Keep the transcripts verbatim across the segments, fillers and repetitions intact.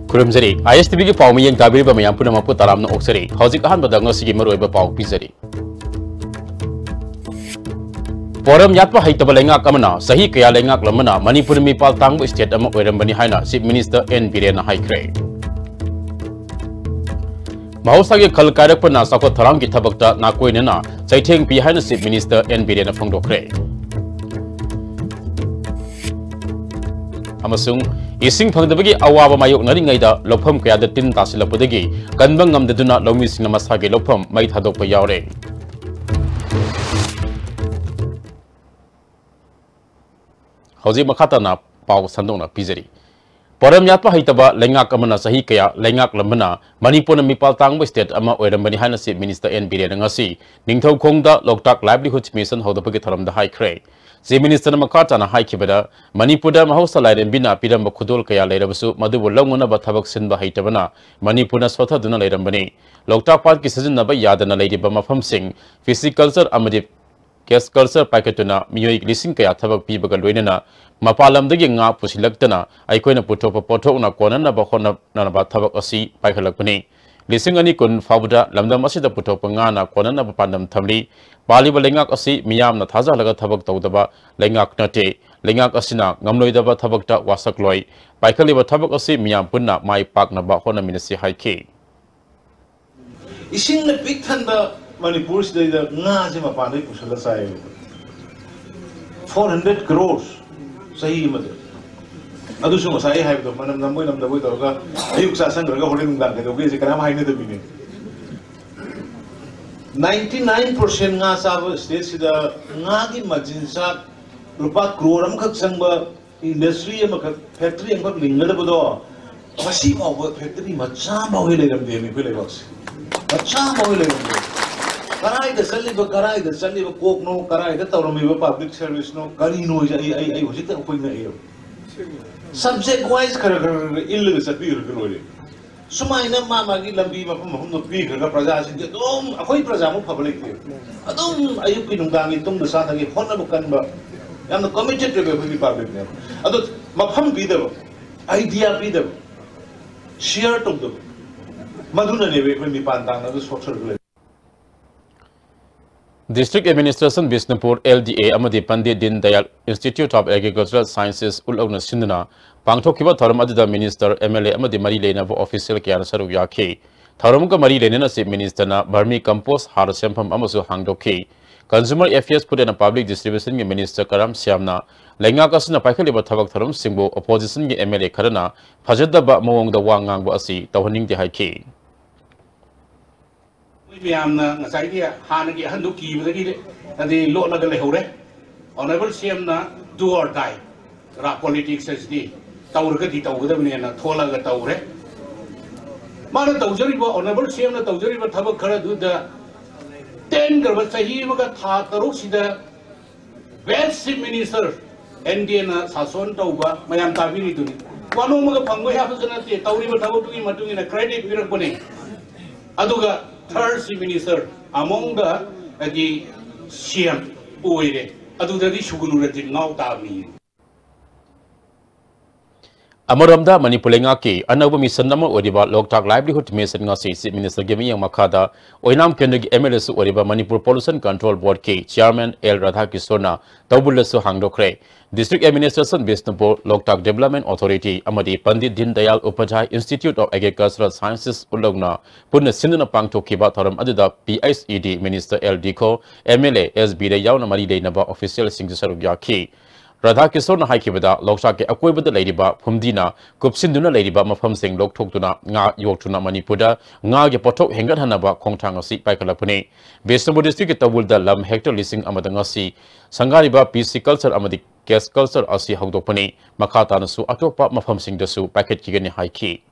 ꯈꯨꯔꯨꯝꯖꯔꯤ꯫ ꯑꯥꯏ S T ꯚꯤꯒꯤ ꯄꯥꯎ ꯃꯤꯠꯌꯦꯡ ꯇꯥꯕꯤꯔꯤꯕ ꯃꯌꯥꯝ ꯄꯨꯝꯅꯃꯛꯄꯨ ꯇꯔꯥꯝꯅ ꯑꯣꯛꯆꯔꯤ꯫ ꯍꯧꯖꯤꯛ ꯑꯍꯥꯟꯕꯗ ꯉꯁꯤꯒꯤ ꯃꯔꯨꯑꯣꯏꯕ ꯄꯥꯎ ꯄꯤꯖꯔꯤ꯫ ꯄꯣꯔꯝ ꯌꯥꯠꯄ ꯍꯩꯇꯕ ꯂꯩꯉꯥꯛ ꯑꯃꯅ ꯆꯍꯤ ꯀꯌꯥ ꯂꯩꯉꯥꯛꯂꯝꯕꯅ ꯃꯅꯤꯄꯨꯔ ꯃꯤꯄꯥꯜ ꯇꯥꯡꯕ state ꯑꯃ ꯑꯣꯏꯔꯝꯕꯅꯤ ꯍꯥꯏꯅ Chief Minister ꯑꯦꯟ ꯕꯤꯔꯦꯟꯅ ꯍꯥꯏꯈ꯭ꯔꯦ꯫ ꯃꯍꯧꯁꯥꯒꯤ ꯈꯜ ꯀꯥꯏꯔꯛꯄꯅ ꯆꯥꯎꯈꯠ ꯊꯧꯔꯥꯡꯒꯤ ꯊꯕꯛꯇ ꯅꯥꯀꯣꯏꯅꯅ ꯆꯩꯊꯦꯡ ꯄꯤ ꯍꯥꯏꯅ Chief Minister ꯑꯦꯟ ꯕꯤꯔꯦꯟꯅ ꯐꯣꯡꯗꯣꯛꯈ꯭ꯔꯦ꯫ ꯑꯃꯁꯨꯡ ꯏꯁꯤꯡ ꯐꯪꯗꯕꯒꯤ ꯑꯋꯥꯕ ꯃꯥꯌꯣꯛꯅꯔꯤꯉꯩꯗ ꯂꯧꯐꯝ ꯀꯌꯥꯗ ꯇꯤꯟ ꯇꯥꯁꯤꯜꯂꯛꯄꯗꯒꯤ ꯀꯟꯕ ꯉꯝꯗꯗꯨꯅ ꯂꯧꯃꯤꯁꯤꯡꯅ ꯃꯁꯥꯒꯤ ꯂꯧꯐꯝ ꯃꯩ ꯊꯥꯗꯣꯛꯄ ꯌꯥꯎꯔꯦ꯫ ꯍꯧꯖꯤꯛ ꯃꯈꯥ ꯇꯥꯅ ꯄꯥꯎ ꯁꯟꯗꯣꯛꯅ ꯄꯤꯖꯔꯤ꯫ ꯄꯣꯔꯝ ꯌꯥꯠꯄ ꯍꯩꯇꯕ ꯂꯩꯉꯥꯛ ꯑꯃꯅ ꯆꯍꯤ ꯀꯌꯥ ꯂꯩꯉꯥꯛꯂꯝꯕꯅ ꯃꯅꯤꯄꯨꯔꯅ ꯃꯤꯄꯥꯜ ꯇꯥꯡꯕ state ꯑꯃ ꯑꯣꯏꯔꯝꯕꯅꯤ ꯍꯥꯏꯅ Chief Minister ꯑꯦꯟ ꯕꯤꯔꯦꯟꯅ ꯉꯁꯤ ꯅꯤꯡꯊꯧꯈꯣꯡꯗ Loktak Livelihoods Mission ꯍꯧꯗꯣꯛꯄꯒꯤ ꯊꯧꯔꯝꯗ ꯍꯥꯏꯈ꯭ꯔꯦ꯫ Chief Ministerꯅ ꯃꯈꯥ ꯇꯥꯅ ꯍꯥꯏꯈꯤꯕꯗ, ꯃꯅꯤꯄꯨꯔꯗ ꯃꯍꯧꯁꯥ ꯂꯥꯏꯔꯦꯝꯕꯤꯅ ꯄꯤꯔꯝꯕ ꯈꯨꯗꯣꯜ ꯀꯌꯥ ꯂꯩꯔꯕꯁꯨ ꯃꯗꯨꯕꯨ ꯂꯧꯉꯨꯅꯕ ꯊꯕꯛ ꯁꯤꯟꯕ ꯍꯩꯇꯕꯅ ꯃꯅꯤꯄꯨꯔꯅ ꯁꯣꯠꯊꯗꯨꯅ ꯂꯩꯔꯝꯕꯅꯤ꯫ ꯂꯣꯛꯇꯥꯛ ꯄꯥꯠꯀꯤ ꯁꯤꯖꯤꯟꯅꯕ ꯌꯥꯗꯅ ꯂꯩꯔꯤꯕ ꯃꯐꯝꯁꯤꯡ, fishery culture ꯑꯃꯗꯤ case culture ꯄꯥꯏꯈꯠꯇꯨꯅ ꯃꯤꯑꯣꯏ ꯂꯤꯁꯤꯡ ꯀꯌꯥ ꯊꯕꯛ ꯄꯤꯕꯒ ꯂꯣꯏꯅꯅ ꯃꯄꯥꯟ ꯂꯝꯗꯒꯤ ꯉꯥ ꯄꯨꯁꯤꯜꯂꯛꯇꯅ ꯑꯩꯈꯣꯏꯅ ꯄꯨꯊꯣꯛꯄ ꯄꯣꯠꯊꯣꯛꯅ ꯀꯣꯟꯅꯅꯕ ꯍꯣꯠꯅꯅꯕ ꯊꯕꯛ ꯑꯁꯤ ꯄꯥꯏꯈꯠꯂꯛꯄꯅꯤ꯫ ꯂꯤꯁꯤꯡ ꯑꯅꯤ ꯀꯨꯟ ꯐꯥꯎꯕꯗ ꯂꯝꯗꯝ ꯑꯁꯤꯗ ꯄꯨꯊꯣꯛꯄ ꯉꯥꯅ ꯀꯣꯟꯅꯅꯕ ꯄꯥꯟꯗꯝ ꯊꯝꯂꯤ꯫ ꯄꯥꯜꯂꯤꯕ ꯂꯩꯉꯥꯛ ꯑꯁꯤ ꯃꯤꯌꯥꯝꯅ ꯊꯥꯖꯍꯜꯂꯒ ꯊꯕꯛ ꯇꯧꯗꯕ ꯂꯩꯉꯥꯛ ꯅꯠꯇꯦ꯫ ꯂꯩꯉꯥꯛ ꯑꯁꯤꯅ ꯉꯝꯂꯣꯏꯗꯕ ꯊꯕꯛꯇ ꯋꯥꯁꯛꯂꯣꯏ꯫ ꯄꯥꯏꯈꯠꯂꯤꯕ ꯊꯕꯛ ꯑꯁꯤ ꯃꯤꯌꯥꯝ ꯄꯨꯟꯅ ꯃꯥꯏ ꯄꯥꯛꯅꯕ ꯍꯣꯠꯅꯃꯤꯟꯅꯁꯤ ꯍꯥꯏꯈꯤ꯫ ꯏꯁꯤꯡꯅ ꯄꯤꯛ ꯊꯟꯕ ꯃꯅꯤꯄꯨꯔꯁꯤꯗꯩꯗ ꯉꯥꯁꯦ ꯃꯄꯥꯟꯗꯒꯤ ꯄꯨꯁꯜꯂ ꯆꯥꯏꯌꯦꯕ꯫ Four hundred crores ꯆꯍꯤ ꯑꯃꯗ꯫ ꯑꯗꯨꯁꯨ ꯉꯁꯥꯏ ꯑꯩ ꯍꯥꯏꯕꯗꯣ ꯃꯅꯝ ꯅꯝꯕꯣꯏ ꯅꯝꯗꯕꯣꯏ ꯇꯧꯔꯒ ꯑꯌꯨꯛ ꯆꯥꯁꯟꯈ꯭ꯔꯒ ꯍꯣꯔꯦꯟ ꯅꯨꯡꯗꯥꯡ ꯀꯩꯗꯧꯒꯦꯁꯦ ꯀꯅꯥꯝ ꯍꯥꯏꯅꯗꯕꯤꯅꯦ꯫ Ninety nine percent ꯉꯥ ꯆꯥꯕ stateꯁꯤꯗ ꯉꯥꯒꯤ ꯃꯆꯤꯟꯖꯥꯛ ꯂꯨꯄꯥ ꯀ꯭ꯔꯣꯔ ꯑꯃꯈꯛ ꯆꯪꯕ industry ꯑꯃꯈꯛ, factory ꯑꯃꯈꯛ ꯂꯤꯡꯒꯗꯕꯗꯣ ꯉꯁꯤ ꯐꯥꯎꯕ factory ꯃꯆꯥ ꯑꯃ ꯍꯦꯛ ꯂꯩꯔꯝꯗꯦ ꯑꯩꯈꯣꯏ ꯂꯩꯕꯥꯛꯁꯦ꯫ ꯃꯆꯥ ꯑꯃ ꯍꯦꯛ ꯂꯩꯔꯝꯗꯦ꯫ ꯀꯔꯥꯏꯗ ꯆꯠꯂꯤꯕ, ꯀꯔꯥꯏꯗ ꯆꯠꯂꯤꯕ ꯀꯣꯛꯅꯣ, ꯀꯔꯥꯏꯗ ꯇꯧꯔꯝꯃꯤꯕ public serviceꯅꯣ, ꯀꯔꯤꯅꯣ ꯍꯥꯏꯁꯦ ꯑꯩ, ꯑꯩ, ꯑꯩ ꯍꯧꯖꯤꯛꯇ ꯑꯩꯈꯣꯏ ꯉꯛꯑꯦꯕ꯫ Subject wise ꯈꯔ ꯈꯔ ꯈꯔ ꯈꯔ ꯏꯜꯂꯒ ꯆꯠꯄꯤꯈ꯭ꯔꯒ ꯂꯣꯏꯔꯦ꯫ ꯁꯨꯃꯥꯏꯅ ꯃꯥ ꯃꯥꯒꯤ ꯂꯝꯕꯤ ꯃꯐꯝ ꯃꯐꯝꯗꯣ ꯄꯤꯈ꯭ꯔꯒ ꯄ꯭ꯔꯖꯥꯁꯤꯡꯁꯦ ꯑꯗꯨꯝ ꯑꯩꯈꯣꯏ ꯄ꯭ꯔꯖꯥꯃꯨꯛ ꯐꯕ ꯂꯩꯇꯦ꯫ ꯑꯗꯨꯝ ꯑꯌꯨꯛꯀꯤ ꯅꯨꯡꯗꯥꯡꯒꯤ ꯇꯨꯝꯗ ꯆꯥꯗꯒꯤ ꯍꯣꯠꯅꯕ ꯀꯟꯕ ꯌꯥꯝꯅ committed ꯑꯣꯏꯕ ꯑꯩꯈꯣꯏꯒꯤ publicꯅꯦꯕ꯫ ꯑꯗꯣ ꯃꯐꯝ ꯄꯤꯗꯕ, idea ꯄꯤꯗꯕ, ꯁꯤꯌꯔ ꯇꯧꯗꯕ, ꯃꯗꯨꯅꯅꯦꯕ ꯑꯩꯈꯣꯏ ꯃꯤꯄꯥꯟ ꯇꯥꯡꯅꯕ ꯁꯣꯔꯠ ꯁꯔꯀ꯭ꯌꯨꯠ ꯂꯩ꯫ District Administration Bishnupur, L D A ꯑꯃꯗꯤ Pandit Deen Dayal Institute of Agricultural Sciences ꯎꯠꯂꯧꯅ ꯁꯤꯟꯗꯨꯅ ꯄꯥꯡꯊꯣꯛꯈꯤꯕ ꯊꯧꯔꯝ ꯑꯗꯨꯗ ꯃꯤꯅꯤꯁꯇꯔ, M L A ꯑꯃꯗꯤ ꯃꯔꯤ ꯂꯩꯅꯕ ꯑꯣꯐꯤꯁꯤꯌꯦꯜ ꯀꯌꯥꯅ ꯁꯔꯨꯛ ꯌꯥꯈꯤ꯫ ꯊꯧꯔꯝꯒ ꯃꯔꯤ ꯂꯩꯅꯅ Chief Minister ꯅ vermi compost ꯍꯥꯔ ꯁꯦꯝꯐꯝ ꯑꯃꯁꯨ ꯍꯥꯡꯗꯣꯛꯈꯤ꯫ Consumer Affairs, Food and Public Distribution ꯒꯤ ꯃꯤꯅꯤꯁꯇꯔ ꯀꯔꯥꯝ ꯁ꯭ꯌꯥꯝꯅ ꯂꯩꯉꯥꯛ ꯑꯁꯤꯅ ꯄꯥꯏꯈꯠꯂꯤꯕ ꯊꯕꯛ ꯊꯧꯔꯝꯁꯤꯡꯕꯨ opposition ꯒꯤ M L A ꯈꯔꯅ ꯐꯖꯗꯕ ꯃꯑꯣꯡꯗ ꯋꯥ ꯉꯥꯡꯕ ꯑꯁꯤ ꯇꯧꯍꯟꯅꯤꯡꯗꯦ ꯍꯥꯏꯈꯤ꯫ ꯑꯩꯈꯣꯏ ꯃꯌꯥꯝꯅ ꯉꯁꯥꯏꯒꯤ ꯍꯥꯟꯅꯒꯤ ꯑꯍꯟꯗꯨ ꯀꯤꯕꯗꯒꯤ ꯑꯗꯩ ꯂꯣꯠꯂꯒ ꯂꯩꯍꯧꯔꯦ꯫ Honourable C M ꯅ do or die ꯔꯥ politics ꯑꯁꯤꯗꯤ ꯇꯧꯔꯒꯗꯤ ꯇꯧꯒꯗꯕꯅꯦꯅ ꯊꯣꯛꯂꯒ ꯇꯧꯔꯦ꯫ ꯃꯥꯅ ꯇꯧꯖꯔꯤꯕ, Honourable C M ꯅ ꯇꯧꯖꯔꯤꯕ ꯊꯕꯛ ꯈꯔꯗꯨꯗ ꯇꯦꯟꯈ꯭ꯔꯕ ꯆꯍꯤ ꯑꯃꯒ ꯊꯥ ꯇꯔꯨꯛꯁꯤꯗ best Chief Minister N D A ꯅ ꯁꯥꯁꯣꯟ ꯇꯧꯕ ꯃꯌꯥꯝ ꯇꯥꯕꯤꯔꯤꯗꯨꯅꯤ꯫ ꯋꯥꯅꯣꯝꯃꯒ ꯐꯪꯕ ꯌꯥꯕꯁꯨ ꯅꯠꯇꯦ꯫ ꯇꯧꯔꯤꯕ ꯊꯕꯛꯇꯨꯒꯤ ꯃꯇꯨꯡ ꯏꯟꯅ credit ꯄꯤꯔꯛꯄꯅꯦ꯫ ꯑꯗꯨꯒ third Chief Minister among the ꯍꯥꯏꯗꯤ C M ꯑꯣꯏꯔꯦ꯫ ꯑꯗꯨꯗꯗꯤ ꯁꯨꯒꯨꯅꯨ ꯔꯟꯖꯤꯠ ꯉꯥꯎ ꯇꯥꯕꯅꯤ꯫ ꯑꯃꯔꯣꯝꯗ ꯃꯅꯤꯄꯨꯔ ꯂꯩꯉꯥꯛꯀꯤ ꯑꯅꯧꯕ ꯃꯤꯁꯟ ꯑꯃ ꯑꯣꯏꯔꯤꯕ ꯂꯣꯛꯇꯥꯛ Livelihood Mission ꯉꯁꯤ Chief Minister ꯒꯤ ꯃꯤꯠꯌꯦꯡ ꯃꯈꯥꯗ ꯑꯣꯏꯅꯥꯝ ꯀꯦꯟꯗ꯭ꯔꯒꯤ M L A ꯁꯨ ꯑꯣꯏꯔꯤꯕ ꯃꯅꯤꯄꯨꯔ Pollution Control Board ꯀꯤ Chairman L ꯔꯥꯙꯥꯀꯤꯁꯣꯔꯅ ꯇꯧꯕꯨꯜꯗꯁꯨ ꯍꯥꯡꯗꯣꯛꯈ꯭ꯔꯦ꯫ District Administration Bishnupur, ꯂꯣꯛꯇꯥꯛ Development Authority ꯑꯃꯗꯤ ꯄꯟꯗꯤꯠ ꯗꯤꯟ Dayal ꯎꯄꯥꯙ꯭ꯌꯥꯏ Institute of Agricultural Sciences ꯎꯠꯂꯧꯅ ꯄꯨꯟꯅ ꯁꯤꯟꯗꯨꯅ ꯄꯥꯡꯊꯣꯛꯈꯤꯕ ꯊꯧꯔꯝ ꯑꯗꯨꯗ P H E D Minister L ꯗꯤꯈꯣ, M L A S ꯕꯤꯔꯦ ꯌꯥꯎꯅ ꯃꯔꯤ ꯂꯩꯅꯕ ꯑꯣꯐꯤꯁꯤꯌꯦꯜꯁꯤꯡꯁꯨ ꯁꯔꯨꯛ ꯌꯥꯈꯤ꯫ ꯔꯥꯙꯥꯀꯤꯁꯣꯔꯅ ꯍꯥꯏꯈꯤꯕꯗ, ꯂꯣꯛꯇꯥꯛꯀꯤ ꯑꯀꯣꯏꯕꯗ ꯂꯩꯔꯤꯕ ꯐꯨꯝꯗꯤꯅ ꯀꯨꯞꯁꯤꯟꯗꯨꯅ ꯂꯩꯔꯤꯕ ꯃꯐꯝꯁꯤꯡ ꯂꯧꯊꯣꯛꯇꯨꯅ ꯉꯥ ꯌꯣꯛꯇꯨꯅ ꯃꯅꯤꯄꯨꯔꯗ ꯉꯥꯒꯤ ꯄꯣꯠꯊꯣꯛ ꯍꯦꯟꯒꯠꯍꯟꯅꯕ ꯈꯣꯡꯊꯥꯡ ꯑꯁꯤ ꯄꯥꯏꯈꯠꯂꯛꯄꯅꯤ꯫ ꯕꯤꯁꯅꯨꯄꯨꯔ district ꯀꯤ ꯇꯧꯕꯨꯜꯗ ꯂꯝ hectare ꯂꯤꯁꯤꯡ ꯑꯃꯗ ꯉꯁꯤ ꯁꯪꯒꯥꯔꯤꯕ pisciculture ꯑꯃꯗꯤ cage culture ꯑꯁꯤ ꯍꯧꯗꯣꯛꯄꯅꯤ꯫ ꯃꯈꯥ ꯇꯥꯅꯁꯨ ꯑꯇꯣꯞꯄ ꯃꯐꯝꯁꯤꯡꯗꯁꯨ ꯄꯥꯏꯈꯠꯈꯤꯒꯅꯤ ꯍꯥꯏꯈꯤ꯫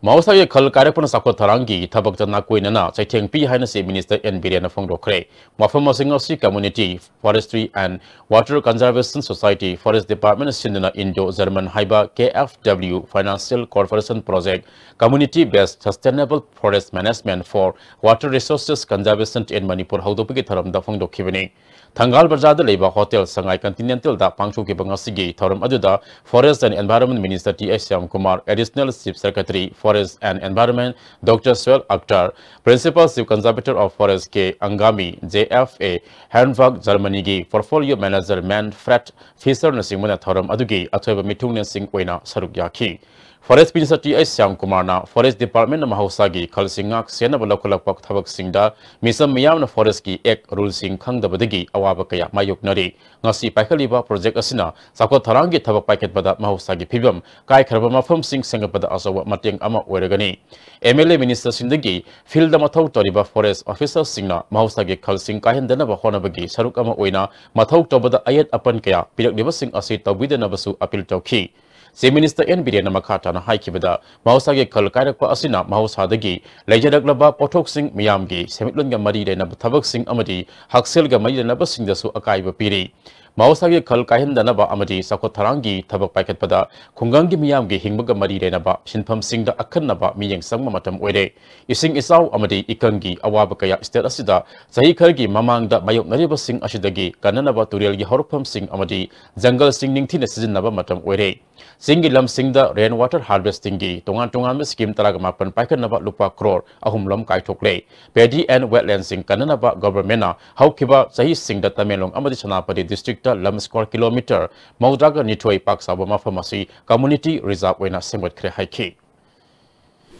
ꯃꯍꯧꯁꯥꯒꯤ ꯈꯜ ꯀꯥꯏꯔꯛꯄꯅ ꯆꯥꯎꯈꯠ ꯊꯧꯔꯥꯡꯒꯤ ꯊꯕꯛꯇ ꯅꯥꯀꯣꯏꯅꯅ ꯆꯩꯊꯦꯡ ꯄꯤ ꯍꯥꯏꯅ Chief Minister N ꯕꯤꯔꯦꯟꯅ ꯐꯣꯡꯗꯣꯛꯈ꯭ꯔꯦ꯫ ꯋꯥꯐꯝ ꯑꯁꯤ ꯉꯁꯤ Community, Forestry and Water Conservation Society, Forest Department ꯁꯤꯟꯗꯨꯅ Indo German ꯍꯥꯏꯕ K F W Financial Cooperation Project, Community Based Sustainable Forest Management for Water Resources Conservation in Manipur ꯍꯧꯗꯣꯛꯄꯒꯤ ꯊꯧꯔꯝꯗ ꯐꯣꯡꯗꯣꯛꯈꯤꯕꯅꯤ꯫ ꯊꯪꯒꯥꯜ ꯕꯖꯥꯔꯗ ꯂꯩꯕ ꯍꯣꯇꯦꯜ ꯁꯉꯥꯏ ꯀꯟꯇꯤꯅꯦꯟꯇꯦꯜꯗ ꯄꯥꯡꯊꯣꯛꯈꯤꯕ ꯉꯁꯤꯒꯤ ꯊꯧꯔꯝ ꯑꯗꯨꯗ Forest and Environment Minister T H Shyamkumar, Additional Chief Secretary, Forest and Environment, Doctor Sohail Akhtar, Principal Chief Conservator of Forest K Angami, J F A Hamburg, Germany-ꯒꯤ Portfolio Manager Manfred Fischer-ꯅꯆꯤꯡꯕꯅ ꯊꯧꯔꯝ ꯑꯗꯨꯒꯤ ꯑꯊꯣꯏꯕ ꯃꯤꯊꯨꯡꯂꯦꯟꯁꯤꯡ ꯑꯣꯏꯅ ꯁꯔꯨꯛ ꯌꯥꯈꯤ꯫ Forest Minister T H Shyamkumar-ꯅ Forest Department-ꯅ ꯃꯍꯧꯁꯥꯒꯤ ꯈꯜꯁꯤꯡ ꯉꯥꯛ ꯁꯦꯟꯅꯕ ꯂꯧꯈꯠꯂꯛꯄ ꯊꯕꯛꯁꯤꯡꯗ ꯃꯤꯆꯝ ꯃꯤꯌꯥꯝꯅ Forest-ꯀꯤ Act, rule-ꯁꯤꯡ ꯈꯪꯗꯕꯗꯒꯤ ꯑꯋꯥꯕ ꯀꯌꯥ ꯃꯥꯌꯣꯛꯅꯔꯤ꯫ ꯉꯁꯤ ꯄꯥꯏꯈꯠꯂꯤꯕ project ꯑꯁꯤꯅ ꯆꯥꯎꯈꯠ ꯊꯧꯔꯥꯡꯒꯤ ꯊꯕꯛ ꯄꯥꯏꯈꯠꯄꯗ ꯃꯍꯧꯁꯥꯒꯤ ꯐꯤꯕꯝ ꯀꯥꯏꯈ꯭ꯔꯕ ꯃꯐꯝꯁꯤꯡ ꯁꯦꯝꯒꯠꯄꯗ ꯑꯆꯧꯕ ꯃꯇꯦꯡ ꯑꯃ ꯑꯣꯏꯔꯒꯅꯤ꯫ M L A minister-ꯁꯤꯡꯗꯒꯤ field-ꯗ ꯃꯊꯧ ꯇꯧꯔꯤꯕ forest officer-ꯁꯤꯡꯅ ꯃꯍꯧꯁꯥꯒꯤ ꯈꯜꯁꯤꯡ ꯀꯥꯏꯍꯟꯗꯅꯕ ꯍꯣꯠꯅꯕꯒꯤ ꯁꯔꯨꯛ ꯑꯃ ꯑꯣꯏꯅ ꯃꯊꯧ ꯇꯧꯕꯗ ꯑꯌꯦꯠ ꯑꯄꯟ ꯀꯌꯥ ꯄꯤꯔꯛꯂꯤꯕꯁꯤꯡ ꯑꯁꯤ ꯇꯧꯕꯤꯗꯅꯕꯁꯨ appeal ꯇꯧꯈꯤ꯫ Chief Minister N. Biren-ꯅ ꯃꯈꯥ ꯇꯥꯅ ꯍꯥꯏꯈꯤꯕꯗ, ꯃꯍꯧꯁꯥꯒꯤ ꯈꯜ ꯀꯥꯏꯔꯛꯄ ꯑꯁꯤꯅ ꯃꯍꯧꯁꯥꯗꯒꯤ ꯂꯩꯖꯔꯛꯂꯕ ꯄꯣꯠꯊꯣꯛꯁꯤꯡ, ꯃꯤꯌꯥꯝꯒꯤ ꯁꯦꯟꯃꯤꯠꯂꯣꯟꯒ ꯃꯔꯤ ꯂꯩꯅꯕ ꯊꯕꯛꯁꯤꯡ ꯑꯃꯗꯤ ꯍꯛꯁꯦꯜꯒ ꯃꯔꯤ ꯂꯩꯅꯕꯁꯤꯡꯗꯁꯨ ꯑꯀꯥꯏꯕ ꯄꯤꯔꯤ꯫ ꯃꯍꯧꯁꯥꯒꯤ ꯈꯜ ꯀꯥꯏꯍꯟꯗꯅꯕ ꯑꯃꯗꯤ ꯆꯥꯎꯈꯠ ꯊꯧꯔꯥꯡꯒꯤ ꯊꯕꯛ ꯄꯥꯏꯈꯠꯄꯗ ꯈꯨꯡꯒꯪꯒꯤ ꯃꯤꯌꯥꯝꯒꯤ ꯍꯤꯡꯕꯒ ꯃꯔꯤ ꯂꯩꯅꯕ ꯁꯤꯟꯐꯝꯁꯤꯡꯗ ꯑꯈꯟꯅꯕ ꯃꯤꯠꯌꯦꯡ ꯆꯪꯕ ꯃꯇꯝ ꯑꯣꯏꯔꯦ꯫ ꯏꯁꯤꯡ ꯏꯆꯥꯎ ꯑꯃꯗꯤ ꯏꯀꯪꯒꯤ ꯑꯋꯥꯕ ꯀꯌꯥ state ꯑꯁꯤꯗ ꯆꯍꯤ ꯈꯔꯒꯤ ꯃꯃꯥꯡꯗ ꯃꯥꯌꯣꯛꯅꯔꯤꯕꯁꯤꯡ ꯑꯁꯤꯗꯒꯤ ꯀꯟꯅꯅꯕ ꯇꯨꯔꯦꯜꯒꯤ ꯍꯧꯔꯛꯐꯝꯁꯤꯡ ꯑꯃꯗꯤ ꯖꯪꯒꯜꯁꯤꯡ ꯅꯤꯡꯊꯤꯅ ꯁꯤꯖꯤꯟꯅꯕ ꯃꯇꯝ ꯑꯣꯏꯔꯦ꯫ ꯆꯤꯡꯒꯤ ꯂꯝꯁꯤꯡꯗ rain water harvesting-ꯒꯤ ꯇꯣꯉꯥꯟ ꯇꯣꯉꯥꯟꯕ scheme ꯇꯔꯥꯒ ꯃꯥꯄꯟ ꯄꯥꯏꯈꯠꯅꯕ ꯂꯨꯄꯥ crore ꯑꯍꯨꯝ ꯂꯣꯝ ꯀꯥꯏꯊꯣꯛꯂꯦ꯫ Paddy and wetlands-ꯁꯤꯡ ꯀꯟꯅꯅꯕ government-ꯅ ꯍꯧꯈꯤꯕ ꯆꯍꯤꯁꯤꯡꯗ ꯇꯃꯦꯡꯂꯣꯡ ꯑꯃꯗꯤ ꯁꯦꯅꯥꯄꯇꯤ district-ꯇ ꯂꯝ square kilometre ꯃꯧꯗ꯭ꯔꯥꯒ ꯅꯤꯊꯣꯏ ꯄꯥꯛ ꯆꯥꯎꯕ ꯃꯐꯝ ꯑꯁꯤ community reserve ꯑꯣꯏꯅ ꯁꯦꯝꯒꯠꯈ꯭ꯔꯦ ꯍꯥꯏꯈꯤ꯫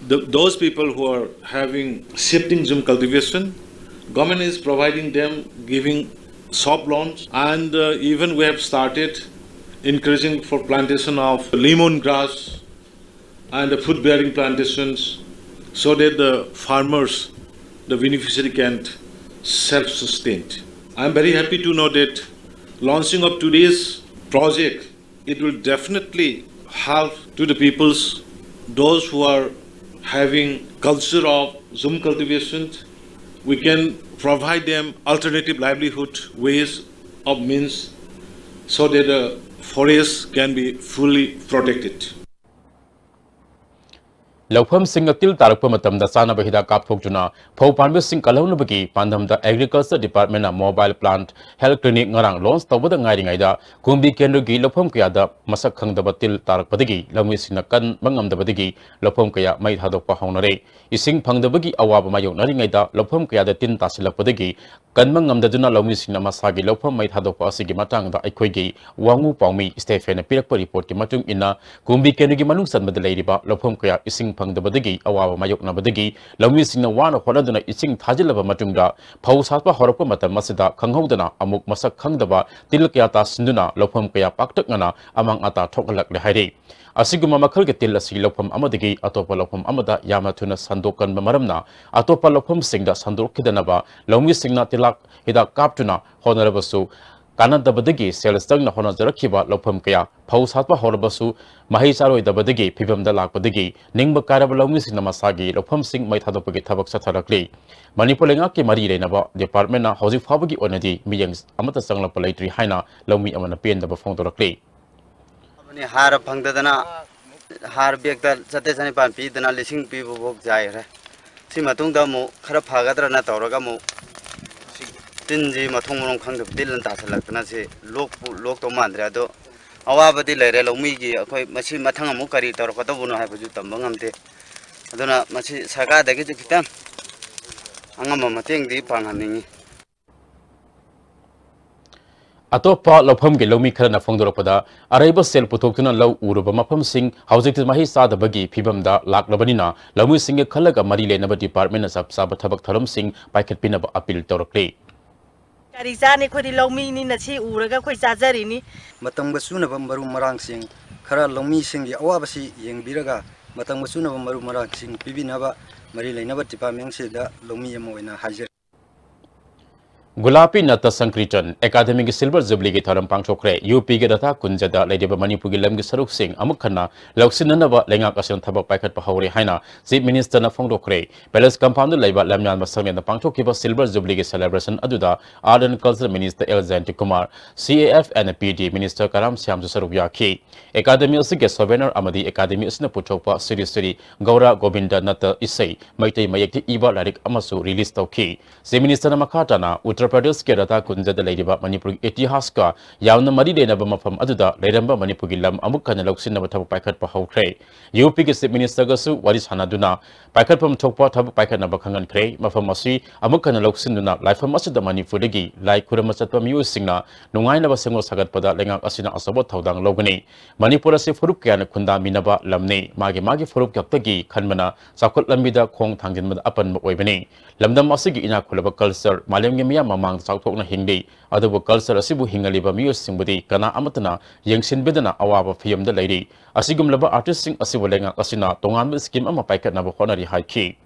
The, those people who are having shifting zoom cultivation, government is providing them, giving soft loans, and uh, even we have started encouraging for plantation of lemon grass and the fruit-bearing plantations, so that the farmers, the beneficiary, can self-sustain. I'm very happy to know that launching of today's project, it will definitely help to the peoples, those who are having culture of zoom cultivation. We can provide them alternative livelihood ways of means, so that the forest can be fully protected. ꯂꯧꯐꯝꯁꯤꯡꯗ ꯇꯤꯜ ꯇꯥꯔꯛꯄ ꯃꯇꯝꯗ ꯆꯥꯅꯕ ꯍꯤꯗꯥꯛ ꯀꯥꯞꯊꯣꯛꯇꯨꯅ ꯐꯧ ꯄꯥꯟꯕꯁꯤꯡ ꯀꯜꯍꯧꯅꯕꯒꯤ ꯄꯥꯟꯗꯝꯗ Agriculture Department ꯅ mobile plant health clinic ꯉꯔꯥꯡ launch ꯇꯧꯕꯗ ꯉꯥꯏꯔꯤꯉꯩꯗ ꯀꯨꯝꯕꯤ ꯀꯦꯟꯗ꯭ꯔꯒꯤ ꯂꯧꯐꯝ ꯀꯌꯥꯗ ꯃꯁꯛ ꯈꯪꯗꯕ ꯇꯤꯜ ꯇꯥꯔꯛꯄꯗꯒꯤ ꯂꯧꯃꯤꯁꯤꯡꯅ ꯀꯟꯕ ꯉꯝꯗꯕꯗꯒꯤ ꯂꯧꯐꯝ ꯀꯌꯥ ꯃꯩ ꯊꯥꯗꯣꯛꯄ ꯍꯧꯅꯔꯦ꯫ ꯏꯁꯤꯡ ꯐꯪꯗꯕꯒꯤ ꯑꯋꯥꯕ ꯃꯥꯌꯣꯛꯅꯔꯤꯉꯩꯗ ꯂꯧꯐꯝ ꯀꯌꯥꯗ ꯇꯤꯟ ꯇꯥꯁꯤꯜꯂꯛꯄꯗꯒꯤ ꯀꯟꯕ ꯉꯝꯗꯗꯨꯅ ꯂꯧꯃꯤꯁꯤꯡꯅ ꯃꯁꯥꯒꯤ ꯂꯧꯐꯝ ꯃꯩ ꯊꯥꯗꯣꯛꯄ ꯑꯁꯤꯒꯤ ꯃꯇꯥꯡꯗ ꯑꯩꯈꯣꯏꯒꯤ ꯋꯥꯉꯨ ꯄꯥꯎꯃꯤ ꯁ꯭ꯇꯦꯐꯦꯟꯅ ꯄꯤꯔꯛꯄ ꯔꯤꯄꯣꯔꯠꯀꯤ ꯃꯇꯨꯡ ꯏꯟꯅ, ꯀꯨꯝꯕꯤ ꯀꯦꯟꯗ꯭ꯔꯒꯤ ꯃꯅꯨꯡ ꯆꯟꯕꯗ ꯂꯩꯔꯤꯕ ꯂꯧꯐꯝ ꯀꯌꯥ ꯏꯁꯤꯡ ꯐꯪꯗꯕꯗꯒꯤ ꯑꯋꯥꯕ ꯃꯥꯌꯣꯛꯅꯕꯗꯒꯤ ꯂꯧꯃꯤꯁꯤꯡꯅ ꯋꯥꯅ ꯍꯣꯠꯅꯗꯨꯅ ꯏꯁꯤꯡ ꯊꯥꯖꯤꯜꯂꯕ ꯃꯇꯨꯡꯗ, ꯐꯧ ꯁꯥꯠꯄ ꯍꯧꯔꯛꯄ ꯃꯇꯝ ꯑꯁꯤꯗ ꯈꯪꯍꯧꯗꯅ ꯑꯃꯨꯛ ꯃꯁꯛ ꯈꯪꯗꯕ ꯇꯤꯜ ꯀꯌꯥ ꯇꯥꯁꯤꯟꯗꯨꯅ ꯂꯧꯐꯝ ꯀꯌꯥ ꯄꯥꯛꯇꯛꯅꯅ ꯑꯃꯥꯡ ꯑꯇꯥ ꯊꯣꯛꯍꯜꯂꯛꯂꯦ ꯍꯥꯏꯔꯤ꯫ ꯑꯁꯤꯒꯨꯝꯕ ꯃꯈꯜꯒꯤ ꯇꯤꯜ ꯑꯁꯤ ꯂꯧꯐꯝ ꯑꯃꯗꯒꯤ ꯑꯇꯣꯞꯄ ꯂꯧꯐꯝ ꯑꯃꯗ ꯌꯥꯝꯅ ꯊꯨꯅ ꯁꯟꯗꯣꯛꯀꯟꯕ ꯃꯔꯝꯅ, ꯑꯇꯣꯞꯄ ꯂꯧꯐꯝꯁꯤꯡꯗ ꯁꯟꯗꯣꯛꯈꯤꯗꯅꯕ ꯂꯧꯃꯤꯁꯤꯡꯅ ꯇꯤꯜꯍꯥꯛ ꯍꯤꯗꯥꯛ ꯀꯥꯞꯇꯨꯅ ꯍꯣꯠꯅꯔꯕꯁꯨ, ꯀꯥꯟꯅꯗꯕꯗꯒꯤ ꯁꯦꯜ ꯆꯪꯅ ꯍꯣꯠꯅꯖꯔꯛꯈꯤꯕ ꯂꯧꯐꯝ ꯀꯌꯥ ꯐꯧ ꯁꯥꯠꯄ ꯍꯧꯔꯕꯁꯨ ꯃꯍꯩ ꯆꯥꯔꯣꯏꯗꯕꯗꯒꯤ ꯐꯤꯕꯝꯗ ꯂꯥꯛꯄꯗꯒꯤ ꯅꯤꯡꯕ ꯀꯥꯏꯔꯕ ꯂꯧꯃꯤꯁꯤꯡꯅ ꯃꯁꯥꯒꯤ ꯂꯧꯐꯝꯁꯤꯡ ꯃꯩ ꯊꯥꯗꯣꯛꯄꯒꯤ ꯊꯕꯛ ꯆꯠꯊꯔꯛꯂꯤ꯫ ꯃꯅꯤꯄꯨꯔ ꯂꯩꯉꯥꯛꯀꯤ ꯃꯔꯤ ꯂꯩꯅꯕ department ꯅ ꯍꯧꯖꯤꯛ ꯐꯥꯎꯕꯒꯤ ꯑꯣꯏꯅꯗꯤ ꯃꯤꯠꯌꯦꯡ ꯑꯃꯠꯇ ꯆꯪꯂꯛꯄ ꯂꯩꯇ꯭ꯔꯤ ꯍꯥꯏꯅ ꯂꯧꯃꯤ ꯑꯃꯅ ꯄꯦꯟꯗꯕ ꯐꯣꯡꯗꯣꯔꯛꯂꯤ꯫ ꯍꯥꯔ ꯐꯪꯗꯗꯅ ꯍꯥꯔ ꯕꯦꯛꯇ ꯆꯥꯇ꯭ꯔꯦꯠ ꯆꯅꯤꯄꯥꯟ ꯄꯤꯗꯅ ꯂꯤꯁꯤꯡ ꯄꯤꯕꯐꯥꯎ ꯆꯥꯏꯈ꯭ꯔꯦ꯫ ꯁꯤ ꯃꯇꯨꯡꯗ ꯑꯃꯨꯛ ꯈꯔ ꯐꯒꯗ꯭ꯔꯅ ꯇꯧꯔꯒ ꯑꯃꯨꯛ ꯇꯤꯟꯁꯤ ꯃꯊꯣꯡ ꯃꯔꯝ ꯈꯪꯗꯕ ꯇꯤꯟ ꯑꯃ ꯇꯥꯁꯤꯜꯂꯛꯇꯅ ꯁꯤ ꯂꯣꯛꯄꯨ ꯂꯣꯛꯇꯧ ꯃꯥꯟꯗ꯭ꯔꯦ꯫ ꯑꯗꯣ ꯑꯋꯥꯕꯗꯤ ꯂꯩꯔꯦ ꯂꯧꯃꯤꯒꯤ꯫ ꯑꯩꯈꯣꯏ ꯃꯁꯤ ꯃꯊꯪ ꯑꯃꯨꯛ ꯀꯔꯤ ꯇꯧꯔꯛꯀꯗꯧꯕꯅꯣ ꯍꯥꯏꯕꯁꯨ ꯇꯝꯕ ꯉꯝꯗꯦ꯫ ꯑꯗꯨꯅ ꯃꯁꯤ ꯁꯔꯀꯥꯔꯗꯒꯤꯁꯨ ꯈꯤꯇꯪ ꯑꯉꯝꯕ ꯃꯇꯦꯡꯗꯤ ꯄꯥꯡꯍꯟꯅꯤꯡꯉꯤ꯫ ꯑꯇꯣꯞꯄ ꯂꯧꯐꯝꯒꯤ ꯂꯧꯃꯤ ꯈꯔꯅ ꯐꯣꯡꯗꯣꯔꯛꯄꯗ, ꯑꯔꯩꯕ ꯁꯦꯜ ꯄꯨꯊꯣꯛꯇꯨꯅ ꯂꯧ ꯎꯔꯨꯕ ꯃꯐꯝꯁꯤꯡ ꯍꯧꯖꯤꯛꯇꯤ ꯃꯍꯩ ꯆꯥꯗꯕꯒꯤ ꯐꯤꯕꯝꯗ ꯂꯥꯛꯂꯕꯅꯤꯅ, ꯂꯧꯃꯤꯁꯤꯡꯒ ꯈꯜꯂꯒ ꯃꯔꯤ ꯂꯩꯅꯕ department ꯅ ꯆꯞ ꯆꯥꯕ ꯊꯕꯛ ꯊꯧꯔꯝꯁꯤꯡ ꯄꯥꯏꯈꯠꯄꯤꯅꯕ appeal ꯇꯧꯔꯛꯂꯤ꯫ ꯀꯔꯤ ꯆꯥꯅꯤ? ꯑꯩꯈꯣꯏꯗꯤ ꯂꯧꯃꯤꯅꯤꯅ ꯁꯤ ꯎꯔꯒ ꯑꯩꯈꯣꯏ ꯆꯥꯖꯔꯤꯅꯤ꯫ ꯃꯇꯝꯒ ꯆꯨꯅꯕ ꯃꯔꯨ ꯃꯔꯥꯡꯁꯤꯡ ꯈꯔ ꯂꯧꯃꯤꯁꯤꯡꯒꯤ ꯑꯋꯥꯕꯁꯤ ꯌꯦꯡꯕꯤꯔꯒ, ꯃꯇꯝꯒ ꯆꯨꯅꯕ ꯃꯔꯨ ꯃꯔꯥꯡꯁꯤꯡ ꯄꯤꯕꯤꯅꯕ ꯃꯔꯤ ꯂꯩꯅꯕ department ꯁꯤꯗ ꯂꯧꯃꯤ ꯑꯃ ꯑꯣꯏꯅ ꯍꯥꯏꯖꯔꯤ꯫ ꯒꯨꯂꯥꯄꯤ ꯅꯠꯇ ꯁꯪꯀ꯭ꯔꯤꯇꯟ ꯑꯦꯀꯥꯗꯃꯤꯒꯤ ꯁꯤꯜꯚꯔ ꯖꯨꯕꯤꯂꯤꯒꯤ ꯊꯧꯔꯝ ꯄꯥꯡꯊꯣꯛꯈ꯭ꯔꯦ꯫ ꯌꯨ ꯄꯤꯒꯤ ꯔꯥꯙꯥ ꯀꯨꯟꯖꯗ ꯂꯩꯔꯤꯕ ꯃꯅꯤꯄꯨꯔꯒꯤ ꯂꯝꯒꯤ ꯁꯔꯨꯛꯁꯤꯡ ꯑꯃꯨꯛ ꯍꯟꯅ ꯂꯧꯁꯤꯟꯅꯅꯕ ꯂꯩꯉꯥꯛ ꯑꯁꯤꯅ ꯊꯕꯛ ꯄꯥꯏꯈꯠꯄ ꯍꯧꯔꯦ ꯍꯥꯏꯅ ꯆꯤꯐ ꯃꯤꯅꯤꯁꯇꯔꯅ ꯐꯣꯡꯗꯣꯛꯈ꯭ꯔꯦ꯫ ꯄꯦꯂꯦꯁ ꯀꯝꯄꯥꯎꯟꯗ ꯂꯩꯕ ꯂꯝꯌꯥꯟꯕ ꯁꯪꯂꯦꯟꯗ ꯄꯥꯡꯊꯣꯛꯈꯤꯕ ꯁꯤꯜꯚꯔ ꯖꯨꯕꯤꯂꯤꯒꯤ ꯁꯦꯂꯦꯕ꯭ꯔꯦꯁꯟ ꯑꯗꯨꯗ art and culture minister L Jayanta Kumar, C A F and P D minister Karam ꯁ꯭ꯌꯥꯝꯁꯨ ꯁꯔꯨꯛ ꯌꯥꯈꯤ꯫ ꯑꯦꯀꯥꯗꯃꯤ ꯑꯁꯤꯒꯤ ꯁꯣꯚꯦꯅꯔ ꯑꯃꯗꯤ ꯑꯦꯀꯥꯗꯃꯤ ꯑꯁꯤꯅ ꯄꯨꯊꯣꯛꯄ ꯁ꯭ꯔꯤ ꯁ꯭ꯔꯤ ꯒꯧꯔ ꯒꯣꯕꯤꯟꯗ ꯅꯠꯇ ꯏꯁꯩ ꯃꯩꯇꯩ ꯃꯌꯦꯛꯇ ꯏꯕ ꯂꯥꯏꯔꯤꯛ ꯑꯃꯁꯨ ꯔꯤꯂꯤꯖ ꯇꯧꯈꯤ꯫ ꯆꯤꯐ ꯃꯤꯅꯤꯁꯇꯔꯅ ꯃꯈꯥ ꯇꯥꯅ ꯎꯠꯇꯔ ꯄ꯭ꯔꯗꯦꯁꯀꯤ ꯔꯥꯙꯥ ꯀꯨꯟꯖꯗ ꯂꯩꯔꯤꯕ ꯃꯅꯤꯄꯨꯔꯒꯤ ꯏꯇꯤꯍꯥꯁꯀ ꯌꯥꯝꯅ ꯃꯔꯤ ꯂꯩꯅꯕ ꯃꯐꯝ ꯑꯗꯨꯗ ꯂꯩꯔꯝꯕ ꯃꯅꯤꯄꯨꯔꯒꯤ ꯂꯝ ꯑꯃꯨꯛ ꯍꯟꯅ ꯂꯧꯁꯤꯟꯅꯕ ꯊꯕꯛ ꯄꯥꯏꯈꯠꯄ ꯍꯧꯈ꯭ꯔꯦ꯫ ꯌꯨ ꯄꯤꯒꯤ ꯆꯤꯐ ꯃꯤꯅꯤꯁꯇꯔꯒꯁꯨ ꯋꯥꯔꯤ ꯁꯥꯟꯅꯗꯨꯅ ꯄꯥꯏꯈꯠꯐꯝ ꯊꯣꯛꯄ ꯊꯕꯛ ꯄꯥꯏꯈꯠꯅꯕ ꯈꯪꯍꯟꯈ꯭ꯔꯦ꯫ ꯃꯐꯝ ꯑꯁꯤ ꯑꯃꯨꯛ ꯍꯟꯅ ꯂꯧꯁꯤꯟꯗꯨꯅ ꯂꯥꯏꯐꯝ ꯑꯁꯤꯗ ꯃꯅꯤꯄꯨꯔꯗꯒꯤ ꯂꯥꯏ ꯈꯨꯔꯨꯝꯕ ꯆꯠꯄ ꯃꯤꯑꯣꯏꯁꯤꯡꯅ ꯅꯨꯡꯉꯥꯏꯅꯕ ꯁꯦꯝꯒꯠ ꯁꯥꯒꯠꯄꯗ ꯂꯩꯉꯥꯛ ꯑꯁꯤꯅ ꯑꯆꯧꯕ ꯊꯧꯗꯥꯡ ꯂꯧꯒꯅꯤ꯫ ꯃꯅꯤꯄꯨꯔ ꯑꯁꯤ ꯐꯨꯔꯨꯞ ꯀꯌꯥꯅ ꯈꯨꯟꯗꯥꯃꯤꯟꯅꯕ ꯂꯝꯅꯤ꯫ ꯃꯥꯒꯤ ꯃꯥꯒꯤ ꯐꯨꯔꯨꯞ ꯈꯛꯇꯒꯤ ꯈꯟꯕꯅ ꯆꯥꯎꯈꯠ ꯂꯝꯕꯤꯗ ꯈꯣꯡ ꯊꯥꯡꯖꯤꯟꯕꯗ ꯑꯄꯟꯕ ꯑꯣꯏꯕꯅꯤ꯫ ꯂꯝꯗꯝ ꯑꯁꯤꯒꯤ ꯏꯅꯥꯛ ꯈꯨꯜꯂꯕ ꯀꯜꯆꯔ ꯃꯥꯂꯦꯝꯒꯤ ꯃꯤꯌꯥꯝ ꯃꯃꯥꯡꯗ ꯆꯥꯎꯊꯣꯛꯅ ꯍꯤꯡꯂꯤ꯫ ꯑꯗꯨꯕꯨ ꯀꯜꯆꯔ ꯑꯁꯤꯕꯨ ꯍꯤꯡꯍꯜꯂꯤꯕ ꯃꯤꯑꯣꯏꯁꯤꯡꯕꯨꯗꯤ ꯀꯅꯥ ꯑꯃꯠꯇꯅ ꯌꯦꯡꯁꯤꯟꯕꯤꯗꯅ ꯑꯋꯥꯕ ꯐꯤꯚꯝꯗ ꯂꯩꯔꯤ꯫ ꯑꯁꯤꯒꯨꯝꯂꯕ ꯑꯥꯔꯇꯤꯁꯁꯤꯡ ꯑꯁꯤꯕꯨ ꯂꯩꯉꯥꯛ ꯑꯁꯤꯅ ꯇꯣꯉꯥꯟꯕ ꯁ꯭ꯀꯤꯝ ꯑꯃ ꯄꯥꯏꯈꯠꯅꯕ ꯍꯣꯠꯅꯔꯤ ꯍꯥꯏꯈꯤ꯫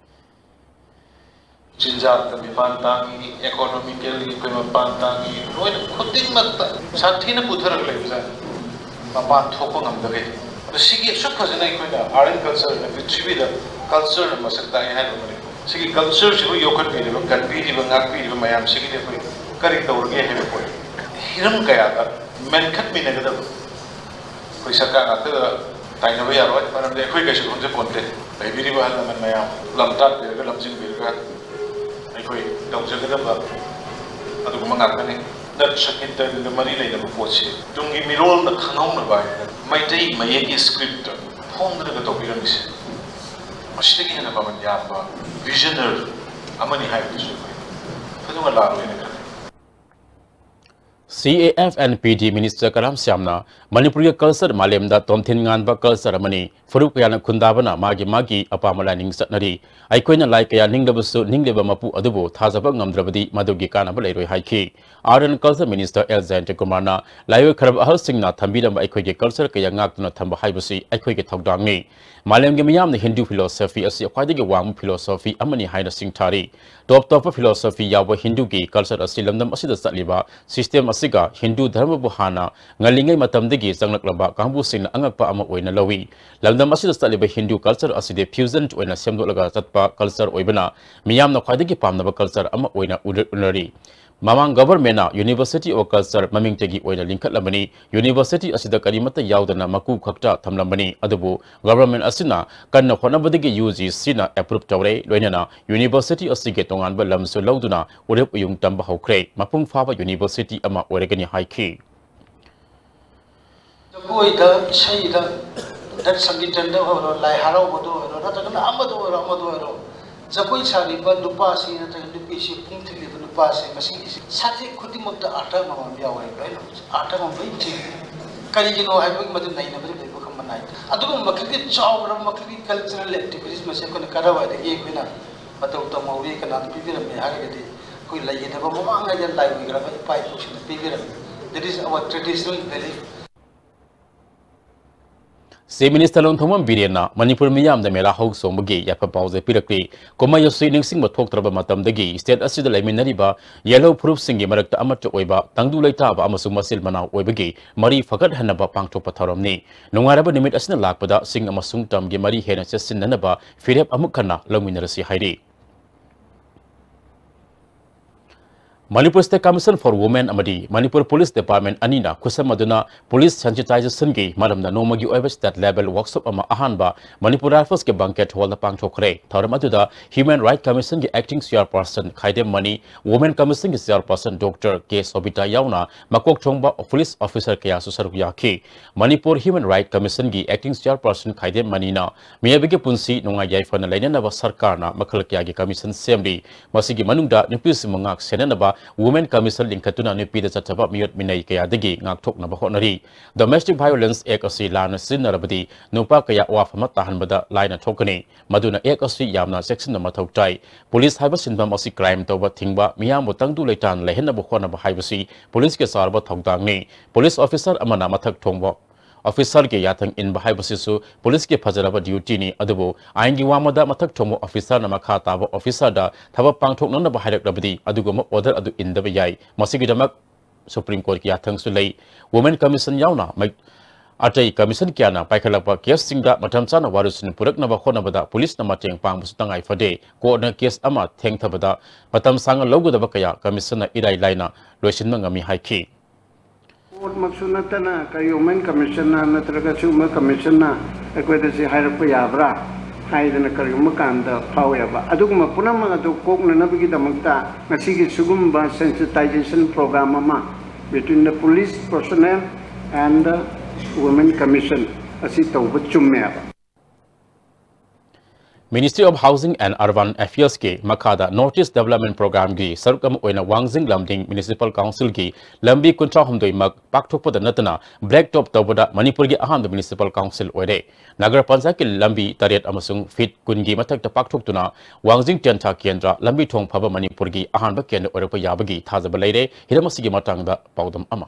ꯆꯤꯟꯖꯥꯛꯇ ꯃꯤꯄꯥꯟ ꯇꯥꯡꯉꯤ, ꯏꯀꯣꯅꯣꯃꯤꯀꯦꯜꯒꯤ ꯑꯩꯈꯣꯏ ꯃꯄꯥꯟ ꯇꯥꯡꯉꯤ, ꯂꯣꯏꯅ ꯈꯨꯗꯤꯡꯃꯛꯇ ꯁꯥꯊꯤꯅ ꯄꯨꯊꯔꯒ ꯂꯩꯕꯖꯥꯠꯅꯤ꯫ ꯃꯄꯥꯟ ꯊꯣꯛꯄ ꯉꯝꯗꯕꯩ꯫ ꯑꯗꯣ ꯁꯤꯒꯤ ꯑꯁꯨꯛ ꯐꯖꯅ ꯑꯩꯈꯣꯏꯅ ꯑꯥꯔꯠ ꯑꯦꯟ ꯀꯜꯆꯔꯅ ꯄ꯭ꯔꯤꯊꯤꯕꯤꯗ ꯀꯜꯆꯔꯅ ꯃꯁꯛ ꯇꯥꯛꯑꯦ ꯍꯥꯏꯕ ꯑꯃꯅꯤ꯫ ꯁꯤꯒꯤ ꯀꯜꯆꯔꯁꯤꯕꯨ ꯌꯣꯛꯈꯠꯄꯤꯔꯤꯕ, ꯀꯟꯕꯤꯔꯤꯕ, ꯉꯥꯛꯄꯤꯔꯤꯕ ꯃꯌꯥꯝꯁꯤꯒꯤꯗꯤ ꯑꯩꯈꯣꯏ ꯀꯔꯤ ꯇꯧꯔꯒꯦ ꯍꯥꯏꯕ ꯄꯣꯏꯟ ꯍꯤꯔꯝ ꯀꯌꯥꯗ ꯃꯦꯟꯈꯠꯃꯤꯟꯅꯒꯗꯕ꯫ ꯑꯩꯈꯣꯏ ꯁꯔꯀꯥꯔ ꯉꯥꯛꯇꯗ ꯇꯥꯏꯅꯕ ꯌꯥꯔꯣꯏ, ꯃꯔꯝꯗꯤ ꯑꯩꯈꯣꯏ ꯀꯩꯁꯨ ꯈꯪꯖꯄꯣꯟꯇꯦ꯫ ꯂꯩꯕꯤꯔꯤꯕ ꯑꯍꯜ ꯂꯃꯟ ꯃꯌꯥꯝ ꯂꯝ ꯇꯥꯛꯄꯤꯔꯒ, ꯂꯝꯖꯤꯡꯕꯤꯔꯒ ꯑꯩꯈꯣꯏ ꯇꯧꯖꯒꯗꯕ ꯑꯗꯨꯒꯨꯝꯕ ꯉꯥꯛꯇꯅꯤ꯫ ꯅꯠ ꯁꯪꯀꯤꯔꯇꯟꯒ ꯃꯔꯤ ꯂꯩꯅꯕ ꯄꯣꯠꯁꯤ ꯇꯨꯡꯒꯤ ꯃꯤꯔꯣꯜꯅ ꯈꯪꯍꯧꯅꯕ ꯍꯥꯏꯅ ꯃꯩꯇꯩ ꯃꯌꯦꯛꯀꯤ ꯁ꯭ꯀ꯭ꯔꯤꯞꯇ ꯐꯣꯡꯗꯨꯅꯒ ꯇꯧꯕꯤꯔꯝꯃꯤꯁꯦ, ꯃꯁꯤꯗꯒꯤ ꯍꯦꯟꯅ ꯃꯃꯜ ꯌꯥꯝꯕ ꯚꯤꯖꯅꯔ ꯑꯃꯅꯤ ꯍꯥꯏꯕꯗꯨꯁꯨ ꯑꯩꯈꯣꯏ ꯊꯣꯏꯗꯣꯛꯅ ꯂꯥꯜꯂꯣꯏꯅ ꯈꯜꯂꯤ꯫ C A F and P D Minister ꯀꯔꯥꯝ ꯁ꯭ꯌꯥꯝꯅ ꯃꯅꯤꯄꯨꯔꯒꯤ culture ꯃꯥꯂꯦꯝꯗ ꯇꯣꯝꯊꯤꯟ ꯉꯥꯟꯕ culture ꯑꯃꯅꯤ꯫ ꯐꯨꯔꯨꯞ ꯀꯌꯥꯅ ꯈꯨꯟꯗꯥꯕꯅ ꯃꯥꯒꯤ ꯃꯥꯒꯤ ꯑꯄꯥꯝꯕ ꯂꯥꯏꯅꯤꯡ ꯆꯠꯅꯔꯤ꯫ ꯑꯩꯈꯣꯏꯅ ꯂꯥꯏ ꯀꯌꯥ ꯅꯤꯡꯂꯕꯁꯨ ꯅꯤꯡꯂꯤꯕ ꯃꯄꯨ ꯑꯗꯨꯕꯨ ꯊꯥꯖꯕ ꯉꯝꯗ꯭ꯔꯕꯗꯤ ꯃꯗꯨꯒꯤ ꯀꯥꯟꯅꯕ ꯂꯩꯔꯣꯏ ꯍꯥꯏꯈꯤ꯫ Art and Culture Minister L Jayantakumar ꯅ ꯂꯥꯏꯑꯣꯏꯈ꯭ꯔꯕ ꯑꯍꯜꯁꯤꯡꯅ ꯊꯝꯕꯤꯔꯝꯕ ꯑꯩꯈꯣꯏꯒꯤ culture ꯀꯌꯥ ꯉꯥꯛꯇꯨꯅ ꯊꯝꯕ ꯍꯥꯏꯕꯁꯤ ꯑꯩꯈꯣꯏꯒꯤ ꯊꯧꯗꯥꯡꯅꯤ꯫ ꯃꯥꯂꯦꯝꯒꯤ ꯃꯤꯌꯥꯝꯅ Hindu philosophy ꯑꯁꯤ ꯈ꯭ꯋꯥꯏꯗꯒꯤ ꯋꯥꯡꯕ philosophy ꯑꯃꯅꯤ ꯍꯥꯏꯅ ꯁꯤꯡꯊꯥꯔꯤ꯫ Top ꯇꯣꯞꯄ philosophy ꯌꯥꯎꯕ Hindu ꯒꯤ culture ꯑꯁꯤ ꯂꯝꯗꯝ ꯑꯁꯤꯗ ꯆꯠꯂꯤꯕ system ꯑꯁꯤꯒ Hindu ꯙꯔꯃꯕꯨ ꯍꯥꯟꯅ ꯉꯜꯂꯤꯉꯩ ꯃꯇꯝꯗꯒꯤ ꯆꯪꯂꯛꯂꯕ ꯀꯥꯡꯕꯨꯁꯤꯡꯅ ꯑꯉꯛꯄ ꯑꯃ ꯑꯣꯏꯅ ꯂꯧꯏ꯫ ꯂꯝꯗꯝ ꯑꯁꯤꯗ ꯆꯠꯂꯤꯕ Hindu culture ꯑꯁꯤꯗꯤ fusion ꯑꯣꯏꯅ ꯁꯦꯝꯗꯣꯛꯂꯒ ꯆꯠꯄ culture ꯑꯣꯏꯕꯅ ꯃꯤꯌꯥꯝꯅ ꯈ꯭ꯋꯥꯏꯗꯒꯤ ꯄꯥꯝꯅꯕ culture ꯑꯃ ꯑꯣꯏꯅ ꯎꯅ-, ꯎꯅꯔꯤ꯫ ꯃꯃꯥꯡ government ꯅ University of Culture ꯃꯃꯤꯡꯇꯒꯤ ꯑꯣꯏꯅ ꯂꯤꯡꯈꯠꯂꯝꯕꯅꯤ꯫ University ꯑꯁꯤꯗ ꯀꯔꯤꯃꯠꯇ ꯌꯥꯎꯗꯅ ꯃꯀꯨ ꯈꯛꯇ ꯊꯝꯂꯝꯕꯅꯤ꯫ ꯑꯗꯨꯕꯨ government ꯑꯁꯤꯅ ꯀꯟꯅ ꯍꯣꯠꯅꯕꯗꯒꯤ U G C ꯅ approve ꯇꯧꯔꯦ꯫ ꯂꯣꯏꯅꯅ university ꯑꯁꯤꯒꯤ ꯇꯣꯉꯥꯟꯕ ꯂꯝꯁꯨ ꯂꯧꯗꯨꯅ ꯎꯔꯦꯞ ꯎꯌꯨꯡ ꯇꯝꯕ ꯍꯧꯈ꯭ꯔꯦ꯫ ꯃꯄꯨꯡ ꯐꯥꯕ university ꯑꯃ ꯑꯣꯏꯔꯒꯅꯤ ꯍꯥꯏꯈꯤ꯫ ꯖꯒꯣꯏꯗ, ꯏꯁꯩꯗ, ꯗꯠ ꯁꯪꯒꯤꯇꯟꯗ ꯑꯣꯏꯔꯣ, ꯂꯥꯏ ꯍꯔꯥꯎꯕꯗ ꯑꯣꯏꯔꯣ, ꯅꯠꯇ꯭ꯔꯒꯅ ꯑꯃꯗ ꯑꯣꯏꯔꯣ, ꯑꯃꯗ ꯑꯣꯏꯔꯣ, ꯖꯒꯣꯏ ꯁꯥꯔꯤꯕ ꯅꯨꯄꯥꯁꯤ ꯅꯠꯇ꯭ꯔꯒ ꯅꯨꯄꯤꯁꯤ, ꯄꯨꯡ ꯊꯤꯜꯂꯤꯕ ꯅꯨꯄꯥꯁꯤ, ꯃꯁꯤꯒꯤ subject ꯈꯨꯗꯤꯡꯃꯛꯇ ꯑꯔꯊ ꯑꯃꯃꯝ ꯌꯥꯎꯋꯦ, ꯂꯣꯏꯅ ꯑꯔꯊ ꯑꯃꯃꯝ ꯂꯣꯏ ꯊꯤꯜꯂꯤ꯫ ꯀꯔꯤꯒꯤꯅꯣ ꯍꯥꯏꯕꯒꯤ ꯃꯗꯨ ꯅꯩꯅꯕꯗꯤ ꯂꯩꯕ ꯈꯝꯕ ꯅꯥꯏꯗꯦ꯫ ꯑꯗꯨꯒꯨꯝꯕ ꯃꯈꯜꯒꯤ ꯆꯥꯎꯔꯕ ꯃꯈꯜꯒꯤ cultural activities ꯃꯁꯤ ꯑꯩꯈꯣꯏꯅ ꯀꯗꯥꯏꯋꯥꯏꯗꯒꯤ ꯑꯩꯈꯣꯏꯅ ꯃꯇꯧ ꯇꯝꯍꯧꯔꯤ, ꯀꯅꯥꯅ ꯄꯤꯕꯤꯔꯝꯃꯤ ꯍꯥꯏꯔꯒꯗꯤ, ꯑꯩꯈꯣꯏ ꯂꯩꯒꯗꯕ ꯃꯃꯥꯡꯉꯩꯗ ꯂꯥꯏ ꯑꯣꯏꯈ꯭ꯔꯕ ꯏꯄꯥ ꯏꯄꯨꯁꯤꯡꯅ ꯄꯤꯕꯤꯔꯝꯃꯤ꯫ That is our traditional belief. Chief Minister ꯂꯣꯡꯊꯣꯡꯕꯝ ꯕꯤꯔꯦꯟꯅ Manipur ꯃꯤꯌꯥꯝꯗ ꯃꯦꯂꯥ ꯍꯧ ꯆꯣꯡꯕꯒꯤ ꯌꯥꯏꯐ ꯄꯥꯎꯖꯦꯜ ꯄꯤꯔꯛꯂꯤ꯫ ꯀꯨꯝꯍꯩ ꯑꯁꯤ ꯅꯤꯡꯁꯤꯡꯕ ꯊꯣꯛꯇ꯭ꯔꯕ ꯃꯇꯝꯗꯒꯤ state ꯑꯁꯤꯗ ꯂꯩꯃꯤꯟꯅꯔꯤꯕ ꯌꯦꯜꯍꯧ ꯐꯨꯔꯨꯞꯁꯤꯡꯒꯤ ꯃꯔꯛꯇ ꯑꯃꯠꯇ ꯑꯣꯏꯕ, ꯇꯪꯗꯨ ꯂꯩꯇꯥꯕ ꯑꯃꯁꯨꯡ ꯃꯆꯤꯜ ꯃꯅꯥꯎ ꯑꯣꯏꯕꯒꯤ ꯃꯔꯤ ꯐꯒꯠꯍꯟꯅꯕ ꯄꯥꯡꯊꯣꯛꯄ ꯊꯧꯔꯝꯅꯤ꯫ ꯅꯨꯡꯉꯥꯏꯔꯕ ꯅꯨꯃꯤꯠ ꯑꯁꯤꯅ ꯂꯥꯛꯄꯗ ꯆꯤꯡ ꯑꯃꯁꯨꯡ ꯇꯝꯒꯤ ꯃꯔꯤ ꯍꯦꯟꯅ ꯆꯦꯠꯁꯤꯟꯅꯅꯕ ꯐꯤꯔꯦꯞ ꯑꯃꯨꯛ ꯍꯟꯅ ꯂꯧꯃꯤꯟꯅꯔꯁꯤ ꯍꯥꯏꯔꯤ꯫ Manipur State Commission for Women ꯑꯃꯗꯤ Manipur Police Department ꯑꯅꯤꯅ ꯈꯨꯠꯁꯝꯅꯗꯨꯅ police sensitizationꯒꯤ ꯃꯔꯝꯗ ꯅꯣꯡꯃꯒꯤ ꯑꯣꯏꯕ state level workshop ꯑꯃ ꯑꯍꯥꯟꯕ Manipur Riflesꯀꯤ banquet hallꯗ ꯄꯥꯡꯊꯣꯛꯈ꯭ꯔꯦ꯫ ꯊꯧꯔꯝ ꯑꯗꯨꯗ Human Rights Commissionꯒꯤ acting chairperson Khaidem Mani, Women Commissionꯒꯤ chairperson Doctor K ꯁꯣꯕꯤꯇꯥ ꯌꯥꯎꯅ ꯃꯀꯣꯛ ꯊꯣꯡꯕ police officer ꯀꯌꯥꯁꯨ ꯁꯔꯨꯛ ꯌꯥꯈꯤ꯫ ꯃꯅꯤꯄꯨꯔ Human Rights Commissionꯒꯤ acting chairperson ꯈꯥꯏꯗꯦꯝ ꯃꯅꯤꯅ ꯃꯤꯑꯣꯏꯕꯒꯤ ꯄꯨꯟꯁꯤ ꯅꯨꯡꯉꯥꯏ ꯌꯥꯏꯐꯅ ꯂꯩꯅꯅꯕ ꯁꯔꯀꯥꯔꯅ ꯃꯈꯜ ꯀꯌꯥꯒꯤ commission ꯁꯦꯝꯂꯤ꯫ ꯃꯁꯤꯒꯤ ꯃꯅꯨꯡꯗ ꯅꯨꯄꯤꯁꯤꯡꯕꯨ ꯉꯥꯛ ꯁꯦꯟꯅꯅꯕ Women Commission ꯂꯤꯡꯈꯠꯇꯨꯅ ꯅꯨꯄꯤꯗ ꯆꯠꯊꯕ ꯃꯤꯑꯣꯠ ꯃꯤꯅꯩ ꯀꯌꯥꯗꯒꯤ ꯉꯥꯛꯊꯣꯛꯅꯕ ꯍꯣꯠꯅꯔꯤ꯫ Domestic Violence Act ꯑꯁꯤ ꯂꯥꯟꯅ ꯁꯤꯖꯤꯟꯅꯔꯕꯗꯤ ꯅꯨꯄꯥ ꯀꯌꯥ ꯑꯋꯥꯐꯝ ꯑꯃ ꯇꯥꯍꯟꯕꯗ ꯂꯥꯏꯅ ꯊꯣꯛꯀꯅꯤ꯫ ꯃꯗꯨꯅ Act ꯑꯁꯤ ꯌꯥꯝꯅ ꯆꯦꯛꯁꯤꯟꯕ ꯃꯊꯧ ꯇꯥꯏ꯫ Police ꯍꯥꯏꯕ ꯁꯤꯟꯐꯝ ꯑꯁꯤ crime ꯇꯧꯕ ꯊꯤꯡꯕ, ꯃꯤꯌꯥꯝꯕꯨ ꯇꯪꯗꯨ ꯂꯩꯇꯥꯅ ꯂꯩꯍꯟꯅꯕ ꯍꯣꯠꯅꯕ ꯍꯥꯏꯕꯁꯤ policeꯀꯤ ꯆꯥꯎꯔꯕ ꯊꯧꯗꯥꯡꯅꯤ꯫ Police officer ꯑꯃꯅ ꯃꯊꯛ ꯊꯣꯡꯕ officerꯒꯤ ꯌꯥꯊꯪ ꯏꯟꯕ ꯍꯥꯏꯕꯁꯤꯁꯨ policeꯀꯤ ꯐꯖꯔꯕ dutyꯅꯤ꯫ ꯑꯗꯨꯕꯨ ꯑꯥꯏꯟꯒꯤ ꯋꯥꯡꯃꯗ ꯃꯊꯛ ꯊꯣꯡꯕ officerꯅ ꯃꯈꯥ ꯇꯥꯕ officerꯗ ꯊꯕꯛ ꯄꯥꯡꯊꯣꯛꯅꯅꯕ ꯍꯥꯏꯔꯛꯂꯕꯗꯤ ꯑꯗꯨꯒꯨꯝꯕ order ꯑꯗꯨ ꯏꯟꯗꯕ ꯌꯥꯏ꯫ ꯃꯁꯤꯒꯤꯗꯃꯛ Supreme Courtꯀꯤ ꯌꯥꯊꯪꯁꯨ ꯂꯩ꯫ Women Commission ꯌꯥꯎꯅ ꯃꯩ-, ꯑꯇꯩ commission ꯀꯌꯥꯅ ꯄꯥꯏꯈꯠꯂꯛꯄ caseꯁꯤꯡꯗ ꯃꯇꯝ ꯆꯥꯅ ꯋꯥꯔꯣꯏꯁꯤꯟ ꯄꯨꯔꯛꯅꯕ ꯍꯣꯠꯅꯕꯗ policeꯅ ꯃꯇꯦꯡ ꯄꯥꯡꯕꯁꯨ ꯇꯉꯥꯏ ꯐꯗꯦ꯫ Courtꯅ case ꯑꯃ ꯊꯦꯡꯊꯕꯗ ꯃꯇꯝ ꯁꯥꯡꯅ ꯂꯧꯒꯗꯕ ꯀꯌꯥ commissionꯅ ꯏꯔꯥꯏ ꯂꯥꯏꯅ ꯂꯣꯏꯁꯤꯟꯕ ꯉꯝꯃꯤ ꯍꯥꯏꯈꯤ꯫ Courtꯃꯛꯁꯨ ꯅꯠꯇꯅ, ꯀꯔꯤ, Women Commissionꯅ ꯅꯠꯇ꯭ꯔꯒ ꯁꯤꯒꯨꯝꯕ commissionꯅ ꯑꯩꯈꯣꯏꯗ ꯁꯤ ꯍꯥꯏꯔꯛꯄ ꯌꯥꯕ꯭ꯔꯥ ꯍꯥꯏꯗꯅ ꯀꯔꯤꯒꯨꯝꯕ ꯀꯥꯟꯗ ꯐꯥꯎꯋꯦꯕ꯫ ꯑꯗꯨꯒꯨꯝꯕ ꯄꯨꯝꯅꯃꯛ ꯑꯗꯨ ꯀꯣꯛꯅꯅꯕꯒꯤꯗꯃꯛꯇ ꯉꯁꯤꯒꯤ ꯁꯤꯒꯨꯝꯕ sensitization program ꯑꯃ between the police personnel and the Women Commission ꯑꯁꯤ ꯇꯧꯕ ꯆꯨꯝꯃꯦꯕ꯫ Ministry of Housing and Urban Affairsꯀꯤ ꯃꯈꯥꯗ North East Development Programmeꯒꯤ ꯁꯔꯨꯛ ꯑꯃ ꯑꯣꯏꯅ ꯋꯥꯡꯖꯤꯡ ꯂꯝꯗꯤꯡ Municipal Councilꯒꯤ ꯂꯝꯕꯤ ꯀꯨꯟꯊ꯭ꯔꯥ ꯍꯨꯝꯗꯣꯏꯃꯛ ꯄꯥꯛꯊꯣꯛꯄꯗ ꯅꯠꯇꯅ blacktop ꯇꯧꯕꯗ ꯃꯅꯤꯄꯨꯔꯒꯤ ꯑꯍꯥꯟꯕ Municipal Council ꯑꯣꯏꯔꯦ꯫ ꯅꯒꯔ ꯄꯟꯆꯥꯌꯠꯀꯤ ꯂꯝꯕꯤ ꯇꯔꯦꯠ ꯑꯃꯁꯨꯡ feet ꯀꯨꯟꯒꯤ ꯃꯊꯛꯇ ꯄꯥꯛꯊꯣꯛꯇꯨꯅ ꯋꯥꯡꯖꯤꯡ ꯇꯦꯟꯊꯥ ꯀꯦꯟꯗ꯭ꯔ ꯂꯝꯕꯤ ꯊꯣꯡ ꯐꯕ ꯃꯅꯤꯄꯨꯔꯒꯤ ꯑꯍꯥꯟꯕ ꯀꯦꯟꯗ꯭ꯔ ꯑꯣꯏꯔꯛꯄ ꯌꯥꯕꯒꯤ ꯊꯥꯖꯕ ꯂꯩꯔꯦ꯫ ꯍꯤꯔꯝ ꯑꯁꯤꯒꯤ ꯃꯇꯥꯡꯗ ꯄꯥꯎꯗꯝ ꯑꯃ꯫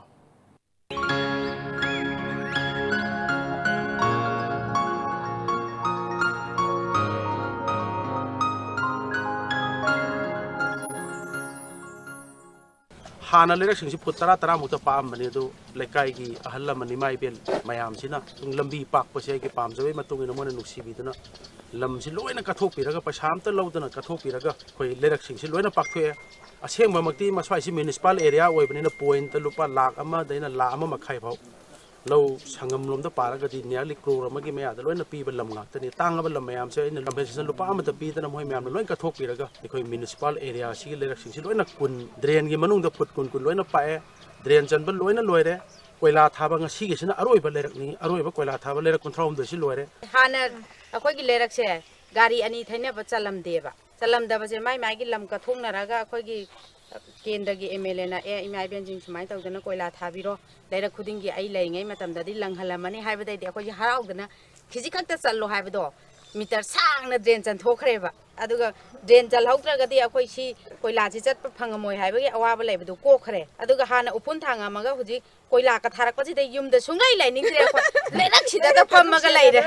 ꯍꯥꯟꯅ ꯂꯩꯔꯛꯁꯤꯡꯁꯤ ꯐꯨꯠ ꯇꯔꯥ, ꯇꯔꯥꯃꯨꯛꯇ ꯄꯥꯛꯑꯝꯕꯅꯤ, ꯑꯗꯨ ꯂꯩꯀꯥꯏꯒꯤ ꯑꯍꯜ ꯂꯃꯟ, ꯏꯃꯥ ꯏꯕꯦꯟ ꯃꯌꯥꯝꯁꯤꯅ ꯁꯨꯝ ꯂꯝꯕꯤ ꯄꯥꯛꯄꯁꯦ ꯑꯩꯒꯤ ꯄꯥꯝꯖꯕꯒꯤ ꯃꯇꯨꯡ ꯏꯟꯅ ꯃꯣꯏꯅ ꯅꯨꯡꯁꯤꯕꯤꯗꯨꯅ ꯂꯝꯁꯤ ꯂꯣꯏꯅ ꯀꯠꯊꯣꯛꯄꯤꯔꯒ, ꯄꯩꯁꯥ ꯑꯝꯇ ꯂꯧꯗꯅ ꯀꯠꯊꯣꯛꯄꯤꯔꯒ ꯑꯩꯈꯣꯏ ꯂꯩꯔꯛꯁꯤꯡꯁꯤ ꯂꯣꯏꯅ ꯄꯥꯛꯊꯣꯛꯑꯦ꯫ ꯑꯁꯦꯡꯕꯃꯛꯇꯤ ꯃꯁ꯭ꯋꯥꯏꯁꯤ municipal area ꯑꯣꯏꯕꯅꯤꯅ point ꯂꯨꯄꯥ ꯂꯥꯈ ꯑꯃꯗꯩꯅ ꯂꯥꯈ ꯑꯃ ꯃꯈꯥꯏ ꯐꯥꯎ ꯂꯧ ꯁꯪꯒꯝ ꯂꯣꯝꯗ ꯄꯥꯔꯒꯗꯤ nearly crore ꯑꯃꯒꯤ ꯃꯌꯥꯗ ꯂꯣꯏꯅ ꯄꯤꯕ ꯂꯝ ꯉꯥꯛꯇꯅꯤ꯫ ꯇꯥꯡꯉꯕ ꯂꯝ ꯃꯌꯥꯝꯁꯦ ꯑꯩꯅ compensation ꯂꯨꯄꯥ ꯑꯃꯠꯇ ꯄꯤꯗꯅ ꯃꯣꯏ ꯃꯌꯥꯝꯅ ꯂꯣꯏ ꯀꯠꯊꯣꯛꯄꯤꯔꯒ ꯑꯩꯈꯣꯏ municipal area ꯑꯁꯤꯒꯤ ꯂꯩꯔꯛꯁꯤꯡꯁꯤ ꯂꯣꯏꯅ ꯀꯨꯟ, drainꯒꯤ ꯃꯅꯨꯡꯗ ꯐꯨꯠ ꯀꯨꯟ ꯀꯨꯟ ꯂꯣꯏꯅ ꯄꯥꯛꯑꯦ꯫ Drain ꯆꯟꯕ ꯂꯣꯏꯅ ꯂꯣꯏꯔꯦ꯫ ꯀꯣꯏꯂꯥ ꯊꯥꯕ ꯉꯁꯤꯒꯤꯁꯤꯅ ꯑꯔꯣꯏꯕ ꯂꯩꯔꯛꯅꯤ, ꯑꯔꯣꯏꯕ ꯀꯣꯏꯂꯥ ꯊꯥꯕ ꯂꯩꯔꯛ ꯀꯨꯟꯊ꯭ꯔꯥ ꯍꯨꯝꯗꯣꯏꯁꯤ ꯂꯣꯏꯔꯦ꯫ ꯍꯥꯟꯅ ꯑꯩꯈꯣꯏꯒꯤ ꯂꯩꯔꯛꯁꯦ ꯒꯥꯔꯤ ꯑꯅꯤ ꯊꯩꯅꯕ ꯆꯜꯂꯝꯗꯦꯕ꯫ ꯆꯜꯂꯝꯗꯕꯁꯦ ꯃꯥꯏ ꯃꯥꯏꯒꯤ ꯂꯝ ꯀꯠꯊꯣꯛꯅꯔꯒ ꯑꯩꯈꯣꯏꯒꯤ ꯀꯦꯟꯗ꯭ꯔꯒꯤ ꯑꯦꯝ ꯑꯦꯜ ꯑꯦꯅ, "ꯑꯦ, ꯏꯃꯥ ꯏꯕꯦꯟꯁꯤꯡ ꯁꯨꯃꯥꯏꯅ ꯇꯧꯗꯅ ꯀꯣꯏꯂꯥ ꯊꯥꯕꯤꯔꯣ, ꯂꯩꯔꯛ ꯈꯨꯗꯤꯡꯒꯤ ꯑꯩ ꯂꯩꯔꯤꯉꯩ ꯃꯇꯝꯗꯗꯤ ꯂꯪꯍꯜꯂꯝꯃꯅꯤ" ꯍꯥꯏꯕꯗꯩꯗꯤ ꯑꯩꯈꯣꯏꯁꯦ ꯍꯔꯥꯎꯗꯅ ꯈꯤꯖꯤꯛ ꯈꯛꯇ ꯆꯠꯂꯣ ꯍꯥꯏꯕꯗꯣ ꯃꯤꯇꯔ ꯁꯥꯡꯅ ꯗ꯭ꯔꯦꯟ ꯆꯟꯊꯣꯛꯈ꯭ꯔꯦꯕ꯫ ꯑꯗꯨꯒ ꯗ꯭ꯔꯦꯟ ꯆꯜꯍꯧꯗ꯭ꯔꯒꯗꯤ ꯑꯩꯈꯣꯏ ꯁꯤ ꯀꯣꯏꯂꯥꯁꯤ ꯆꯠꯄ ꯐꯪꯉꯝꯃꯣꯏ ꯍꯥꯏꯕꯒꯤ ꯑꯋꯥꯕ ꯂꯩꯕꯗꯨ ꯀꯣꯛꯈ꯭ꯔꯦ꯫ ꯑꯗꯨꯒ ꯍꯥꯟꯅ ꯎꯐꯨꯟ ꯊꯥꯡꯉꯝꯃꯒ ꯍꯧꯖꯤꯛ ꯀꯣꯏꯂꯥ ꯀꯊꯥꯔꯛꯄꯁꯤꯗ ꯌꯨꯝꯗ ꯁꯨꯡꯂꯩ ꯂꯩꯅꯤꯡꯗ꯭ꯔꯦ ꯑꯩꯈꯣꯏ꯫ ꯂꯩꯔꯛꯁꯤꯗ ꯐꯝꯃꯒ ꯂꯩꯔꯦ꯫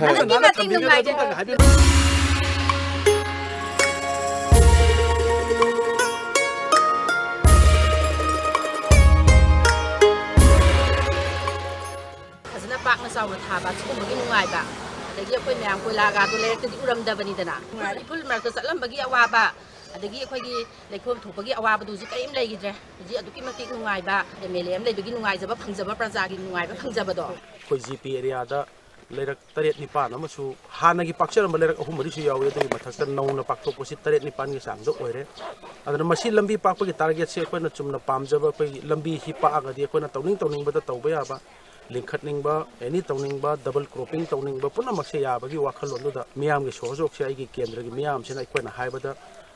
ꯑꯗꯨꯛꯀꯤ ꯃꯇꯤꯛ ꯅꯨꯡꯉꯥꯏꯖꯩ꯫ ꯐꯖꯅ ꯄꯥꯛꯅ ꯆꯥꯎꯅ ꯊꯥꯕ, ꯁꯤꯒꯨꯝꯕꯒꯤ ꯅꯨꯡꯉꯥꯏꯕ, ꯑꯗꯒꯤ ꯑꯩꯈꯣꯏ ꯃꯌꯥꯝ ꯀꯣꯏꯂꯥꯒꯗꯣ ꯂꯩꯔꯛꯇꯗꯤ ꯎꯔꯝꯗꯕꯅꯤꯗꯅ꯫ ꯎꯐꯨꯜ ꯃꯔꯛꯇ ꯆꯠꯂꯝꯕꯒꯤ ꯑꯋꯥꯕ, ꯑꯗꯒꯤ ꯑꯩꯈꯣꯏꯒꯤ ꯂꯩꯈꯣꯝ ꯊꯣꯛꯄꯒꯤ ꯑꯋꯥꯕꯗꯨ ꯍꯧꯖꯤꯛ ꯀꯔꯤꯝ ꯂꯩꯈꯤꯗ꯭ꯔꯦ꯫ ꯍꯧꯖꯤꯛ ꯑꯗꯨꯛꯀꯤ ꯃꯇꯤꯛ ꯅꯨꯡꯉꯥꯏꯕ, ꯑꯦꯝ ꯑꯦꯜ ꯑꯦ ꯑꯃ ꯂꯩꯕꯒꯤ ꯅꯨꯡꯉꯥꯏꯖꯕ ꯐꯪꯖꯕ, ꯄ꯭ꯔꯖꯥꯒꯤ ꯅꯨꯡꯉꯥꯏꯕ ꯐꯪꯖꯕꯗꯣ꯫ ꯑꯩꯈꯣꯏ ꯖꯤ ꯄꯤ ꯑꯦꯔꯤꯌꯥꯗ ꯂꯩꯔꯛ ꯇꯔꯦꯠ ꯅꯤꯄꯥꯟ ꯑꯃꯁꯨ ꯍꯥꯟꯅꯒꯤ ꯄꯥꯛꯆꯔꯝꯕ ꯂꯩꯔꯛ ꯑꯍꯨꯝ ꯃꯔꯤꯁꯨ ꯌꯥꯎꯏ꯫ ꯑꯗꯨꯒꯤ ꯃꯊꯛꯇ ꯅꯧꯅ ꯄꯥꯛꯊꯣꯛꯄꯁꯤ ꯇꯔꯦꯠ ꯅꯤꯄꯥꯟꯒꯤ ꯆꯥꯡꯗ ꯑꯣꯏꯔꯦ꯫ ꯑꯗꯨꯅ ꯃꯁꯤ ꯂꯝꯕꯤ ꯄꯥꯛꯄꯒꯤ ꯇꯥꯔꯒꯦꯠꯁꯦ ꯑꯩꯈꯣꯏꯅ ꯆꯨꯝꯅ ꯄꯥꯝꯖꯕ, ꯑꯩꯈꯣꯏꯒꯤ ꯂꯝꯕꯤꯁꯤ ꯄꯥꯛꯑꯒꯗꯤ ꯑꯩꯈꯣꯏꯅ ꯇꯧꯅꯤꯡ ꯇꯧꯅꯤꯡꯕꯗ ꯇꯧꯕ ꯌꯥꯕ, ꯂꯤꯡꯈꯠꯅꯤꯡꯕ, ꯑꯦꯅꯤ ꯇꯧꯅꯤꯡꯕ, ꯗꯕꯜ ꯀ꯭ꯔꯣꯞꯄꯤꯡ ꯇꯧꯅꯤꯡꯕ ꯄꯨꯝꯅꯃꯛꯁꯦ ꯌꯥꯕꯒꯤ ꯋꯥꯈꯜꯂꯣꯟꯗꯨꯗ ꯃꯤꯌꯥꯝꯒꯤ ꯁꯍꯖꯣꯛꯁꯦ ꯑꯩꯒꯤ ꯀꯦꯟꯗ꯭ꯔꯒꯤ ꯃꯤꯌꯥꯝꯁꯤꯅ ꯑꯩꯈꯣꯏꯅ ꯍꯥꯏꯕꯗ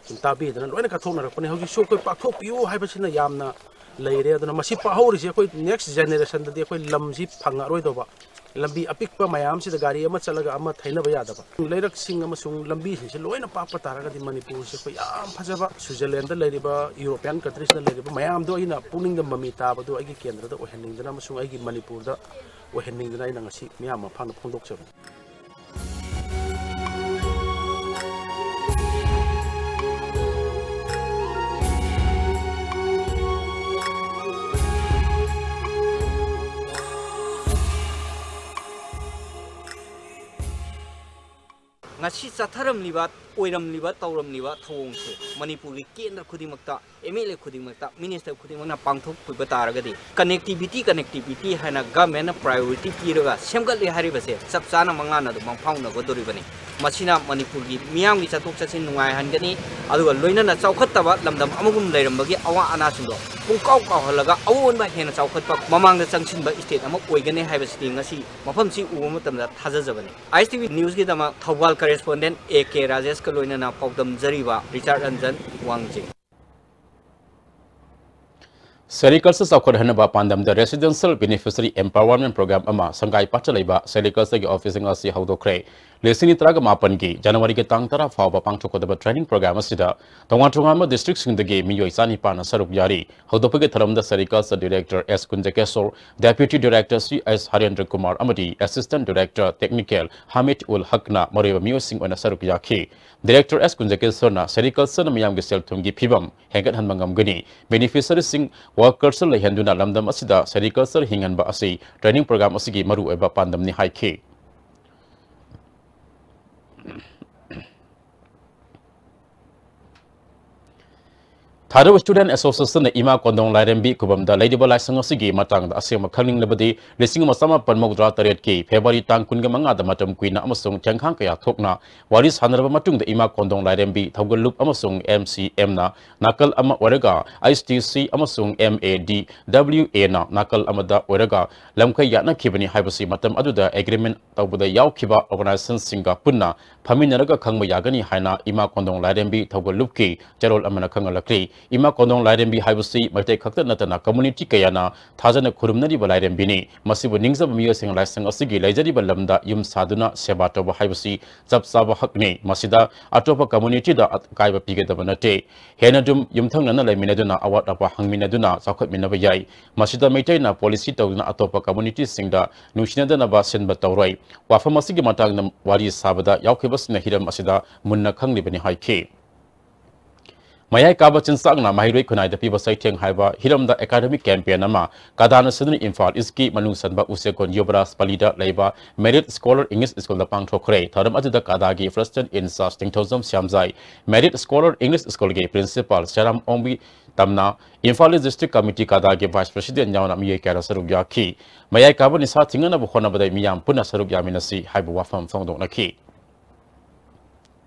ꯁꯨꯝ ꯇꯥꯕꯤꯗꯅ ꯂꯣꯏꯅ ꯀꯠꯊꯣꯛꯅꯔꯛꯄꯅꯦ꯫ ꯍꯧꯖꯤꯛꯁꯨ ꯑꯩꯈꯣꯏ ꯄꯥꯛꯊꯣꯛꯄꯤꯌꯨ ꯍꯥꯏꯕꯁꯤꯅ ꯌꯥꯝꯅ ꯂꯩꯔꯦ꯫ ꯑꯗꯨꯅ ꯃꯁꯤ ꯄꯥꯛꯍꯧꯔꯤꯁꯦ ꯑꯩꯈꯣꯏ ꯅꯦꯛꯁ ꯖꯦꯅꯦꯔꯦꯁꯟꯗꯗꯤ ꯑꯩꯈꯣꯏ ꯂꯝꯁꯤ ꯐꯪꯉꯔꯣꯏꯗꯧꯕ, ꯂꯝꯕꯤ ꯑꯄꯤꯛꯄ ꯃꯌꯥꯝꯁꯤꯗ ꯒꯥꯔꯤ ꯑꯃ ꯆꯠꯂꯒ ꯑꯃ ꯊꯩꯅꯕ ꯌꯥꯗꯕ꯫ ꯂꯩꯔꯛꯁꯤꯡ ꯑꯃꯁꯨꯡ ꯂꯝꯕꯤꯁꯤꯡꯁꯦ ꯂꯣꯏꯅ ꯄꯥꯛꯄ ꯇꯥꯔꯒꯗꯤ ꯃꯅꯤꯄꯨꯔꯁꯦ ꯑꯩꯈꯣꯏ ꯌꯥꯝ ꯐꯖꯕ, ꯁ꯭ꯋꯤꯖꯔꯂꯦꯟꯗ ꯂꯩꯔꯤꯕ, ꯌꯨꯔꯣꯄꯤꯌꯥꯟ ꯀꯟꯇ꯭ꯔꯤꯁꯅ ꯂꯩꯔꯤꯕ ꯃꯌꯥꯝꯗꯣ ꯑꯩꯅ ꯄꯨꯛꯅꯤꯡꯗ ꯃꯃꯤ ꯇꯥꯕꯗꯣ ꯑꯩꯒꯤ ꯀꯦꯟꯗ꯭ꯔꯗ ꯑꯣꯏꯍꯟꯅꯤꯡꯗꯅ ꯑꯃꯁꯨꯡ ꯑꯩꯒꯤ ꯃꯅꯤꯄꯨꯔꯗ ꯑꯣꯏꯍꯟꯅꯤꯡꯗꯅ ꯑꯩꯅ ꯉꯁꯤ ꯃꯤꯌꯥꯝ ꯃꯐꯝꯗ ꯐꯣꯡꯗꯣꯛꯆꯕꯅꯤ꯫ ꯉꯁꯤ ꯆꯠꯊꯔꯝꯂꯤꯕ, ꯑꯣꯏꯔꯝꯂꯤꯕ, ꯇꯧꯔꯝꯂꯤꯕ ꯊꯧꯑꯣꯡꯁꯦ ꯃꯅꯤꯄꯨꯔꯒꯤ ꯀꯦꯟꯗ꯭ꯔ ꯈꯨꯗꯤꯡꯃꯛꯇ, ꯑꯦꯝ ꯑꯦꯜ ꯑꯦ ꯈꯨꯗꯤꯡꯃꯛꯇ, ꯃꯤꯅꯤꯁꯇꯔ ꯈꯨꯗꯤꯡꯃꯛꯅ ꯄꯥꯡꯊꯣꯛꯄꯤꯕ ꯇꯥꯔꯒꯗꯤ, ꯀꯅꯦꯛꯇꯤꯚꯤꯇꯤ, ꯀꯅꯦꯛꯇꯤꯚꯤꯇꯤ ꯍꯥꯏꯅ ꯒꯚꯔꯟꯃꯦꯟꯠꯅ ꯄ꯭ꯔꯥꯏꯌꯣꯔꯤꯇꯤ ꯄꯤꯔꯒ ꯁꯦꯝꯒꯠꯂꯦ ꯍꯥꯏꯔꯤꯕꯁꯦ ꯆꯞ ꯆꯥꯅ ꯃꯉꯥꯅ ꯑꯗꯨꯝ ꯃꯪꯐꯥꯎꯅꯒꯗꯧꯔꯤꯕꯅꯤ꯫ ꯃꯁꯤꯅ ꯃꯅꯤꯄꯨꯔꯒꯤ ꯃꯤꯌꯥꯝꯒꯤ ꯆꯠꯊꯣꯛ ꯆꯠꯁꯤꯟ ꯅꯨꯡꯉꯥꯏꯍꯟꯒꯅꯤ, ꯑꯗꯨꯒ ꯂꯣꯏꯅꯅ ꯆꯥꯎꯈꯠꯇꯕ ꯂꯝꯗꯝ ꯑꯃꯒꯨꯝ ꯂꯩꯔꯝꯕꯒꯤ ꯑꯋꯥ ꯑꯅꯥꯁꯤꯡꯗꯣ ꯄꯨꯡꯀꯥꯎ ꯀꯥꯎꯍꯜꯂꯒ ꯑꯑꯣꯟꯕ ꯍꯦꯟꯅ ꯆꯥꯎꯈꯠꯄ ꯃꯃꯥꯡꯗ ꯆꯪꯁꯤꯟꯕ ꯁ꯭ꯇꯦꯠ ꯑꯃ ꯑꯣꯏꯒꯅꯤ ꯍꯥꯏꯕꯁꯤꯗꯤ ꯉꯁꯤ ꯃꯐꯝꯁꯤ ꯎꯕ ꯃꯇꯝꯗ ꯊꯥꯖꯖꯕꯅꯤ꯫ ꯑꯥꯏ ꯑꯦꯁ ꯇꯤ ꯚꯤ ꯅ꯭ꯌꯨꯁꯀꯤꯗꯃꯛ ꯊꯧꯕꯥꯜ ꯀꯔꯦꯁꯄꯣꯟꯗꯦꯟꯠ ꯑꯦ ꯀꯦ ꯔꯥꯖꯦꯁꯀ ꯂꯣꯏꯅꯅ ꯄꯥꯎꯗꯝꯖꯔꯤꯕ ꯔꯤꯆꯥꯔꯗ ꯔꯟꯖꯟ ꯋꯥꯡꯖꯤꯡ꯫ Sericulture ꯆꯥꯎꯈꯠꯍꯟꯅꯕ ꯄꯥꯟꯗꯝꯗ Residential Beneficiary Empowerment Program ꯑꯃ ꯁꯪꯒꯥꯏ ꯄꯥꯠꯇ ꯂꯩꯕ Sericultureꯒꯤ officeꯁꯤꯡ ꯑꯁꯤ ꯍꯧꯗꯣꯛꯈ꯭ꯔꯦ꯫ ꯂꯤꯁꯤꯡ ꯑꯅꯤ ꯇꯔꯥꯃꯥꯄꯟꯒꯤ Januaryꯒꯤ ꯇꯥꯡ ꯇꯔꯥ ꯐꯥꯎꯕ ꯄꯥꯡꯊꯣꯛꯀꯗꯕ training program ꯑꯁꯤꯗ ꯇꯣꯉꯥꯟ ꯇꯣꯉꯥꯟꯕ districtꯁꯤꯡꯗꯒꯤ ꯃꯤꯑꯣꯏ ꯆꯥꯅꯤꯄꯥꯟꯅ ꯁꯔꯨꯛ ꯌꯥꯔꯤ꯫ ꯍꯧꯗꯣꯛꯄꯒꯤ ꯊꯧꯔꯝꯗ Sericulture Director S ꯀꯨꯟꯖꯀꯦꯁꯣꯔ, Deputy Director C S ꯍꯔꯦꯟꯗ꯭ꯔ Kumar ꯑꯃꯗꯤ Assistant Director Technical ꯍꯥꯃꯤꯗ ꯎꯜ ꯍꯛꯅ ꯃꯔꯨꯑꯣꯏꯕ ꯃꯤꯑꯣꯏꯁꯤꯡ ꯑꯣꯏꯅ ꯁꯔꯨꯛ ꯌꯥꯈꯤ꯫ Director S ꯀꯨꯟꯖꯀꯦꯁꯣꯔꯅ Sericultureꯅ ꯃꯤꯌꯥꯝꯒꯤ ꯁꯦꯜ-ꯊꯨꯝꯒꯤ ꯐꯤꯕꯝ ꯍꯦꯟꯒꯠꯍꯟꯕ ꯉꯝꯒꯅꯤ, beneficiaryꯁꯤꯡ workerꯁ ꯂꯩꯍꯟꯗꯨꯅ ꯂꯝꯗꯝ ꯑꯁꯤꯗ Sericulture ꯍꯤꯡꯍꯟꯕ ꯑꯁꯤ training program ꯑꯁꯤꯒꯤ ꯃꯔꯨꯑꯣꯏꯕ ꯄꯥꯟꯗꯝꯅꯤ ꯍꯥꯏꯈꯤ꯫ ꯊꯥꯗꯧ Student Associationꯅ ꯏꯃꯥ ꯀꯣꯟꯗꯣꯡ ꯂꯥꯏꯔꯦꯝꯕꯤ ꯈꯨꯕꯝꯗ ꯂꯩꯔꯤꯕ ꯂꯥꯏꯁꯪ ꯑꯁꯤꯒꯤ ꯃꯇꯥꯡꯗ ꯑꯁꯦꯡꯕ ꯈꯪꯅꯤꯡꯂꯕꯗꯤ, ꯂꯤꯁꯤꯡ ꯑꯃ ꯆꯃꯥꯄꯟ ꯃꯧꯗ꯭ꯔꯥ ꯇꯔꯦꯠꯀꯤ February ꯇꯥꯡ ꯀꯨꯟꯒ ꯃꯉꯥꯗ ꯃꯇꯝ ꯀꯨꯏꯅ ꯑꯃꯁꯨꯡ ꯊꯦꯡꯈꯥꯡ ꯀꯌꯥ ꯊꯣꯛꯅ ꯋꯥꯔꯤ ꯁꯥꯟꯅꯔꯕ ꯃꯇꯨꯡꯗ, ꯏꯃꯥ ꯀꯣꯟꯗꯣꯡ ꯂꯥꯏꯔꯦꯝꯕꯤ ꯊꯧꯒꯜꯂꯨꯞ ꯑꯃꯁꯨꯡ M C Mꯅ ꯅꯥꯀꯜ ꯑꯃ ꯑꯣꯏꯔꯒ, H T C ꯑꯃꯁꯨꯡ M A D W Aꯅ ꯅꯥꯀꯜ ꯑꯃꯗ ꯑꯣꯏꯔꯒ ꯂꯝꯈꯩ ꯌꯥꯅꯈꯤꯕꯅꯤ ꯍꯥꯏꯕꯁꯤ ꯃꯇꯝ ꯑꯗꯨꯗ agreement ꯇꯧꯕꯗ ꯌꯥꯎꯈꯤꯕ organizationꯁꯤꯡꯒ ꯄꯨꯟꯅ ꯐꯝꯃꯤꯟꯅꯔꯒ ꯈꯪꯕ ꯌꯥꯒꯅꯤ ꯍꯥꯏꯅ ꯏꯃꯥ ꯀꯣꯟꯗꯣꯡ ꯂꯥꯏꯔꯦꯝꯕꯤ ꯊꯧꯒꯜꯂꯨꯞꯀꯤ ꯆꯦꯔꯣꯜ ꯑꯃꯅ ꯈꯪꯍꯜꯂꯛꯂꯤ꯫ ꯏꯃꯥ ꯀꯣꯟꯗꯣꯡ ꯂꯥꯏꯔꯦꯝꯕꯤ ꯍꯥꯏꯕꯁꯤ ꯃꯩꯇꯩ ꯈꯛꯇ ꯅꯠꯇꯅ community ꯀꯌꯥꯅ ꯊꯥꯖꯅ ꯈꯨꯔꯨꯝꯅꯔꯤꯕ ꯂꯥꯏꯔꯦꯝꯕꯤꯅꯤ꯫ ꯃꯁꯤꯕꯨ ꯅꯤꯡꯖꯕ ꯃꯤꯑꯣꯏꯁꯤꯡꯅ ꯂꯥꯏꯁꯪ ꯑꯁꯤꯒꯤ ꯂꯩꯖꯔꯤꯕ ꯂꯝꯗ ꯌꯨꯝ ꯁꯥꯗꯨꯅ ꯁꯦꯕꯥ ꯇꯧꯕ ꯍꯥꯏꯕꯁꯤ ꯆꯞ ꯆꯥꯕ ꯍꯛꯅꯤ꯫ ꯃꯁꯤꯗ ꯑꯇꯣꯞꯄ communityꯗ ꯑꯀꯥꯏꯕ ꯄꯤꯒꯗꯕ ꯅꯠꯇꯦ꯫ ꯍꯦꯟꯅ ꯑꯗꯨꯝ ꯌꯨꯝꯊꯪꯅꯅ ꯂꯩꯃꯤꯟꯅꯗꯨꯅ, ꯑꯋꯥꯠ ꯑꯄꯥ ꯍꯪꯃꯤꯟꯅꯗꯨꯅ ꯆꯥꯎꯈꯠꯃꯤꯟꯅꯕ ꯌꯥꯏ꯫ ꯃꯁꯤꯗ ꯃꯩꯇꯩꯅ policy ꯇꯧꯗꯨꯅ ꯑꯇꯣꯞꯄ communityꯁꯤꯡꯗ ꯅꯨꯡꯁꯤꯅꯗꯅꯕ ꯁꯤꯟꯕ ꯇꯧꯔꯣꯏ꯫ ꯋꯥꯐꯝ ꯑꯁꯤꯒꯤ ꯃꯇꯥꯡꯗ ꯋꯥꯔꯤ ꯁꯥꯕꯗ ꯌꯥꯎꯈꯤꯕꯁꯤꯡꯅ ꯍꯤꯔꯝ ꯑꯁꯤꯗ ꯃꯨꯟꯅ ꯈꯪꯂꯤꯕꯅꯤ ꯍꯥꯏꯈꯤ꯫ ꯃꯌꯥꯏ ꯀꯥꯕ ꯆꯤꯟꯖꯥꯛꯅ ꯃꯍꯩꯔꯣꯏ ꯈꯨꯟꯅꯥꯏꯗ ꯄꯤꯕ ꯆꯩꯊꯦꯡ ꯍꯥꯏꯕ ꯍꯤꯔꯝꯗ academic campaign ꯑꯃ ꯀꯗꯥꯅ ꯁꯤꯟꯗꯨꯅ ꯏꯝꯐꯥꯜ ꯏꯁꯀꯤ ꯃꯅꯨꯡ ꯆꯟꯕ ꯎꯆꯦꯛꯀꯣꯟ ꯌꯨꯕꯔꯥꯖ ꯄꯂꯤꯗ ꯂꯩꯕ Merit Scholar English Schoolꯗ ꯄꯥꯡꯊꯣꯛꯈ꯭ꯔꯦ꯫ ꯊꯧꯔꯝ ꯑꯗꯨꯗ ꯀꯗꯥꯒꯤ President in Charge Ningthoujam Shyamjai, Merit Scholar English Schoolꯒꯤ Principal ꯁꯦꯔꯥꯝ ꯑꯣꯡꯕꯤ ꯇꯝꯅ, Imphal East District Committee ꯀꯗꯥꯒꯤ Vice President ꯌꯥꯎꯅ ꯃꯤꯑꯣꯏ ꯀꯌꯥꯅ ꯁꯔꯨꯛ ꯌꯥꯈꯤ꯫ ꯃꯌꯥꯏ ꯀꯥꯕ ꯅꯤꯁꯥ ꯊꯤꯡꯅꯅꯕ ꯍꯣꯠꯅꯕꯗ ꯃꯤꯌꯥꯝ ꯄꯨꯟꯅ ꯁꯔꯨꯛ ꯌꯥꯃꯤꯟꯅꯁꯤ ꯍꯥꯏꯕ ꯋꯥꯐꯝ ꯐꯣꯡꯗꯣꯛꯅꯈꯤ꯫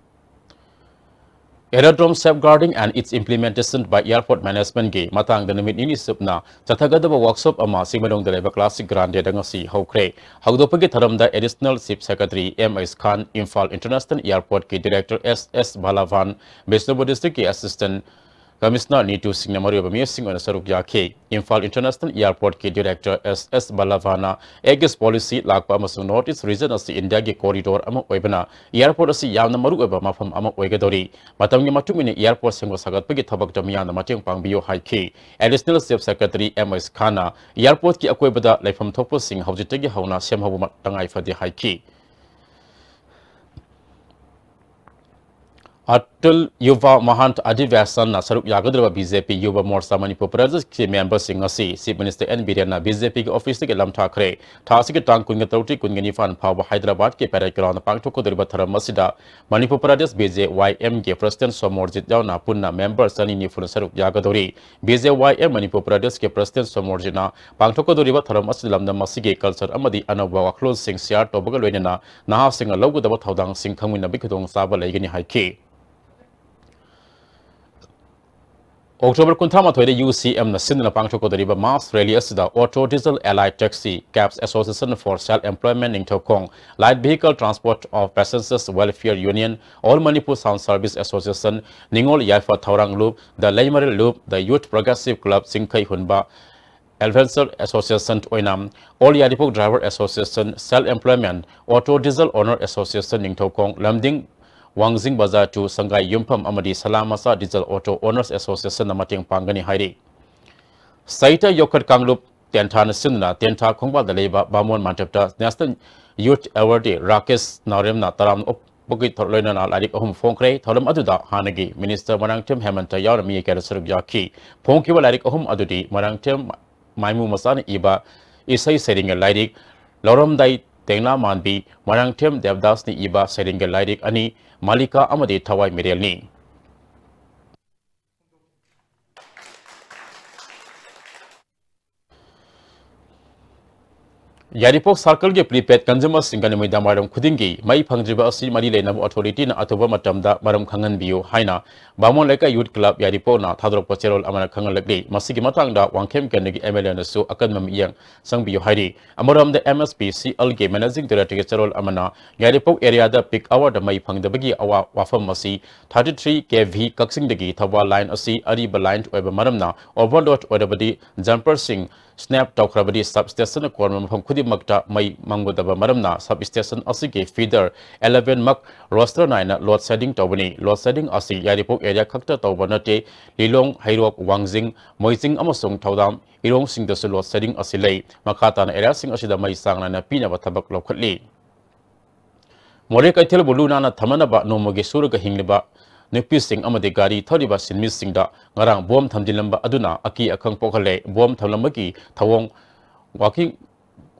Aerodrome Safeguarding and its Implementation by Airport Managementꯀꯤ ꯃꯇꯥꯡꯗ ꯅꯨꯃꯤꯠ ꯅꯤꯅꯤ ꯆꯨꯞꯅ ꯆꯠꯊꯒꯗꯕ workshop ꯑꯃ ꯆꯤꯡꯃꯩꯔꯣꯡꯗ ꯂꯩꯕ Classic Grandeꯗ ꯉꯁꯤ ꯍꯧꯈ꯭ꯔꯦ꯫ ꯍꯧꯗꯣꯛꯄꯒꯤ ꯊꯧꯔꯝꯗ Additional Chief Secretary M S Khan, Imphal International Airportꯀꯤ Director S S Balavan, Bishnupur Districtꯀꯤ Assistant Commissioner ꯅꯤꯇꯨ ꯁꯤꯡꯅ ꯃꯔꯨꯑꯣꯏꯕ ꯃꯤꯑꯣꯏꯁꯤꯡ ꯑꯣꯏꯅ ꯁꯔꯨꯛ ꯌꯥꯈꯤ꯫ ꯏꯝꯐꯥꯜ International Airport ꯀꯤ Director S S ꯕꯜꯂꯚꯥꯅ Aegis Policy ꯂꯥꯛꯄ ꯑꯃꯁꯨꯡ North East Region ꯑꯁꯤ ꯏꯟꯗꯤꯌꯥꯒꯤ corridor ꯑꯃ ꯑꯣꯏꯕꯅ airport ꯑꯁꯤ ꯌꯥꯝꯅ ꯃꯔꯨꯑꯣꯏꯕ ꯃꯐꯝ ꯑꯃ ꯑꯣꯏꯒꯗꯧꯔꯤ꯫ ꯃꯇꯝꯒꯤ ꯃꯇꯨꯡ ꯏꯟꯅ airport ꯁꯦꯝꯒꯠ ꯁꯥꯒꯠꯄꯒꯤ ꯊꯕꯛꯇ ꯃꯤꯌꯥꯝꯅ ꯃꯇꯦꯡ ꯄꯥꯡꯕꯤꯌꯨ ꯍꯥꯏꯈꯤ꯫ Additional Chief Secretary M S ꯈꯥꯟꯅ airport ꯀꯤ ꯑꯀꯣꯏꯕꯗ ꯂꯩꯐꯝ ꯊꯣꯛꯄꯁꯤꯡ ꯍꯧꯖꯤꯛꯇꯒꯤ ꯍꯧꯅ ꯁꯦꯝꯍꯧꯕ ꯇꯉꯥꯏ ꯐꯗꯦ ꯍꯥꯏꯈꯤ꯫ ꯑꯇꯨꯜ ꯌꯨꯚꯥ ꯃꯍꯥꯟ ꯑꯙꯤꯕ꯭ꯌꯥꯁꯟꯅ ꯁꯔꯨꯛ ꯌꯥꯒꯗꯧꯔꯤꯕ BJ P ꯌꯨꯚꯥ ꯃꯣꯔꯆꯥ ꯃꯅꯤꯄꯨꯔ ꯄ꯭ꯔꯗꯦꯁꯀꯤ member ꯁꯤꯡ ꯑꯁꯤ Chief Minister N ꯕꯤꯔꯦꯟꯅ B J P ꯒꯤ office ꯇꯒꯤ ꯂꯝꯊꯥꯈ꯭ꯔꯦ꯫ ꯊꯥ ꯑꯁꯤꯒꯤ ꯇꯥꯡ ꯀꯨꯟꯒ ꯇꯔꯨꯛꯇꯒꯤ ꯀꯨꯟꯒ ꯅꯤꯄꯥꯟ ꯐꯥꯎꯕ ꯍꯥꯏꯗ꯭ꯔꯕꯥꯗꯀꯤ Parade Ground ꯗ ꯄꯥꯡꯊꯣꯛꯀꯗꯧꯔꯤꯕ ꯊꯧꯔꯝ ꯑꯁꯤꯗ Manipur Pradesh B J Y M ꯒꯤ President ꯁꯣꯃꯣꯔꯖꯤꯠ ꯌꯥꯎꯅ ꯄꯨꯟꯅ member ꯆꯅꯤ ꯅꯤꯐꯨꯅ ꯁꯔꯨꯛ ꯌꯥꯒꯗꯧꯔꯤ꯫ B J Y M Manipur ꯄ꯭ꯔꯗꯦꯁꯀꯤ President ꯁꯣꯃꯣꯔꯖꯤꯠꯅ ꯄꯥꯡꯊꯣꯛꯀꯗꯧꯔꯤꯕ ꯊꯧꯔꯝ ꯑꯁꯤꯗ ꯂꯝꯗꯝ ꯑꯁꯤꯒꯤ culture ꯑꯃꯗꯤ ꯑꯅꯧꯕ ꯋꯥꯈꯜꯂꯣꯟꯁꯤꯡ share ꯇꯧꯕꯒ ꯂꯣꯏꯅꯅ ꯅꯍꯥꯁꯤꯡꯅ ꯂꯧꯒꯗꯕ ꯊꯧꯗꯥꯡꯁꯤꯡ ꯈꯪꯃꯤꯟꯅꯕꯒꯤ ꯈꯨꯗꯣꯡꯆꯥꯕ ꯂꯩꯒꯅꯤ ꯍꯥꯏꯈꯤ꯫ ꯑꯣꯛꯇꯣꯕꯔ ꯀꯨꯟꯊ꯭ꯔꯥ ꯃꯥꯊꯣꯏꯗ U C M ꯅ ꯁꯤꯟꯗꯨꯅ ꯄꯥꯡꯊꯣꯛꯀꯗꯧꯔꯤꯕ mass rally ꯑꯁꯤꯗ Auto Diesel Allied Taxi Cabs Association for Self Employment Ningthoukhong, Light Vehicle Transport of Passengers Welfare Union, All Manipur Sound Service Association, ꯅꯤꯉꯣꯜ ꯌꯥꯏꯐ ꯊꯧꯔꯥꯡ ꯂꯨꯞ, The ꯂꯩꯃꯔꯦꯜ ꯂꯨꯞ, The Youth Progressive Club ꯆꯤꯡꯈꯩ ꯍꯨꯟꯕ, Adventure Association ꯑꯣꯏꯅ All Yairipok Driver Association, Self Employment, Auto Diesel Owner Association Ningthoukhong, ꯂꯝꯗꯤꯡ ꯋꯥꯡꯖꯤꯡ ꯕꯖꯥꯔ to ꯁꯪꯒꯥꯏ ꯌꯨꯝꯐꯝ ꯑꯃꯗꯤ ꯁꯂꯥ ꯃꯆꯥ Diesel Auto Owners Association ꯅ ꯃꯇꯦꯡ ꯄꯥꯡꯒꯅꯤ ꯍꯥꯏꯔꯤ꯫ ꯁꯥꯍꯤꯇ꯭ꯌ ꯌꯣꯛꯈꯠ ꯀꯥꯡꯂꯨꯞ ꯇꯦꯟꯊꯥꯅ ꯁꯤꯟꯗꯨꯅ ꯇꯦꯟꯊꯥ ꯈꯣꯡꯕꯥꯜꯗ ꯂꯩꯕ ꯕꯥꯃꯣꯟ ꯃꯟꯗꯞꯇ National Youth Award Day Rakesh ꯅꯥꯎꯔꯦꯝꯅ ꯇꯔꯥꯝꯅ ꯑꯣꯛꯄꯒꯤ ꯊꯧ-, ꯂꯣꯏꯅꯅ ꯂꯥꯏꯔꯤꯛ ꯑꯍꯨꯝ ꯐꯣꯡꯈ꯭ꯔꯦ꯫ ꯊꯧꯔꯝ ꯑꯗꯨꯗ ꯍꯥꯟꯅꯒꯤ Minister ꯃꯣꯏꯔꯥꯡꯊꯦꯝ ꯍꯦꯃꯟꯇ ꯌꯥꯎꯅ ꯃꯤ ꯀꯌꯥꯅ ꯁꯔꯨꯛ ꯌꯥꯈꯤ꯫ ꯐꯣꯡꯈꯤꯕ ꯂꯥꯏꯔꯤꯛ ꯑꯍꯨꯝ ꯑꯗꯨꯗꯤ ꯃꯣꯏꯔꯥꯡꯊꯦꯝ ꯃꯥꯏꯃꯨ ꯃꯆꯥꯅ ꯏꯕ ꯏꯁꯩ ꯁꯩꯔꯦꯡꯒꯤ ꯂꯥꯏꯔꯤꯛ, ꯂꯧꯔꯝꯗꯥꯏ ꯇꯦꯡꯅꯥ ꯃꯥꯟꯕꯤ, ꯃꯣꯏꯔꯥꯡꯊꯦꯝ ꯗꯦꯕꯗꯥꯁꯅ ꯏꯕ ꯁꯩꯔꯦꯡꯒꯤ ꯂꯥꯏꯔꯤꯛ ꯑꯅꯤ, ꯃꯥꯂꯤꯀꯥ ꯑꯃꯗꯤ ꯊꯋꯥꯏ ꯃꯤꯔꯦꯜꯅꯤ꯫ ꯌꯥꯏꯔꯤꯄꯣꯛ circleꯒꯤ prepaid consumerꯁꯤꯡꯒ ꯅꯨꯃꯤꯗꯥꯡ ꯋꯥꯏꯔꯝ ꯈꯨꯗꯤꯡꯒꯤ ꯃꯩ ꯐꯪꯗ꯭ꯔꯤꯕ ꯑꯁꯤ ꯃꯔꯤ ꯂꯩꯅꯕ authorityꯅ ꯑꯊꯨꯕ ꯃꯇꯝꯗ ꯃꯔꯝ ꯈꯪꯍꯟꯕꯤꯌꯨ ꯍꯥꯏꯅ ꯕꯥꯃꯣꯟ ꯂꯩꯀꯥꯏ youth club ꯌꯥꯏꯔꯤꯄꯣꯛꯅ ꯊꯥꯗꯣꯔꯛꯄ ꯆꯦꯔꯣꯜ ꯑꯃꯅ ꯈꯪꯍꯜꯂꯛꯂꯤ꯫ ꯃꯁꯤꯒꯤ ꯃꯇꯥꯡꯗ ꯋꯥꯡꯈꯦꯝ ꯀꯦꯟꯗ꯭ꯔꯒꯤ MLAꯅꯁꯨ ꯑꯀꯟꯕ ꯃꯤꯠꯌꯦꯡ ꯆꯪꯕꯤꯌꯨ ꯍꯥꯏꯔꯤ꯫ ꯑꯃꯔꯣꯝꯗ MSPCLꯒꯤ managing directorꯒꯤ ꯆꯦꯔꯣꯜ ꯑꯃꯅ ꯌꯥꯏꯔꯤꯄꯣꯛ areaꯗ peak hourꯗ ꯃꯩ ꯐꯪꯗꯕꯒꯤ ꯑꯋꯥ-, ꯋꯥꯐꯝ ꯑꯁꯤ thirty three KV ꯀꯛꯆꯤꯡꯗꯒꯤ Thoubal line ꯑꯁꯤ ꯑꯔꯤꯕ line ꯑꯣꯏꯕ ꯃꯔꯝꯅ overload ꯑꯣꯏꯔꯕꯗꯤ jumperꯁꯤꯡ snap ꯇꯧꯈ꯭ꯔꯕꯗꯤ substationꯅ ꯀꯣꯟꯕ ꯃꯐꯝ ꯈꯨꯗꯤꯡꯃꯛꯇ ꯃꯩ ꯃꯝꯒꯗꯕ ꯃꯔꯝꯅ substation ꯑꯁꯤꯒꯤ feeder eleven ꯃꯛ roster ꯅꯥꯏꯅ load shedding ꯇꯧꯕꯅꯤ꯫ Load shedding ꯑꯁꯤ ꯌꯥꯏꯔꯤꯄꯣꯛ area ꯈꯛꯇ ꯇꯧꯕ ꯅꯠꯇꯦ, ꯂꯤꯂꯣꯡ, ꯍꯩꯔꯣꯛ, ꯋꯥꯡꯖꯤꯡ, ꯃꯣꯏꯖꯤꯡ ꯑꯃꯁꯨꯡ ꯊꯧꯗꯥꯝ ꯏꯔꯣꯡꯁꯤꯡꯗꯁꯨ load shedding ꯑꯁꯤ ꯂꯩ꯫ ꯃꯈꯥ ꯇꯥꯅ areaꯁꯤꯡ ꯑꯁꯤꯗ ꯃꯩ ꯆꯥꯡ ꯅꯥꯏꯅ ꯄꯤꯅꯕ ꯊꯕꯛ ꯂꯧꯈꯠꯂꯤ꯫ ꯃꯣꯔꯦ ꯀꯩꯊꯦꯜꯕꯨ ꯂꯨ ꯅꯥꯟꯅ ꯊꯝꯅꯅꯕ ꯅꯣꯡꯃꯒꯤ ꯁꯨꯔꯒ ꯍꯤꯡꯂꯤꯕ ꯅꯨꯄꯤꯁꯤꯡ ꯑꯃꯗꯤ ꯒꯥꯔꯤ ꯊꯧꯔꯤꯕ ꯁꯤꯟꯃꯤꯁꯤꯡꯗ ꯉꯔꯥꯡ ꯕꯣꯝ ꯊꯝꯖꯤꯜꯂꯝꯕ ꯑꯗꯨꯅ ꯑꯀꯤ ꯑꯈꯪ ꯄꯣꯛꯍꯜꯂꯦ꯫ ꯕꯣꯝ ꯊꯝꯂꯝꯕꯒꯤ ꯊꯧꯑꯣꯡ Working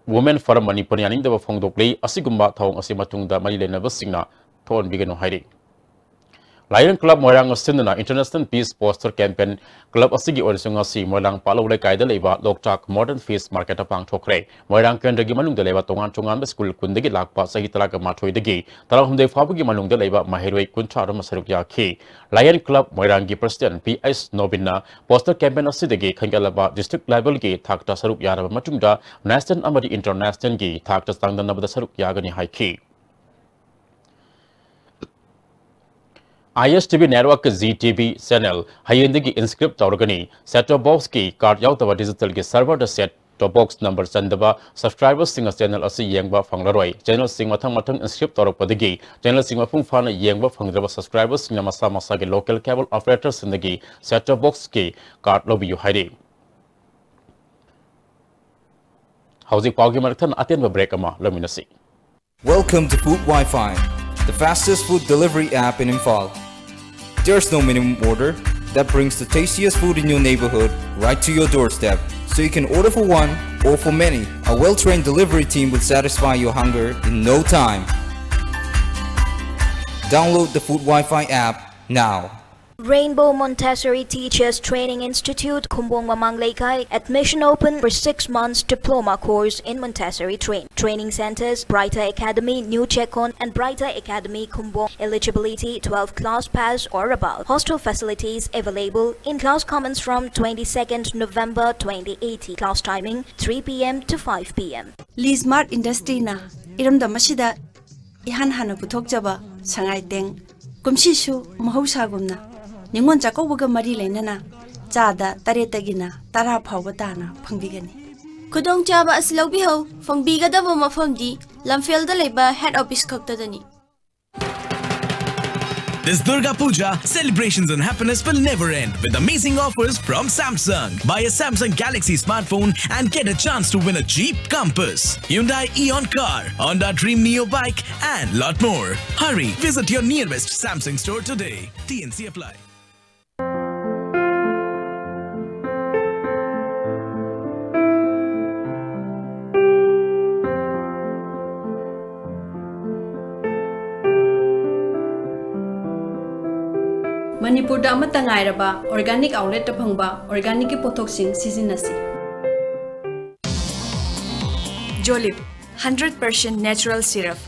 Women Forum ꯃꯅꯤꯄꯨꯔꯅ ꯌꯥꯅꯤꯡꯗꯕ ꯐꯣꯡꯗꯣꯛꯂꯤ꯫ ꯑꯁꯤꯒꯨꯝꯕ ꯊꯧꯑꯣꯡ ꯑꯁꯤ ꯃꯇꯨꯡꯗ ꯃꯔꯤ ꯂꯩꯅꯕꯁꯤꯡꯅ ꯊꯣꯛꯍꯟꯕꯤꯒꯅꯨ ꯍꯥꯏꯔꯤ꯫ Lion Club ꯃꯣꯏꯔꯥꯡ ꯁꯤꯟꯗꯨꯅ International Peace Poster Campaign club ꯑꯁꯤꯒꯤ ꯑꯣꯏꯅꯁꯨ ꯉꯁꯤ ꯃꯣꯏꯔꯥꯡ ꯄꯥꯠꯂꯧ ꯂꯩꯀꯥꯏꯗ ꯂꯩꯕ ꯂꯣꯛꯇꯥꯛ Modern Peace Marketꯇ ꯄꯥꯡꯊꯣꯛꯈ꯭ꯔꯦ꯫ ꯃꯣꯏꯔꯥꯡ ꯀꯦꯟꯗ꯭ꯔꯒꯤ ꯃꯅꯨꯡꯗ ꯂꯩꯕ ꯇꯣꯉꯥꯟ ꯇꯣꯉꯥꯟꯕ ꯁ꯭ꯀꯨꯜ ꯀꯨꯟꯗꯒꯤ ꯂꯥꯛꯄ ꯆꯍꯤ ꯇꯔꯥꯃꯥꯊꯣꯏꯗꯒꯤ ꯇꯔꯥꯍꯨꯝꯗꯣꯏ ꯐꯥꯎꯕꯒꯤ ꯃꯅꯨꯡꯗ ꯂꯩꯕ ꯃꯍꯩꯔꯣꯏ ꯀꯨꯟꯊ꯭ꯔꯥ ꯔꯣꯝ ꯁꯔꯨꯛ ꯌꯥꯈꯤ꯫ Lion Club ꯃꯣꯏꯔꯥꯡꯒꯤ president P H ꯅꯣꯕꯤꯟꯅ poster campaign ꯑꯁꯤꯗꯒꯤ ꯈꯟꯒꯠꯂꯕ district levelꯒꯤ ꯊꯥꯛꯇ ꯁꯔꯨꯛ ꯌꯥꯔꯕ ꯃꯇꯨꯡꯗ national ꯑꯃꯗꯤ internationalꯒꯤ ꯊꯥꯛꯇ ꯆꯥꯡꯗꯝꯅꯕꯗ ꯁꯔꯨꯛ ꯌꯥꯒꯅꯤ ꯍꯥꯏꯈꯤ꯫ ISTV network Zee TV channel ꯍꯌꯦꯡꯗꯒꯤ inscribe ꯇꯧꯔꯒꯅꯤ꯫ Set top boxꯀꯤ card ꯌꯥꯎꯗꯕ digitalꯒꯤ serverꯗ set top box number ꯆꯟꯗꯕ subscriberꯁꯤꯡꯅ channel ꯑꯁꯤ ꯌꯦꯡꯕ ꯐꯪꯂꯔꯣꯏ꯫ Channelꯁꯤꯡ ꯃꯊꯪ ꯃꯊꯪ inscribe ꯇꯧꯔꯛꯄꯗꯒꯤ channelꯁꯤꯡ ꯃꯄꯨꯡ ꯐꯥꯅ ꯌꯦꯡꯕ ꯐꯪꯗ꯭ꯔꯕ subscriberꯁꯤꯡꯅ ꯃꯁꯥ ꯃꯁꯥꯒꯤ local cable operatorꯁꯤꯡꯗꯒꯤ set top boxꯀꯤ card ꯂꯧꯕꯤꯌꯨ ꯍꯥꯏꯔꯤ꯫ ꯍꯧꯖꯤꯛ ꯄꯥꯎꯒꯤ ꯃꯔꯛ ꯊꯠꯅ ꯑꯇꯦꯟꯕ break ꯑꯃ ꯂꯧꯃꯤꯟꯅꯁꯤ꯫ Welcome to Food Wi-Fi, the fastest food delivery app in Imphal. There's no minimum order that brings the tastiest food in your neighborhood right to your doorstep, so you can order for one or for many. A well-trained delivery team will satisfy your hunger in no time. Download the Food Wi-Fi app now. Rainbow Montessori Teachers Training Institute, Khumbong Mamang Leikai. Admission open for six months diploma course in Montessori train. Training centers, Brighter Academy, New Chekon, and Brighter Academy, Khumbong. Eligibility, twelve class pass or above. Hostel facilities available in class commence from twenty-second November twenty eighteen. Class timing, three p.m. to five p.m. Lee Smart Industry ꯅ ꯏꯔꯝꯗꯝ ꯑꯁꯤꯗ ꯏꯍꯥꯟ ꯍꯥꯟꯅ ꯄꯨꯊꯣꯛꯆꯕ ꯁꯉꯥꯏ ꯇꯦꯡ, ꯀꯨꯝꯁꯤꯁꯨ ꯃꯍꯧꯁꯥꯒꯨꯝꯅ ꯅꯤꯉꯣꯜ ꯆꯥꯛꯀꯧꯕꯒ ꯃꯔꯤ ꯂꯩꯅꯅ ꯆꯥꯗ ꯇꯔꯦꯠꯇꯒꯤꯅ ꯇꯔꯥ ꯐꯥꯎꯕ ꯇꯥꯅ ꯐꯪꯕꯤꯒꯅꯤ꯫ ꯈꯨꯗꯣꯡꯆꯥꯕ ꯑꯁꯤ ꯂꯧꯕꯤꯍꯧ꯫ ꯐꯪꯕꯤꯒꯗꯕ ꯃꯐꯝꯗꯤ ꯂꯝꯐꯦꯜꯗ ꯂꯩꯕ head office ꯈꯛꯇꯗꯅꯤ꯫ This Durga Puja, celebrations and happiness will never end with amazing offers from Samsung. Buy a Samsung Galaxy smartphone and get a chance to win a Jeep Compass, Hyundai Eon car, Honda Dream Neo bike, and lot more. Hurry, visit your nearest Samsung store today. T N C apply. ꯃꯅꯤꯄꯨꯔꯗ ꯑꯃꯠꯇ ꯉꯥꯏꯔꯕ organic outlet ꯇ ꯐꯪꯕ organic ꯀꯤ ꯄꯣꯠꯊꯣꯛꯁꯤꯡ ꯁꯤꯖꯤꯟꯅꯁꯤ꯫ Jolib, hundred percent natural syrup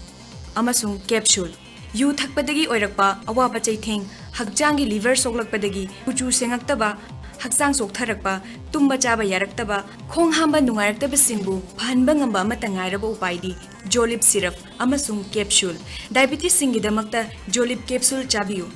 ꯑꯃꯁꯨꯡ capsule꯫ U ꯊꯛꯄꯗꯒꯤ ꯑꯣꯏꯔꯛꯄ ꯑꯋꯥꯕ ꯆꯩꯊꯦꯡ, ꯍꯛꯆꯥꯡꯒꯤ liver ꯁꯣꯛꯂꯛꯄꯗꯒꯤ ꯀꯨꯆꯨ ꯁꯦꯡꯉꯛꯇꯕ, ꯍꯛꯆꯥꯡ ꯆꯣꯛꯊꯔꯛꯄ, ꯇꯨꯝꯕ ꯆꯥꯕ ꯌꯥꯔꯛꯇꯕ, ꯈꯣꯡ ꯍꯥꯝꯕ ꯅꯨꯡꯉꯥꯏꯔꯛꯇꯕꯁꯤꯡꯕꯨ ꯐꯍꯟꯕ ꯉꯝꯕ ꯑꯃꯠꯇ ꯉꯥꯏꯔꯕ ꯎꯄꯥꯏꯗꯤ Jolib syrup ꯑꯃꯁꯨꯡ capsule꯫ Diabetes ꯁꯤꯡꯒꯤꯗꯃꯛꯇ Jolib capsule ꯆꯥꯕꯤꯌꯨ꯫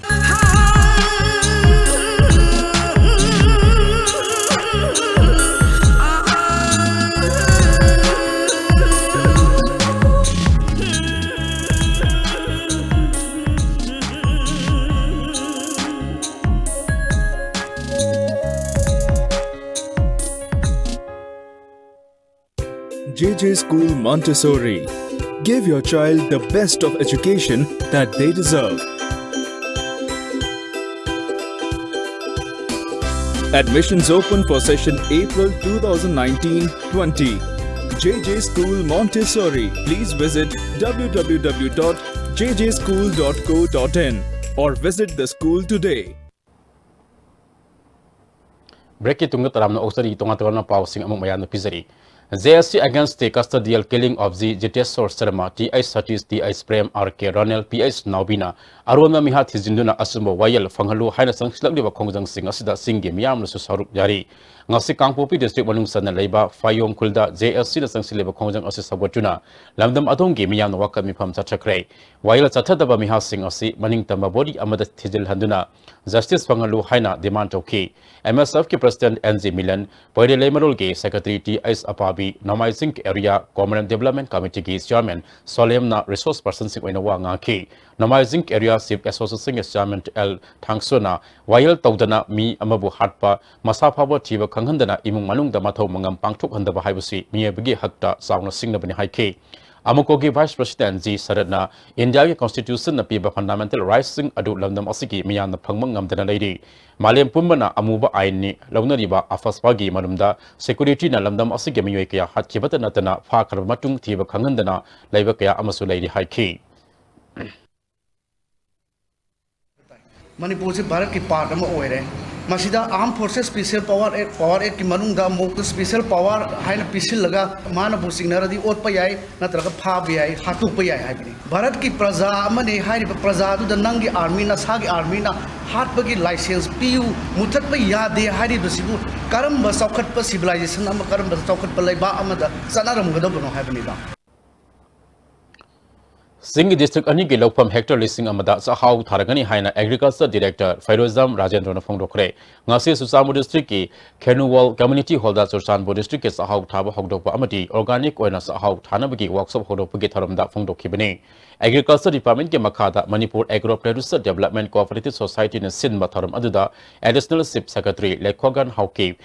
J J School Montessori. Give your child the best of education that they deserve. Admissions open for session April two thousand nineteen twenty. J J School Montessori. Please visit w w w dot j j school dot co dot in or visit the school today. Break ꯀꯤ ꯇꯨꯡꯗ ꯇꯔꯥꯝꯅ ꯑꯣꯛꯆꯔꯤ꯫ ꯇꯣꯉꯥꯟ ꯇꯣꯉꯥꯟꯕ ꯄꯥꯎꯁꯤꯡ ꯑꯃꯨꯛ ꯃꯌꯥꯝꯅ ꯄꯤꯖꯔꯤ꯫ J S C against the custodial killing of G Jiteshwar Sharma, T H Satish, T H Prem, R K Ronel, P H Naobina, ꯑꯔꯣꯟꯕ ꯃꯤꯍꯥꯠ ꯊꯤꯖꯤꯟꯗꯨꯅ ꯑꯆꯨꯝꯕ ꯋꯥꯌꯦꯜ ꯐꯪꯍꯜꯂꯨ ꯍꯥꯏꯅ ꯆꯪꯁꯤꯜꯂꯛꯂꯤꯕ ꯈꯣꯡꯖꯪꯁꯤꯡ ꯑꯁꯤꯗ ꯆꯤꯡꯒꯤ ꯃꯤꯌꯥꯝꯅꯁꯨ ꯁꯔꯨꯛ ꯌꯥꯔꯤ꯫ ꯉꯁꯤ ꯀꯥꯡꯄꯣꯛꯄꯤ district ꯃꯅꯨꯡ ꯆꯟꯅ ꯂꯩꯕ ꯐꯥꯌꯣꯝ ꯈꯨꯜꯗ J S C ꯅ ꯆꯪꯁꯤꯜꯂꯤꯕ ꯈꯣꯡꯖꯪ ꯑꯁꯤ ꯁꯧꯒꯠꯇꯨꯅ ꯂꯝꯗꯝ ꯑꯗꯣꯝꯒꯤ ꯃꯤꯌꯥꯝꯅ ꯋꯥꯀꯠ ꯃꯤꯐꯝ ꯆꯠꯊꯈ꯭ꯔꯦ꯫ ꯋꯥꯌꯦꯜ ꯆꯠꯊꯗꯕ ꯃꯤꯍꯥꯠꯁꯤꯡ ꯑꯁꯤ ꯃꯅꯤꯡ ꯇꯝꯕ body ꯑꯃꯗ ꯊꯤꯖꯤꯜꯍꯟꯗꯨꯅ justice ꯐꯪꯍꯜꯂꯨ ꯍꯥꯏꯅ demand ꯇꯧꯈꯤ꯫ M S F ꯀꯤ president N G Milan, ꯄꯣꯏꯔꯦ ꯂꯩꯃꯔꯣꯜꯒꯤ secretary T H ꯑꯄꯥꯕꯤ, ꯅꯣꯡꯃꯥꯏꯖꯤꯡ area Common Development Committee ꯒꯤ chairman ꯁꯣꯂꯦꯝꯅ resource person ꯁꯤꯡ ꯑꯣꯏꯅ ꯋꯥ ꯉꯥꯡꯈꯤ꯫ ꯅꯣꯡꯃꯥꯏꯖꯤꯡ area Chief Association ꯒꯤ chairman L ꯊꯥꯡꯁꯣꯅ ꯋꯥꯌꯦꯜ ꯇꯧꯗꯅ ꯃꯤ ꯑꯃꯕꯨ ꯍꯥꯠꯄ, ꯃꯁꯥ ꯐꯥꯎꯕ ꯊꯤꯕ ꯈꯪꯍꯟꯗꯅ ꯏꯃꯨꯡ ꯃꯅꯨꯡꯗ ꯃꯊꯧ ꯃꯉꯝ ꯄꯥꯡꯊꯣꯛꯍꯟꯗꯕ ꯍꯥꯏꯕꯁꯤ ꯃꯤꯑꯣꯏꯕꯒꯤ ꯍꯛꯇ ꯆꯥꯎꯅ ꯁꯤꯡꯅꯕꯅꯤ ꯍꯥꯏꯈꯤ꯫ ꯑꯃꯨꯀꯣꯒꯤ vice president G ꯁꯔꯠꯅ ꯏꯟꯗꯤꯌꯥꯒꯤ constitution ꯅ ꯄꯤꯕ fundamental rights ꯁꯤꯡ ꯑꯗꯨ ꯂꯝꯗꯝ ꯑꯁꯤꯒꯤ ꯃꯤꯌꯥꯝꯅ ꯐꯪꯕ ꯉꯝꯗꯅ ꯂꯩꯔꯤ꯫ ꯃꯥꯂꯦꯝ ꯄꯨꯝꯕꯅ ꯑꯃꯨꯕ ꯑꯥꯏꯟꯅꯤ ꯂꯧꯅꯔꯤꯕ ꯑꯐꯁꯄꯥꯒꯤ ꯃꯔꯨꯝꯗ security ꯅ ꯂꯝꯗꯝ ꯑꯁꯤꯒꯤ ꯃꯤꯑꯣꯏ ꯀꯌꯥ ꯍꯥꯠꯈꯤꯕꯇ ꯅꯠꯇꯅ ꯐꯥꯈ꯭ꯔꯕ ꯃꯇꯨꯡ ꯊꯤꯕ ꯈꯪꯍꯟꯗꯅ ꯂꯩꯕ ꯀꯌꯥ ꯑꯃꯁꯨ ꯂꯩꯔꯤ ꯍꯥꯏꯈꯤ꯫ ꯃꯅꯤꯄꯨꯔꯁꯤ ꯚꯥꯔꯠꯀꯤ part ꯑꯃ ꯑꯣꯏꯔꯦ꯫ ꯃꯁꯤꯗ Armed Forces Special Power Act, Power Act ꯀꯤ ꯃꯅꯨꯡꯗ ꯑꯃꯨꯛ special power ꯍꯥꯏꯅ ꯄꯤꯁꯤꯜꯂꯒ ꯃꯥꯅꯕꯨ ꯆꯤꯡꯅꯔꯗꯤ ꯑꯣꯠꯄ ꯌꯥꯏ, ꯅꯠꯇ꯭ꯔꯒ ꯐꯥꯕ ꯌꯥꯏ, ꯍꯥꯠꯇꯣꯛꯄ ꯌꯥꯏ ꯍꯥꯏꯕꯅꯤ꯫ ꯚꯥꯔꯠꯀꯤ ꯄ꯭ꯔꯖꯥ ꯑꯃꯅꯤ ꯍꯥꯏꯔꯤꯕ ꯄ꯭ꯔꯖꯥꯗꯨꯗ ꯅꯪꯒꯤ army, ꯅꯁꯥꯒꯤ army ꯅ ꯍꯥꯠꯄꯒꯤ license ꯄꯤꯌꯨ, ꯃꯨꯊꯠꯄ ꯌꯥꯗꯦ ꯍꯥꯏꯔꯤꯕꯁꯤꯕꯨ ꯀꯔꯝꯕ ꯆꯥꯎꯈꯠꯄ civilization ꯑꯃ, ꯀꯔꯝꯕ ꯆꯥꯎꯈꯠꯄ ꯂꯩꯕꯥꯛ ꯑꯃꯗ ꯆꯠꯅꯔꯝꯒꯗꯕꯅꯣ ꯍꯥꯏꯕꯅꯤꯗ꯫ ꯆꯤꯡꯒꯤ district ꯑꯅꯤꯒꯤ ꯂꯧꯐꯝ hectare ꯂꯤꯁꯤꯡ ꯑꯃꯗ ꯆꯥꯛꯍꯥꯎ ꯊꯥꯔꯒꯅꯤ ꯍꯥꯏꯅ Agriculture Director ꯐꯩꯔꯣꯖꯝ ꯔꯥꯖꯦꯟꯗ꯭ꯔꯣꯅ ꯐꯣꯡꯗꯣꯛꯈ꯭ꯔꯦ꯫ ꯉꯁꯤ ꯆꯨꯔꯆꯥꯟꯄꯨꯔ district ꯀꯤ ꯈꯦꯅꯨꯋꯣꯜ community hall ꯗ ꯆꯨꯔꯆꯥꯟꯄꯨꯔ district ꯀꯤ ꯆꯥꯛꯍꯥꯎ ꯊꯥꯕ ꯍꯧꯗꯣꯛꯄ ꯑꯃꯗꯤ organic ꯑꯣꯏꯅ ꯆꯥꯛꯍꯥꯎ ꯊꯥꯅꯕꯒꯤ workshop ꯍꯧꯗꯣꯛꯄꯒꯤ ꯊꯧꯔꯝꯗ ꯐꯣꯡꯗꯣꯛꯈꯤꯕꯅꯤ꯫ Agriculture Department ꯀꯤ ꯃꯈꯥꯗ Manipur Agro Producer Development Cooperative Society ꯅ ꯁꯤꯟꯕ ꯊꯧꯔꯝ ꯑꯗꯨꯗ Additional Chief Secretary ꯂꯩꯈꯣꯒꯟ Haokip,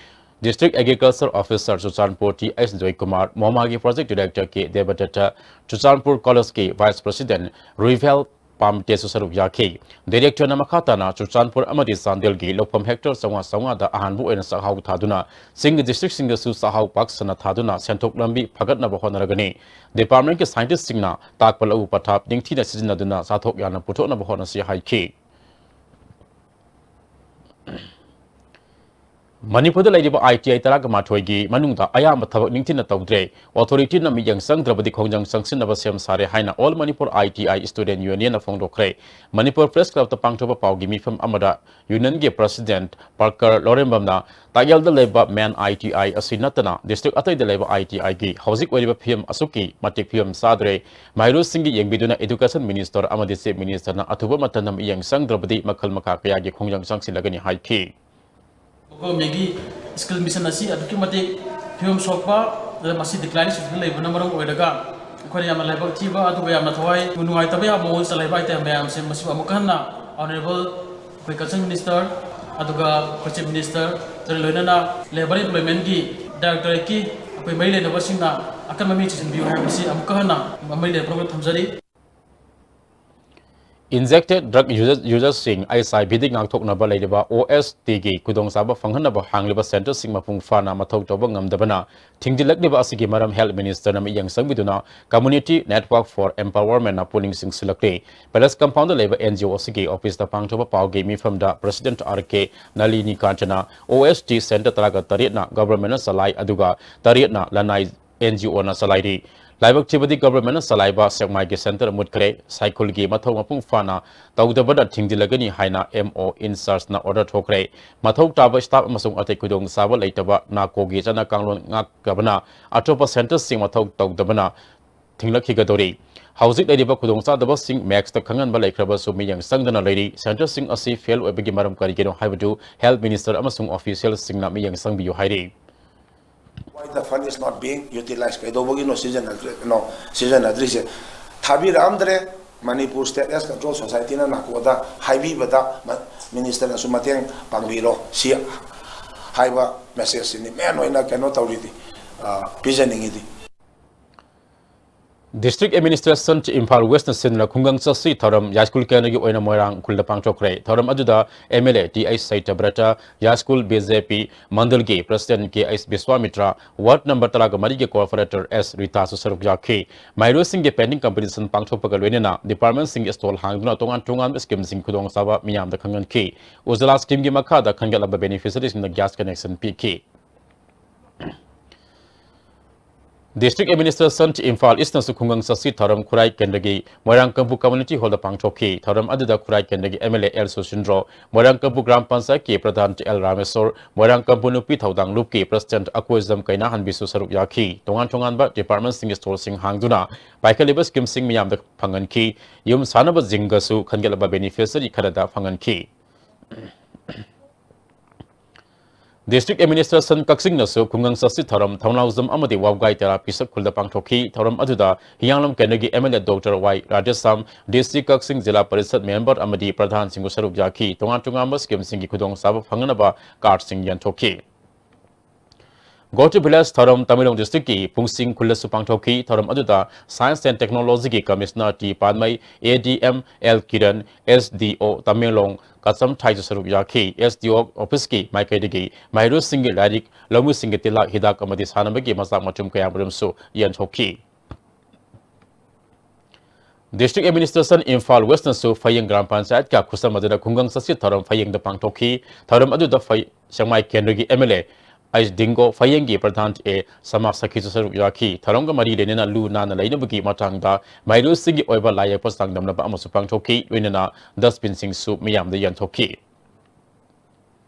District Agriculture Officer Churachandpur T H Joykumar, ꯃꯣꯃꯥꯒꯤ Project Director ꯀꯦ ꯗꯦꯕꯗꯠꯇ, ꯆꯨꯔꯆꯥꯟꯄꯨꯔ College ꯀꯤ Vice President ꯔꯨꯏꯚꯦꯜ ꯄꯥꯝꯇꯦꯁꯨ ꯁꯔꯨꯛ ꯌꯥꯈꯤ꯫ Director ꯅ ꯃꯈꯥ ꯇꯥꯅ ꯆꯨꯔꯆꯥꯟꯄꯨꯔ ꯑꯃꯗꯤ ꯆꯥꯟꯗꯦꯜꯒꯤ ꯂꯧꯐꯝ hectare ꯆꯥꯝꯃꯉꯥ ꯆꯥꯝꯃꯉꯥꯗ ꯑꯍꯥꯟꯕ ꯑꯣꯏꯅ ꯆꯥꯛꯍꯥꯎ ꯊꯥꯗꯨꯅ ꯆꯤꯡꯒꯤ district ꯁꯤꯡꯗꯁꯨ ꯆꯥꯛꯍꯥꯎ ꯄꯥꯛ ꯁꯟꯅ ꯊꯥꯗꯨꯅ ꯁꯦꯟꯊꯣꯛ ꯂꯝꯕꯤ ꯐꯒꯠꯅꯕ ꯍꯣꯠꯅꯔꯒꯅꯤ꯫ Department ꯀꯤ scientist ꯁꯤꯡꯅ ꯇꯥꯛꯄ ꯂꯧꯎ ꯄꯊꯥꯞ ꯅꯤꯡꯊꯤꯅ ꯁꯤꯖꯤꯟꯅꯗꯨꯅ ꯆꯥꯊꯣꯛ ꯌꯥꯅ ꯄꯨꯊꯣꯛꯅꯕ ꯍꯣꯠꯅꯁꯤ ꯍꯥꯏꯈꯤ꯫ ꯃꯅꯤꯄꯨꯔꯗ ꯂꯩꯔꯤꯕ ITI ꯇꯔꯥꯒ ꯃꯥꯊꯣꯏꯒꯤ ꯃꯅꯨꯡꯗ ꯑꯌꯥꯝꯕ ꯊꯕꯛ ꯅꯤꯡꯊꯤꯅ ꯇꯧꯗ꯭ꯔꯦ꯫ Authority-ꯅ ꯃꯤꯠꯌꯦꯡ ꯆꯪꯗ꯭ꯔꯕꯗꯤ ꯈꯣꯡꯖꯪ ꯆꯪꯁꯤꯟꯅꯕ ꯁꯦꯝ ꯁꯥꯔꯦ ꯍꯥꯏꯅ All Manipur ITI Student Union-ꯅ ꯐꯣꯡꯗꯣꯛꯈ꯭ꯔꯦ꯫ Manipur Press Club-ꯇ ꯄꯥꯡꯊꯣꯛꯄ ꯄꯥꯎꯒꯤ ꯃꯤꯐꯝ ꯑꯃꯗ Union-ꯒꯤ President ꯄꯥꯔꯀꯔ ꯂꯧꯔꯦꯝꯕꯝꯅ ꯇꯥꯛꯌꯦꯜꯗ ꯂꯩꯕ main ITI ꯑꯁꯤ ꯅꯠꯇꯅ district ꯑꯇꯩꯗ ꯂꯩꯕ ITI-ꯒꯤ ꯍꯧꯖꯤꯛ ꯑꯣꯏꯔꯤꯕ ꯐꯤꯕꯝ ꯑꯁꯨꯛꯀꯤ ꯃꯇꯤꯛ ꯐꯤꯕꯝ ꯆꯥꯗ꯭ꯔꯦ꯫ ꯃꯍꯩꯔꯣꯏꯁꯤꯡꯒꯤ ꯌꯦꯡꯕꯤꯗꯨꯅ Education Minister ꯑꯃꯗꯤ Chief Minister-ꯅ ꯑꯊꯨꯕ ꯃꯇꯝꯗ ꯃꯤꯠꯌꯦꯡ ꯆꯪꯗ꯭ꯔꯕꯗꯤ ꯃꯈꯜ ꯃꯈꯥ ꯀꯌꯥꯒꯤ ꯈꯣꯡꯖꯪ ꯆꯪꯁꯤꯜꯂꯒꯅꯤ ꯍꯥꯏꯈꯤ꯫ ꯒꯣꯔꯃꯦꯟꯒꯤ ꯁ꯭ꯀꯤꯜ ꯃꯤꯁꯟ ꯑꯁꯤ ꯑꯗꯨꯛꯀꯤ ꯃꯇꯤꯛ ꯐꯤꯕꯝ ꯁꯣꯛꯄ, ꯑꯗ ꯃꯁꯤ decline stage-ꯇ ꯂꯩꯕꯅ ꯃꯔꯝ ꯑꯣꯏꯔꯒ ꯑꯩꯈꯣꯏꯅ ꯌꯥꯝꯅ ꯂꯥꯏꯕꯛ ꯊꯤꯕ, ꯑꯗꯨꯒ ꯌꯥꯝꯅ ꯊꯋꯥꯏ ꯅꯨꯡꯉꯥꯏꯇꯕ ꯌꯥꯕ ꯃꯑꯣꯡꯗ ꯆꯂꯥꯏꯕ ꯍꯥꯏꯇꯥꯔꯦ꯫ ꯃꯌꯥꯝꯁꯦ ꯃꯁꯤꯕꯨ ꯑꯃꯨꯛꯀ ꯍꯟꯅ Honourable ꯑꯩꯈꯣꯏ Concerned Minister, ꯑꯗꯨꯒ ꯑꯩꯈꯣꯏ Chief Minister, ꯑꯗꯨꯒ ꯂꯣꯏꯅꯅ Labour Employment-ꯀꯤ Directorate-ꯀꯤ ꯑꯩꯈꯣꯏ ꯃꯔꯤ ꯂꯩꯅꯕꯁꯤꯡꯅ ꯑꯀꯟꯕ ꯃꯤꯠꯌꯦꯡ ꯆꯤꯡꯁꯤꯟꯕꯤꯌꯨ ꯍꯥꯏꯕꯁꯤ ꯑꯃꯨꯛꯀ ꯍꯟꯅ ꯃꯔꯤ ꯂꯩꯅꯕ ꯄꯨꯝꯅꯃꯛꯇ ꯊꯝꯖꯔꯤ꯫ Injected drug user-, user-ꯁꯤꯡ HIV-ꯗꯒꯤ ꯉꯥꯛꯊꯣꯛꯅꯕ ꯂꯩꯔꯤꯕ OST-ꯒꯤ ꯈꯨꯗꯣꯡꯆꯥꯕ ꯐꯪꯍꯟꯅꯕ ꯍꯥꯡꯂꯤꯕ centre-ꯁꯤꯡ ꯃꯄꯨꯡ ꯐꯥꯅ ꯃꯊꯧ ꯇꯧꯕ ꯉꯝꯗꯕꯅ ꯊꯤꯡꯖꯤꯜꯂꯛꯂꯤꯕ ꯑꯁꯤꯒꯤ ꯃꯔꯝ Health Minister-ꯅ ꯃꯤꯠꯌꯦꯡ ꯆꯪꯕꯤꯗꯨꯅ Community Network for Empowerment-ꯅ ꯄꯨꯛꯅꯤꯡ ꯆꯤꯡꯁꯤꯜꯂꯛꯂꯤ꯫ Palace Compound-ꯗ ꯂꯩꯕ NGO ꯑꯁꯤꯒꯤ office-ꯇ ꯄꯥꯡꯊꯣꯛꯄ ꯄꯥꯎꯒꯤ ꯃꯤꯐꯝꯗ President R K ꯅꯂꯤꯅꯤꯀꯥꯟꯇꯅ OST centre ꯇꯔꯥꯒ ꯇꯔꯦꯠꯅ government-ꯅ ꯆꯂꯥꯏ, ꯑꯗꯨꯒ ꯇꯔꯦꯠꯅ ꯂꯅꯥꯏ NGO-ꯅ ꯆꯂꯥꯏꯔꯤ꯫ ꯂꯥꯏꯕꯛ ꯊꯤꯕꯗꯤ government-ꯅ ꯆꯂꯥꯏꯕ ꯁꯦꯛꯃꯥꯏꯒꯤ centre ꯃꯨꯠꯈ꯭ꯔꯦ꯫ ꯁꯥꯏꯈꯨꯜꯒꯤ ꯃꯊꯧ ꯃꯄꯨꯡ ꯐꯥꯅ ꯇꯧꯗꯕꯅ ꯊꯤꯡꯖꯤꯜꯂꯒꯅꯤ ꯍꯥꯏꯅ MO in charge-ꯅ order ꯊꯣꯛꯈ꯭ꯔꯦ꯫ ꯃꯊꯧ ꯇꯥꯕ staff ꯑꯃꯁꯨꯡ ꯑꯇꯩ ꯈꯨꯗꯣꯡꯆꯥꯕ ꯂꯩꯇꯕ ꯅꯥꯀꯣꯒꯤ ꯆꯠꯅ ꯀꯥꯡꯂꯣꯟ ꯉꯥꯛꯇꯕꯅ ꯑꯇꯣꯞꯄ centre-ꯁꯤꯡ ꯃꯊꯧ ꯇꯧꯗꯕꯅ ꯊꯤꯡꯂꯛꯈꯤꯒꯗꯧꯔꯤ꯫ ꯍꯧꯖꯤꯛ ꯂꯩꯔꯤꯕ ꯈꯨꯗꯣꯡꯆꯥꯗꯕꯁꯤꯡ mask-ꯇ ꯈꯪꯍꯟꯕ ꯂꯩꯈ꯭ꯔꯕꯁꯨ ꯃꯤꯠꯌꯦꯡ ꯆꯪꯗꯅ ꯂꯩꯔꯤ꯫ Centre-ꯁꯤꯡ ꯑꯁꯤ fail ꯑꯣꯏꯕꯒꯤ ꯃꯔꯝ ꯀꯔꯤꯒꯤꯅꯣ ꯍꯥꯏꯕꯗꯨ Health Minister ꯑꯃꯁꯨꯡ official-ꯁꯤꯡꯅ ꯃꯤꯠꯌꯦꯡ ꯆꯪꯕꯤꯌꯨ ꯍꯥꯏꯔꯤ꯫ Why the fund is not being utilized? ꯀꯩꯗꯧꯕꯒꯤꯅꯣ ꯁꯤꯖꯤꯟꯅꯗ꯭ꯔꯦ-, no, ꯁꯤꯖꯤꯟꯅꯗ꯭ꯔꯤꯁꯦ? ꯊꯥꯕꯤꯔꯛꯑꯝꯗ꯭ꯔꯦ꯫ Manipur State AIDS Control Society-ꯅ ꯅꯥꯀꯣꯗ ꯍꯥꯏꯕꯤꯕꯗ ꯃ-, Minister-ꯅꯁꯨ ꯃꯇꯦꯡ ꯄꯥꯡꯕꯤꯔꯣ꯫ ꯁꯤ ꯍꯥꯏꯕ message-ꯁꯤꯅꯤ main ꯑꯣꯏꯅ ꯀꯩꯅꯣ ꯇꯧꯔꯤꯗꯤ, ꯑ, ꯄꯤꯖꯅꯤꯡꯉꯤꯗꯤ꯫ District Administration Imphal West ꯅ ꯁꯤꯟꯗꯨꯅ ꯈꯨꯡꯒꯪ ꯆꯠꯁꯤ ꯊꯧꯔꯝ ꯌꯥꯏꯁ꯭ꯀꯨꯜ ꯀꯦꯟꯗ꯭ꯔꯒꯤ ꯑꯣꯏꯅ ꯃꯣꯏꯔꯥꯡ ꯎꯈ꯭ꯔꯨꯜꯗ ꯄꯥꯡꯊꯣꯛꯈ꯭ꯔꯦ꯫ ꯊꯧꯔꯝ ꯑꯗꯨꯗ M L A T H ꯁꯩꯇꯕ꯭ꯔꯇ, ꯌꯥꯏꯁ꯭ꯀꯨꯜ B J P ꯃꯟꯗꯜꯒꯤ President K H ꯕꯤꯁ꯭ꯋꯥꯃꯤꯇ꯭ꯔ, Ward number ꯇꯔꯥꯒ ꯃꯔꯤꯒꯤ Corporator S ꯔꯤꯇꯥꯁꯨ ꯁꯔꯨꯛ ꯌꯥꯈꯤ꯫ ꯃꯍꯩꯔꯣꯏꯁꯤꯡꯒꯤ painting competition ꯄꯥꯡꯊꯣꯛꯄꯒ ꯂꯣꯏꯅꯅ department ꯁꯤꯡꯒꯤ stall ꯍꯥꯡꯗꯨꯅ ꯇꯣꯉꯥꯟ ꯇꯣꯉꯥꯟꯕ scheme ꯁꯤꯡ ꯈꯨꯗꯣꯡꯆꯥꯕ ꯃꯤꯌꯥꯝꯗ ꯈꯪꯍꯟꯈꯤ꯫ Ujjwala scheme ꯒꯤ ꯃꯈꯥꯗ ꯈꯟꯒꯠꯂꯕ beneficiaries ꯁꯤꯡꯗ gas connection ꯄꯤꯈꯤ꯫ District Administration Imphal East ꯅꯁꯨ ꯈꯨꯡꯒꯪ ꯆꯠꯁꯤ ꯊꯧꯔꯝ ꯈꯨꯔꯥꯏ ꯀꯦꯟꯗ꯭ꯔꯒꯤ ꯃꯣꯏꯔꯥꯡ ꯀꯝꯄꯨ Community Hall ꯗ ꯄꯥꯡꯊꯣꯛꯈꯤ꯫ ꯊꯧꯔꯝ ꯑꯗꯨꯗ ꯈꯨꯔꯥꯏ ꯀꯦꯟꯗ꯭ꯔꯒꯤ M L A L Susindro, Moirang Kampu Gram ꯄꯟꯆꯥꯌꯠꯀꯤ ꯄ꯭ꯔꯙꯥꯟ L ꯔꯥꯃꯦꯁꯣꯔ, ꯃꯣꯏꯔꯥꯡ ꯀꯝꯄꯨ ꯅꯨꯄꯤ ꯊꯧꯗꯥꯡ ꯂꯨꯞꯀꯤ President ꯑꯀꯣꯏꯖꯝ ꯀꯩꯅꯥꯍꯟꯕꯤꯁꯨ ꯁꯔꯨꯛ ꯌꯥꯈꯤ꯫ ꯇꯣꯉꯥꯟ ꯇꯣꯉꯥꯟꯕ department ꯁꯤꯡꯒꯤ stall ꯁꯤꯡ ꯍꯥꯡꯗꯨꯅ ꯄꯥꯏꯈꯠꯂꯤꯕ scheme ꯁꯤꯡ ꯃꯤꯌꯥꯝꯗ ꯐꯪꯍꯟꯈꯤ꯫ ꯌꯨꯝ ꯁꯥꯅꯕ ꯖꯤꯡꯒꯁꯨ ꯈꯟꯒꯠꯂꯕ beneficiary ꯈꯔꯗ ꯐꯪꯍꯟꯈꯤ꯫ District Administration ꯀꯛꯆꯤꯡꯅꯁꯨ ꯈꯨꯡꯒꯪ ꯆꯠꯁꯤ ꯊꯧꯔꯝ ꯊꯧꯅꯥꯎꯖꯝ ꯑꯃꯗꯤ ꯋꯥꯕꯒꯥꯏ ꯇꯦꯔꯥ ꯄꯤꯁꯛ ꯈꯨꯜꯗ ꯄꯥꯡꯊꯣꯛꯈꯤ꯫ ꯊꯧꯔꯝ ꯑꯗꯨꯗ ꯍꯤꯌꯥꯡꯂꯝ ꯀꯦꯟꯗ꯭ꯔꯒꯤ M L A Doctor Y Radheshyam, D C Kakching zila parishad member ꯑꯃꯗꯤ ꯄ꯭ꯔꯙꯥꯟꯁꯤꯡꯕꯨ ꯁꯔꯨꯛ ꯌꯥꯈꯤ꯫ ꯇꯣꯉꯥꯟ ꯇꯣꯉꯥꯟꯕ scheme ꯁꯤꯡꯒꯤ ꯈꯨꯗꯣꯡꯆꯥꯕ ꯐꯪꯅꯅꯕ card ꯁꯤꯡ ꯌꯦꯟꯊꯣꯛꯈꯤ꯫ Go to Village ꯊꯧꯔꯝ ꯇꯃꯦꯡꯂꯣꯡ district ꯀꯤ ꯄꯨꯡꯁꯤꯡ ꯈꯨꯜꯗꯁꯨ ꯄꯥꯡꯊꯣꯛꯈꯤ꯫ ꯊꯧꯔꯝ ꯑꯗꯨꯗ Science and Technology ꯒꯤ Commissioner T ꯄꯥꯟꯃꯩ, A D M L Kiran, S D O Tamenglong ꯀꯆꯝꯊꯥꯏꯁꯨ ꯁꯔꯨꯛ ꯌꯥꯈꯤ꯫ S D O office ꯀꯤ ꯃꯥꯏꯀꯩꯗꯒꯤ ꯃꯍꯩꯔꯣꯏꯁꯤꯡꯒꯤ ꯂꯥꯏꯔꯤꯛ, ꯂꯧꯃꯤꯁꯤꯡꯒꯤ ꯇꯤꯜꯍꯥꯛ ꯍꯤꯗꯥꯛ ꯑꯃꯗꯤ ꯁꯥꯟꯅꯕꯒꯤ ꯃꯆꯥꯛ ꯃꯊꯨꯝ ꯀꯌꯥꯃꯔꯨꯝꯁꯨ ꯌꯦꯟꯊꯣꯛꯈꯤ꯫ District Administration Imphal West ꯅꯁꯨ ꯐꯌꯦꯡ ꯒ꯭ꯔꯥꯝ ꯄꯟꯆꯥꯌꯠꯀ ꯈꯨꯠꯁꯝꯅꯗꯨꯅ ꯈꯨꯡꯒꯪ ꯆꯠꯁꯤ ꯊꯧꯔꯝ ꯐꯌꯦꯡꯗ ꯄꯥꯡꯊꯣꯛꯈꯤ꯫ ꯊꯧꯔꯝ ꯑꯗꯨꯗ ꯐꯩ-, ꯁꯦꯛꯃꯥꯏ ꯀꯦꯟꯗ꯭ꯔꯒꯤ M L A ꯑꯩꯆ ꯗꯤꯡꯒꯣ, ꯐꯌꯦꯡꯒꯤ ꯄ꯭ꯔꯙꯥꯟ ꯑꯦ ꯁꯃꯥꯖ ꯁꯈꯤꯁꯨ ꯁꯔꯨꯛ ꯌꯥꯈꯤ꯫ ꯊꯧꯔꯝꯒ ꯃꯔꯤ ꯂꯩꯅꯅ ꯂꯨ ꯅꯥꯟꯅ ꯂꯩꯅꯕꯒꯤ ꯃꯇꯥꯡꯗ ꯃꯍꯩꯔꯣꯏꯁꯤꯡꯒꯤ ꯑꯣꯏꯕ ꯂꯥꯏ ꯌꯦꯛꯄ ꯆꯥꯡꯗꯝꯅꯕ ꯑꯃꯁꯨ ꯄꯥꯡꯊꯣꯛꯈꯤ꯫ ꯂꯣꯏꯅꯅ dustbin ꯁꯤꯡꯁꯨ ꯃꯤꯌꯥꯝꯗ ꯌꯦꯟꯊꯣꯛꯈꯤ꯫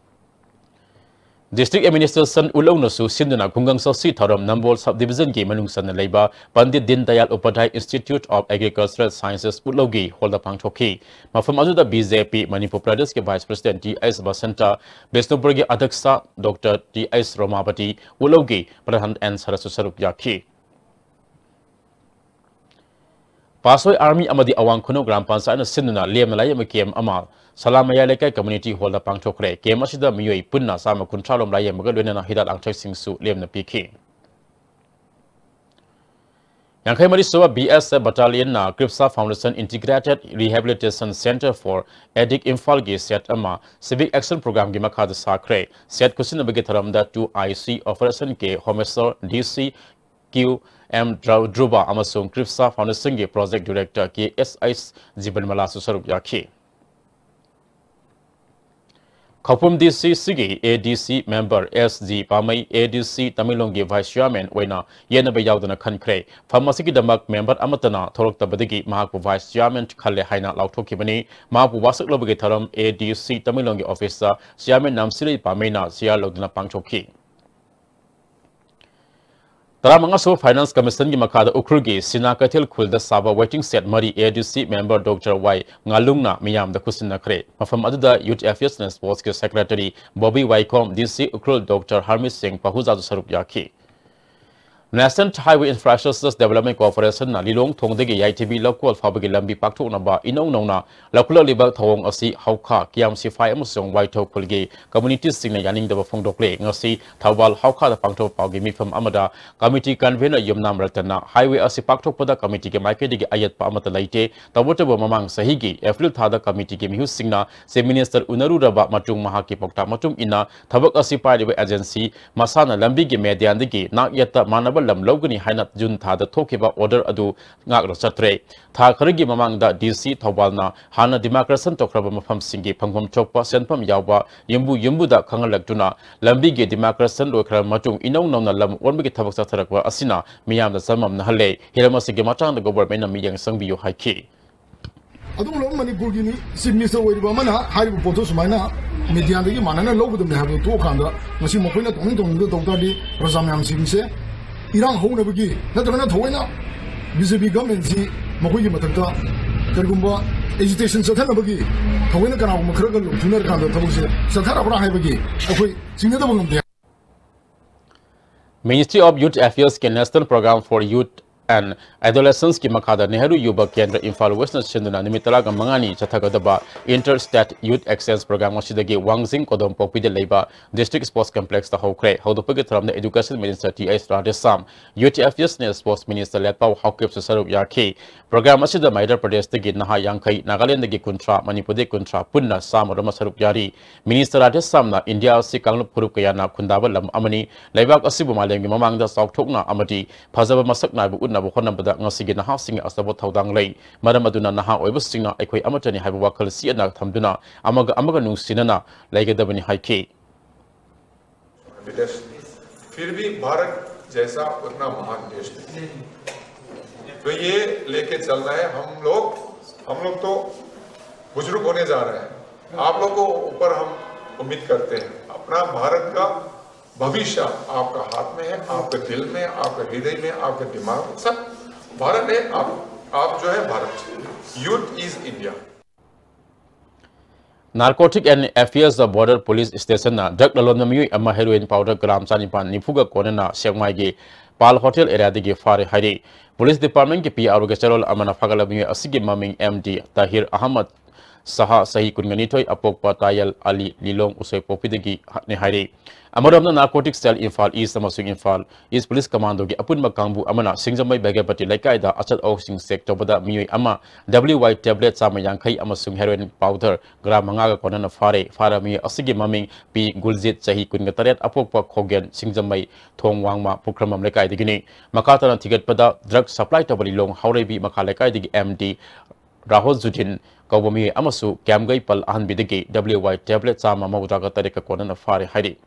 District Administration ꯎꯠꯂꯧꯅꯁꯨ ꯁꯤꯟꯗꯨꯅ ꯈꯨꯡꯒꯪ ꯆꯠꯁꯤ ꯊꯧꯔꯝ ꯅꯝꯕꯣꯜ sub division ꯒꯤ ꯃꯅꯨꯡ ꯆꯟꯅ ꯂꯩꯕ ꯄꯟꯗꯤꯠ ꯗꯤꯟ Dayal ꯎꯄꯥꯙ꯭ꯌꯥꯏ Institute of Agricultural Sciences ꯎꯠꯂꯧꯒꯤ hall ꯗ ꯄꯥꯡꯊꯣꯛꯈꯤ꯫ ꯃꯐꯝ ꯑꯗꯨꯗ B J P ꯃꯅꯤꯄꯨꯔ ꯄ꯭ꯔꯗꯦꯁꯀꯤ Vice President T H Basanta, ꯕꯤꯁꯅꯨꯄꯨꯔꯒꯤ ꯑꯙ꯭ꯌꯛꯁ Doctor T H ꯔꯣꯃꯥꯄꯇꯤ, ꯎꯠꯂꯧꯒꯤ ꯄ꯭ꯔꯙꯥꯟ ꯑꯦꯟ ꯁꯔꯠꯁꯨ ꯁꯔꯨꯛ ꯌꯥꯈꯤ꯫ ꯄꯥꯁꯣꯏ ꯑꯥꯔꯃꯤ ꯑꯃꯗꯤ ꯑꯋꯥꯡ ꯈꯨꯅꯧ ꯒ꯭ꯔꯥꯝ ꯄꯟꯆꯥꯌꯠꯅ ꯁꯤꯟꯗꯨꯅ ꯂꯦꯝꯅ ꯂꯥꯏꯌꯦꯡꯕ camp ꯑꯃ ꯁꯂꯥꯝ ꯃꯌꯥꯏ ꯂꯩꯀꯥꯏ community hall ꯗ ꯄꯥꯡꯊꯣꯛꯈ꯭ꯔꯦ꯫ Camp ꯑꯁꯤꯗ ꯃꯤꯑꯣꯏ ꯄꯨꯟꯅ ꯆꯥꯝꯃ ꯀꯨꯟꯊ꯭ꯔꯥ ꯔꯣꯝ ꯂꯥꯏꯌꯦꯡꯕꯒ ꯂꯣꯏꯅꯅ ꯍꯤꯗꯥꯛ ꯂꯥꯡꯊꯛꯁꯤꯡꯁꯨ ꯂꯦꯝꯅ ꯄꯤꯈꯤ꯫ ꯌꯥꯡꯈꯩ ꯃꯔꯤ ꯁꯨꯕ B S F Battalionꯅ Kripsha Foundation Integrated Rehabilitation Centre for Addict ꯏꯝꯐꯥꯜꯒꯤ ꯁꯦꯠ ꯑꯃ Civic Action Programꯒꯤ ꯃꯈꯥꯗ ꯁꯥꯈ꯭ꯔꯦ꯫ ꯁꯦꯠ ꯈꯨꯠꯁꯤꯟꯅꯕꯒꯤ ꯊꯧꯔꯝꯗ two I C Operations K ꯍꯣꯃꯦꯁꯣꯔ, D C Q M ꯙ꯭ꯔꯨꯕ ꯑꯃꯁꯨꯡ ꯀ꯭ꯔꯤꯞꯁꯥ Foundationꯒꯤ Project Director K S H ꯖꯤꯕꯟꯃꯂꯥꯁꯨ ꯁꯔꯨꯛ ꯌꯥꯈꯤ꯫ ꯈꯧꯄꯨꯝ D C Cꯒꯤ A D C member S G ꯄꯥꯃꯩ A D C ꯇꯃꯦꯡꯂꯣꯡꯒꯤ Vice Chairman ꯑꯣꯏꯅ ꯌꯦꯠꯅꯕ ꯌꯥꯎꯗꯅ ꯈꯟꯈ꯭ꯔꯦ꯫ ꯐꯝ ꯑꯁꯤꯒꯤꯗꯃꯛ member ꯑꯃꯠꯇꯅ ꯊꯣꯛꯂꯛꯇꯕꯗꯒꯤ ꯃꯍꯥꯛꯄꯨ Vice Chairman ꯈꯜꯂꯦ ꯍꯥꯏꯅ ꯂꯥꯎꯊꯣꯛꯈꯤꯕꯅꯤ꯫ ꯃꯍꯥꯛꯄꯨ ꯋꯥꯁꯛ ꯂꯧꯕꯒꯤ ꯊꯧꯔꯝ A D C ꯇꯃꯦꯡꯂꯣꯡꯒꯤ officeꯇ Chairman ꯅꯥꯝꯁꯤꯔꯩ ꯄꯥꯃꯩꯅ chair ꯂꯧꯗꯨꯅ ꯄꯥꯡꯊꯣꯛꯈꯤ꯫ ꯇꯔꯥꯃꯉꯥ ꯁꯨꯕ Finance Commissionꯒꯤ ꯃꯈꯥꯗ ꯎꯈ꯭ꯔꯨꯜꯒꯤ ꯁꯤꯅꯥ ꯀꯩꯊꯦꯜ ꯈꯨꯜꯗ ꯁꯥꯕ waiting shed ꯃꯔꯤ A D C member Doctor Y ꯉꯥꯂꯨꯡꯅ ꯃꯤꯌꯥꯝꯗ ꯈꯨꯠꯁꯤꯟꯅꯈ꯭ꯔꯦ꯫ ꯃꯐꯝ ꯑꯗꯨꯗ Youth Affairs and Sportsꯀꯤ Secretary Bobby ꯋꯥꯏꯈꯣꯝ, D C ꯎꯈ꯭ꯔꯨꯜ Doctor ꯍꯔꯃꯤꯠ ꯁꯤꯡ ꯄꯥꯍꯨꯖꯥꯁꯨ ꯁꯔꯨꯛ ꯌꯥꯈꯤ꯫ National Highway Infrastructure Development Corporationꯅ ꯂꯤꯂꯣꯡ ꯊꯣꯡꯗꯒꯤ ꯌꯥꯏꯊꯤꯕꯤ ꯂꯧꯀꯣꯜ ꯐꯥꯎꯕꯒꯤ ꯂꯝꯕꯤ ꯄꯥꯛꯊꯣꯛꯅꯕ ꯏꯅꯧ ꯅꯧꯅ ꯂꯧꯈꯠꯂꯛꯂꯤꯕ ꯊꯧꯑꯣꯡ ꯑꯁꯤ ꯍꯧꯈꯥ, ꯀꯤꯌꯥꯝ ꯁꯤꯐꯥꯏ ꯑꯃꯁꯨꯡ ꯋꯥꯏꯊꯧ ꯈꯨꯜꯒꯤ communityꯁꯤꯡꯅ ꯌꯥꯅꯤꯡꯗꯕ ꯐꯣꯡꯗꯣꯛꯂꯦ꯫ ꯉꯁꯤ ꯊꯧꯕꯥꯜ ꯍꯧꯈꯥꯗ ꯄꯥꯡꯊꯣꯛꯄ ꯄꯥꯎꯒꯤ ꯃꯤꯐꯝ ꯑꯃꯗ committee convener ꯌꯨꯝꯅꯥꯝ ꯔꯇꯟꯅ highway ꯑꯁꯤ ꯄꯥꯛꯊꯣꯛꯄꯗ committeeꯒꯤ ꯃꯥꯏꯀꯩꯗꯒꯤ ꯑꯌꯦꯠꯄ ꯑꯃꯠꯇ ꯂꯩꯇꯦ꯫ ꯇꯧꯕꯇꯕꯨ ꯃꯃꯥꯡ ꯆꯍꯤꯒꯤ April ꯊꯥꯗ committeeꯒꯤ ꯃꯤꯍꯨꯠꯁꯤꯡꯅ Chief Minister ꯎꯅꯔꯨꯔꯕ ꯃꯇꯨꯡ ꯃꯍꯥꯛꯀꯤ ꯄꯥꯎꯇꯥꯛ ꯃꯇꯨꯡ ꯏꯟꯅ ꯊꯕꯛ ꯑꯁꯤ ꯄꯥꯏꯔꯤꯕ agency ꯃꯁꯥꯅ ꯂꯝꯕꯤꯒꯤ medianꯗꯒꯤ ꯅꯥꯛ ꯌꯦꯠꯇ ꯃꯥꯟꯅꯕ ꯂꯝ ꯂꯧꯒꯅꯤ ꯍꯥꯏꯅ June ꯊꯥꯗ ꯊꯣꯛꯈꯤꯕ order ꯑꯗꯨ ꯉꯥꯛꯅ ꯆꯠꯇ꯭ꯔꯦ꯫ ꯊꯥ ꯈꯔꯒꯤ ꯃꯃꯥꯡꯗ D C ꯊꯧꯕꯥꯜꯅ ꯍꯥꯟꯅ demarcation ꯇꯧꯈ꯭ꯔꯕ ꯃꯐꯝꯁꯤꯡꯒꯤ ꯐꯪꯐꯝ ꯊꯣꯛꯄ ꯁꯦꯟꯐꯝ ꯌꯥꯎꯕ ꯌꯨꯝꯕꯨ ꯌꯨꯝꯕꯨꯗ ꯈꯪꯍꯜꯂꯛꯇꯨꯅ ꯂꯝꯕꯤꯒꯤ demarcation ꯂꯣꯏꯈ꯭ꯔꯕ ꯃꯇꯨꯡ ꯏꯅꯧ ꯅꯧꯅ ꯂꯝ ꯑꯣꯟꯕꯒꯤ ꯊꯕꯛ ꯆꯠꯊꯔꯛꯄ ꯑꯁꯤꯅ ꯃꯤꯌꯥꯝꯗ ꯆꯃꯝꯅꯍꯜꯂꯦ꯫ ꯍꯤꯔꯝ ꯑꯁꯤꯒꯤ ꯃꯇꯥꯡꯗ governmentꯅ ꯃꯤꯠꯌꯦꯡ ꯆꯪꯕꯤꯌꯨ ꯍꯥꯏꯈꯤ꯫ ꯑꯗꯨꯒ ꯂꯣꯏꯅ ꯃꯅꯤꯄꯨꯔꯒꯤꯅꯤ꯫ Chief Minister ꯑꯣꯏꯔꯤꯕ ꯑꯃꯅ ꯍꯥꯏꯔꯤꯕ ꯄꯣꯠꯇꯨ ꯁꯨꯃꯥꯏꯅ medianꯗꯒꯤ ꯃꯥꯟꯅꯅ ꯂꯧꯒꯗꯕꯅꯤ ꯍꯥꯏꯕꯗꯨ ꯇꯣꯛꯑꯀꯥꯟꯗ ꯉꯁꯤ ꯃꯈꯣꯏꯅ ꯇꯧꯅꯤꯡ ꯇꯧꯅꯤꯡꯕ ꯇꯧ ꯇꯥꯔꯗꯤ ꯄ꯭ꯔꯖꯥ ꯃꯌꯥꯝꯁꯤꯡꯁꯦ ꯏꯔꯥꯡ ꯍꯧꯅꯕꯒꯤ ꯅꯠꯇ꯭ꯔꯒꯅ ꯊꯑꯣꯏꯅ BJP governmentꯁꯤ ꯃꯈꯣꯏꯒꯤ ꯃꯊꯛꯇ ꯀꯔꯤꯒꯨꯝꯕ agitation ꯆꯠꯊꯅꯕꯒꯤ ꯊꯑꯣꯏꯅ ꯀꯅꯥꯒꯨꯝꯕ ꯈꯔꯒ ꯂꯨꯝꯐꯨꯅꯔꯀꯥꯟꯗ ꯊꯕꯛꯁꯦ ꯆꯠꯊꯔꯕ꯭ꯔꯥ ꯍꯥꯏꯕꯒꯤ ꯑꯩꯈꯣꯏ ꯆꯤꯡꯅꯗꯕ ꯉꯝꯗꯦ꯫ Ministry of Youth Affairsꯀꯤ National Programme for Youth and Adolescence ꯀꯤ ꯃꯈꯥꯗ ꯅꯦꯍꯔꯨ ꯌꯨꯕ ꯀꯦꯟꯗ꯭ꯔ ꯏꯝꯐꯥꯜ ꯋꯦꯁꯅ ꯁꯤꯟꯗꯨꯅ ꯅꯨꯃꯤꯠ ꯇꯔꯥꯒ ꯃꯉꯥꯅꯤ ꯆꯠꯊꯒꯗꯕ Inter State Youth Exchange Program ꯑꯁꯤꯗꯒꯤ ꯋꯥꯡꯖꯤꯡ ꯀꯣꯗꯣꯝ ꯄꯣꯛꯄꯤꯗ ꯂꯩꯕ District Sports Complex ꯇ ꯍꯧꯈ꯭ꯔꯦ꯫ ꯍꯧꯗꯣꯛꯄꯒꯤ ꯊꯧꯔꯝꯗ Education Minister T H Radheshyam, youth affairs and sports minister ꯂꯦꯠꯄꯥꯎ ꯍꯥꯎꯀꯤꯞꯁꯨ ꯁꯔꯨꯛ ꯌꯥꯈꯤ꯫ ꯄ꯭ꯔꯣꯒ꯭ꯔꯥꯝ ꯑꯁꯤꯗ ꯃꯍꯤꯗ꯭ꯔ ꯄ꯭ꯔꯗꯦꯁꯇꯒꯤ ꯅꯍꯥ ꯌꯥꯡꯈꯩ, ꯅꯥꯒꯥꯂꯦꯟꯗꯒꯤ ꯀꯨꯟꯊ꯭ꯔꯥ, ꯃꯅꯤꯄꯨꯔꯗꯒꯤ ꯀꯨꯟꯊ꯭ꯔꯥ, ꯄꯨꯟꯅ ꯆꯥꯝꯃ ꯔꯣꯝ ꯁꯔꯨꯛ ꯌꯥꯔꯤ꯫ ꯃꯤꯅꯤꯁꯇꯔ ꯔꯥꯙꯦꯁ꯭ꯌꯥꯝꯅ ꯏꯟꯗꯤꯌꯥ ꯑꯁꯤ ꯀꯥꯡꯂꯨꯞ ꯐꯨꯔꯨꯞ ꯀꯌꯥꯅ ꯈꯨꯟꯗꯥꯕ ꯂꯝ ꯑꯃꯅꯤ, ꯂꯩꯕꯥꯛ ꯑꯁꯤꯕꯨ ꯃꯥꯂꯦꯝꯒꯤ ꯃꯃꯥꯡꯗ ꯆꯥꯎꯊꯣꯛꯅ ꯑꯃꯗꯤ ꯐꯖꯕ ꯃꯁꯛ ꯅꯥꯏꯕ ꯎꯠꯅꯕ ꯍꯣꯠꯅꯕꯗ ꯉꯁꯤꯒꯤ ꯅꯍꯥꯁꯤꯡꯒꯤ ꯑꯆꯧꯕ ꯊꯧꯗꯥꯡ ꯂꯩ꯫ ꯃꯔꯝ ꯑꯗꯨꯅ ꯅꯍꯥ ꯑꯣꯏꯕꯁꯤꯡꯅ ꯑꯩꯈꯣꯏ ꯑꯃꯠꯇꯅꯤ ꯍꯥꯏꯕ ꯋꯥꯈꯜ ꯆꯦꯠꯅ ꯊꯝꯗꯨꯅ ꯑꯃꯒ ꯑꯃꯒ ꯅꯨꯡꯁꯤꯅꯅ ꯂꯩꯒꯗꯕꯅꯤ ꯍꯥꯏꯈꯤ꯫ विदेश, फिर भी भारत जैसा उतना महान देश नहीं। तो ये लेके चलना है हम लोग। हम लोग तो बुजुर्ग होने जा रहे हैं, आप लोग को ऊपर हम उम्मीद करते हैं। अपना भारत का भविष्य आपका हाथ में है, आपके दिल में, आपके हृदय में, आपके दिमाग में, सब भारत है। आप आप जो है Bharat, youth is India। Narcotic and Affairs Border Police Station ꯅ drug ꯂꯂꯣꯟꯕ ꯃꯤꯑꯣꯏ ꯑꯃ heroin powder gram ꯆꯅꯤꯄꯥꯟ ꯅꯤꯐꯨꯒ ꯀꯣꯟꯅꯅ ꯁꯦꯛꯃꯥꯏꯒꯤ ꯄꯥꯜ ꯍꯣꯇꯦꯜ ꯑꯦꯔꯤꯌꯥꯗꯒꯤ ꯐꯥꯔꯦ ꯍꯥꯏꯔꯤ꯫ ꯄꯨꯂꯤꯁ ꯗꯤꯄꯥꯔꯠꯃꯦꯟꯠꯀꯤ ꯄꯤ ꯑꯥꯔ ꯑꯣꯒꯤ ꯆꯦꯔꯣꯜ ꯑꯃꯅ ꯐꯥꯒꯠꯂꯕ ꯃꯤꯑꯣꯏ ꯑꯁꯤꯒꯤ ꯃꯃꯤꯡ ꯑꯦꯝ ꯗꯤ ꯇꯥꯍꯤꯔ ꯑꯍꯃꯗ ꯁꯍꯥ, ꯆꯍꯤ ꯀꯨꯟꯒ ꯅꯤꯊꯣꯏ, ꯑꯄꯣꯛꯄ ꯇꯥꯌꯦꯜ ꯑꯂꯤ ꯂꯤꯂꯣꯡ ꯎꯁꯣꯏꯄꯣꯛꯄꯤꯗꯒꯤꯅꯤ ꯍꯥꯏꯔꯤ꯫ ꯑꯃꯔꯣꯝꯗ Narcotic Cell ꯏꯝꯐꯥꯜ ꯏꯁ꯭ꯠ ꯑꯃꯁꯨꯡ ꯏꯝꯐꯥꯜ ꯏꯁ꯭ꯠ ꯄꯨꯂꯤꯁ ꯀꯃꯥꯟꯗꯣꯒꯤ ꯑꯄꯨꯟꯕ ꯀꯥꯡꯕꯨ ꯑꯃꯅ ꯁꯤꯡꯖꯃꯩ ꯕꯦꯒꯦꯄꯇꯤ ꯂꯩꯀꯥꯏꯗ ꯑꯆꯠ ꯑꯋꯣꯛꯁꯤꯡ ꯆꯦꯛ ꯇꯧꯕꯗ ꯃꯤꯑꯣꯏ ꯑꯃ ꯗꯕ꯭ꯂꯤꯌꯨ ꯋꯥꯏ ꯇꯦꯕ꯭ꯂꯦꯠ ꯆꯥꯝꯃ ꯌꯥꯡꯈꯩ ꯑꯃꯁꯨꯡ heroin powder gram ꯃꯉꯥꯒ ꯀꯣꯟꯅꯅ ꯐꯥꯔꯦ꯫ ꯐꯥꯔꯕ ꯃꯤꯑꯣꯏ ꯑꯁꯤꯒꯤ ꯃꯃꯤꯡ ꯄꯤ ꯒꯨꯜꯖꯤꯠ, ꯆꯍꯤ ꯀꯨꯟꯒ ꯇꯔꯦꯠ, ꯑꯄꯣꯛꯄ ꯈꯣꯒꯦꯟ, ꯁꯤꯡꯖꯃꯩ ꯊꯣꯡ ꯋꯥꯡꯃ ꯄꯨꯈ꯭ꯔꯝꯕꯝ ꯂꯩꯀꯥꯏꯗꯒꯤꯅꯤ꯫ ꯃꯈꯥ ꯇꯥꯅ ꯊꯤꯒꯠꯄꯗ drug supply ꯇꯧꯕ ꯂꯤꯂꯣꯡ ꯍꯥꯎꯔꯩꯕꯤ ꯃꯈꯥ ꯂꯩꯀꯥꯏꯗꯒꯤ ꯑꯦꯝ ꯗꯤ ꯔꯥꯍꯨꯜ ꯖꯨꯗꯤꯟ ꯀꯧꯕ ꯃꯤꯑꯣꯏ ꯑꯃꯁꯨ ꯀ꯭ꯌꯥꯝꯒꯩ ꯄꯜ ꯑꯍꯟꯕꯤꯗꯒꯤ ꯗꯕ꯭ꯂꯤꯌꯨ ꯋꯥꯏ ꯇꯦꯕ꯭ꯂꯦꯠ ꯆꯥꯝꯃ ꯃꯧꯗ꯭ꯔꯥꯒ ꯇꯔꯦꯠꯀ ꯀꯣꯟꯅꯅ ꯐꯥꯔꯦ ꯍꯥꯏꯔꯤ꯫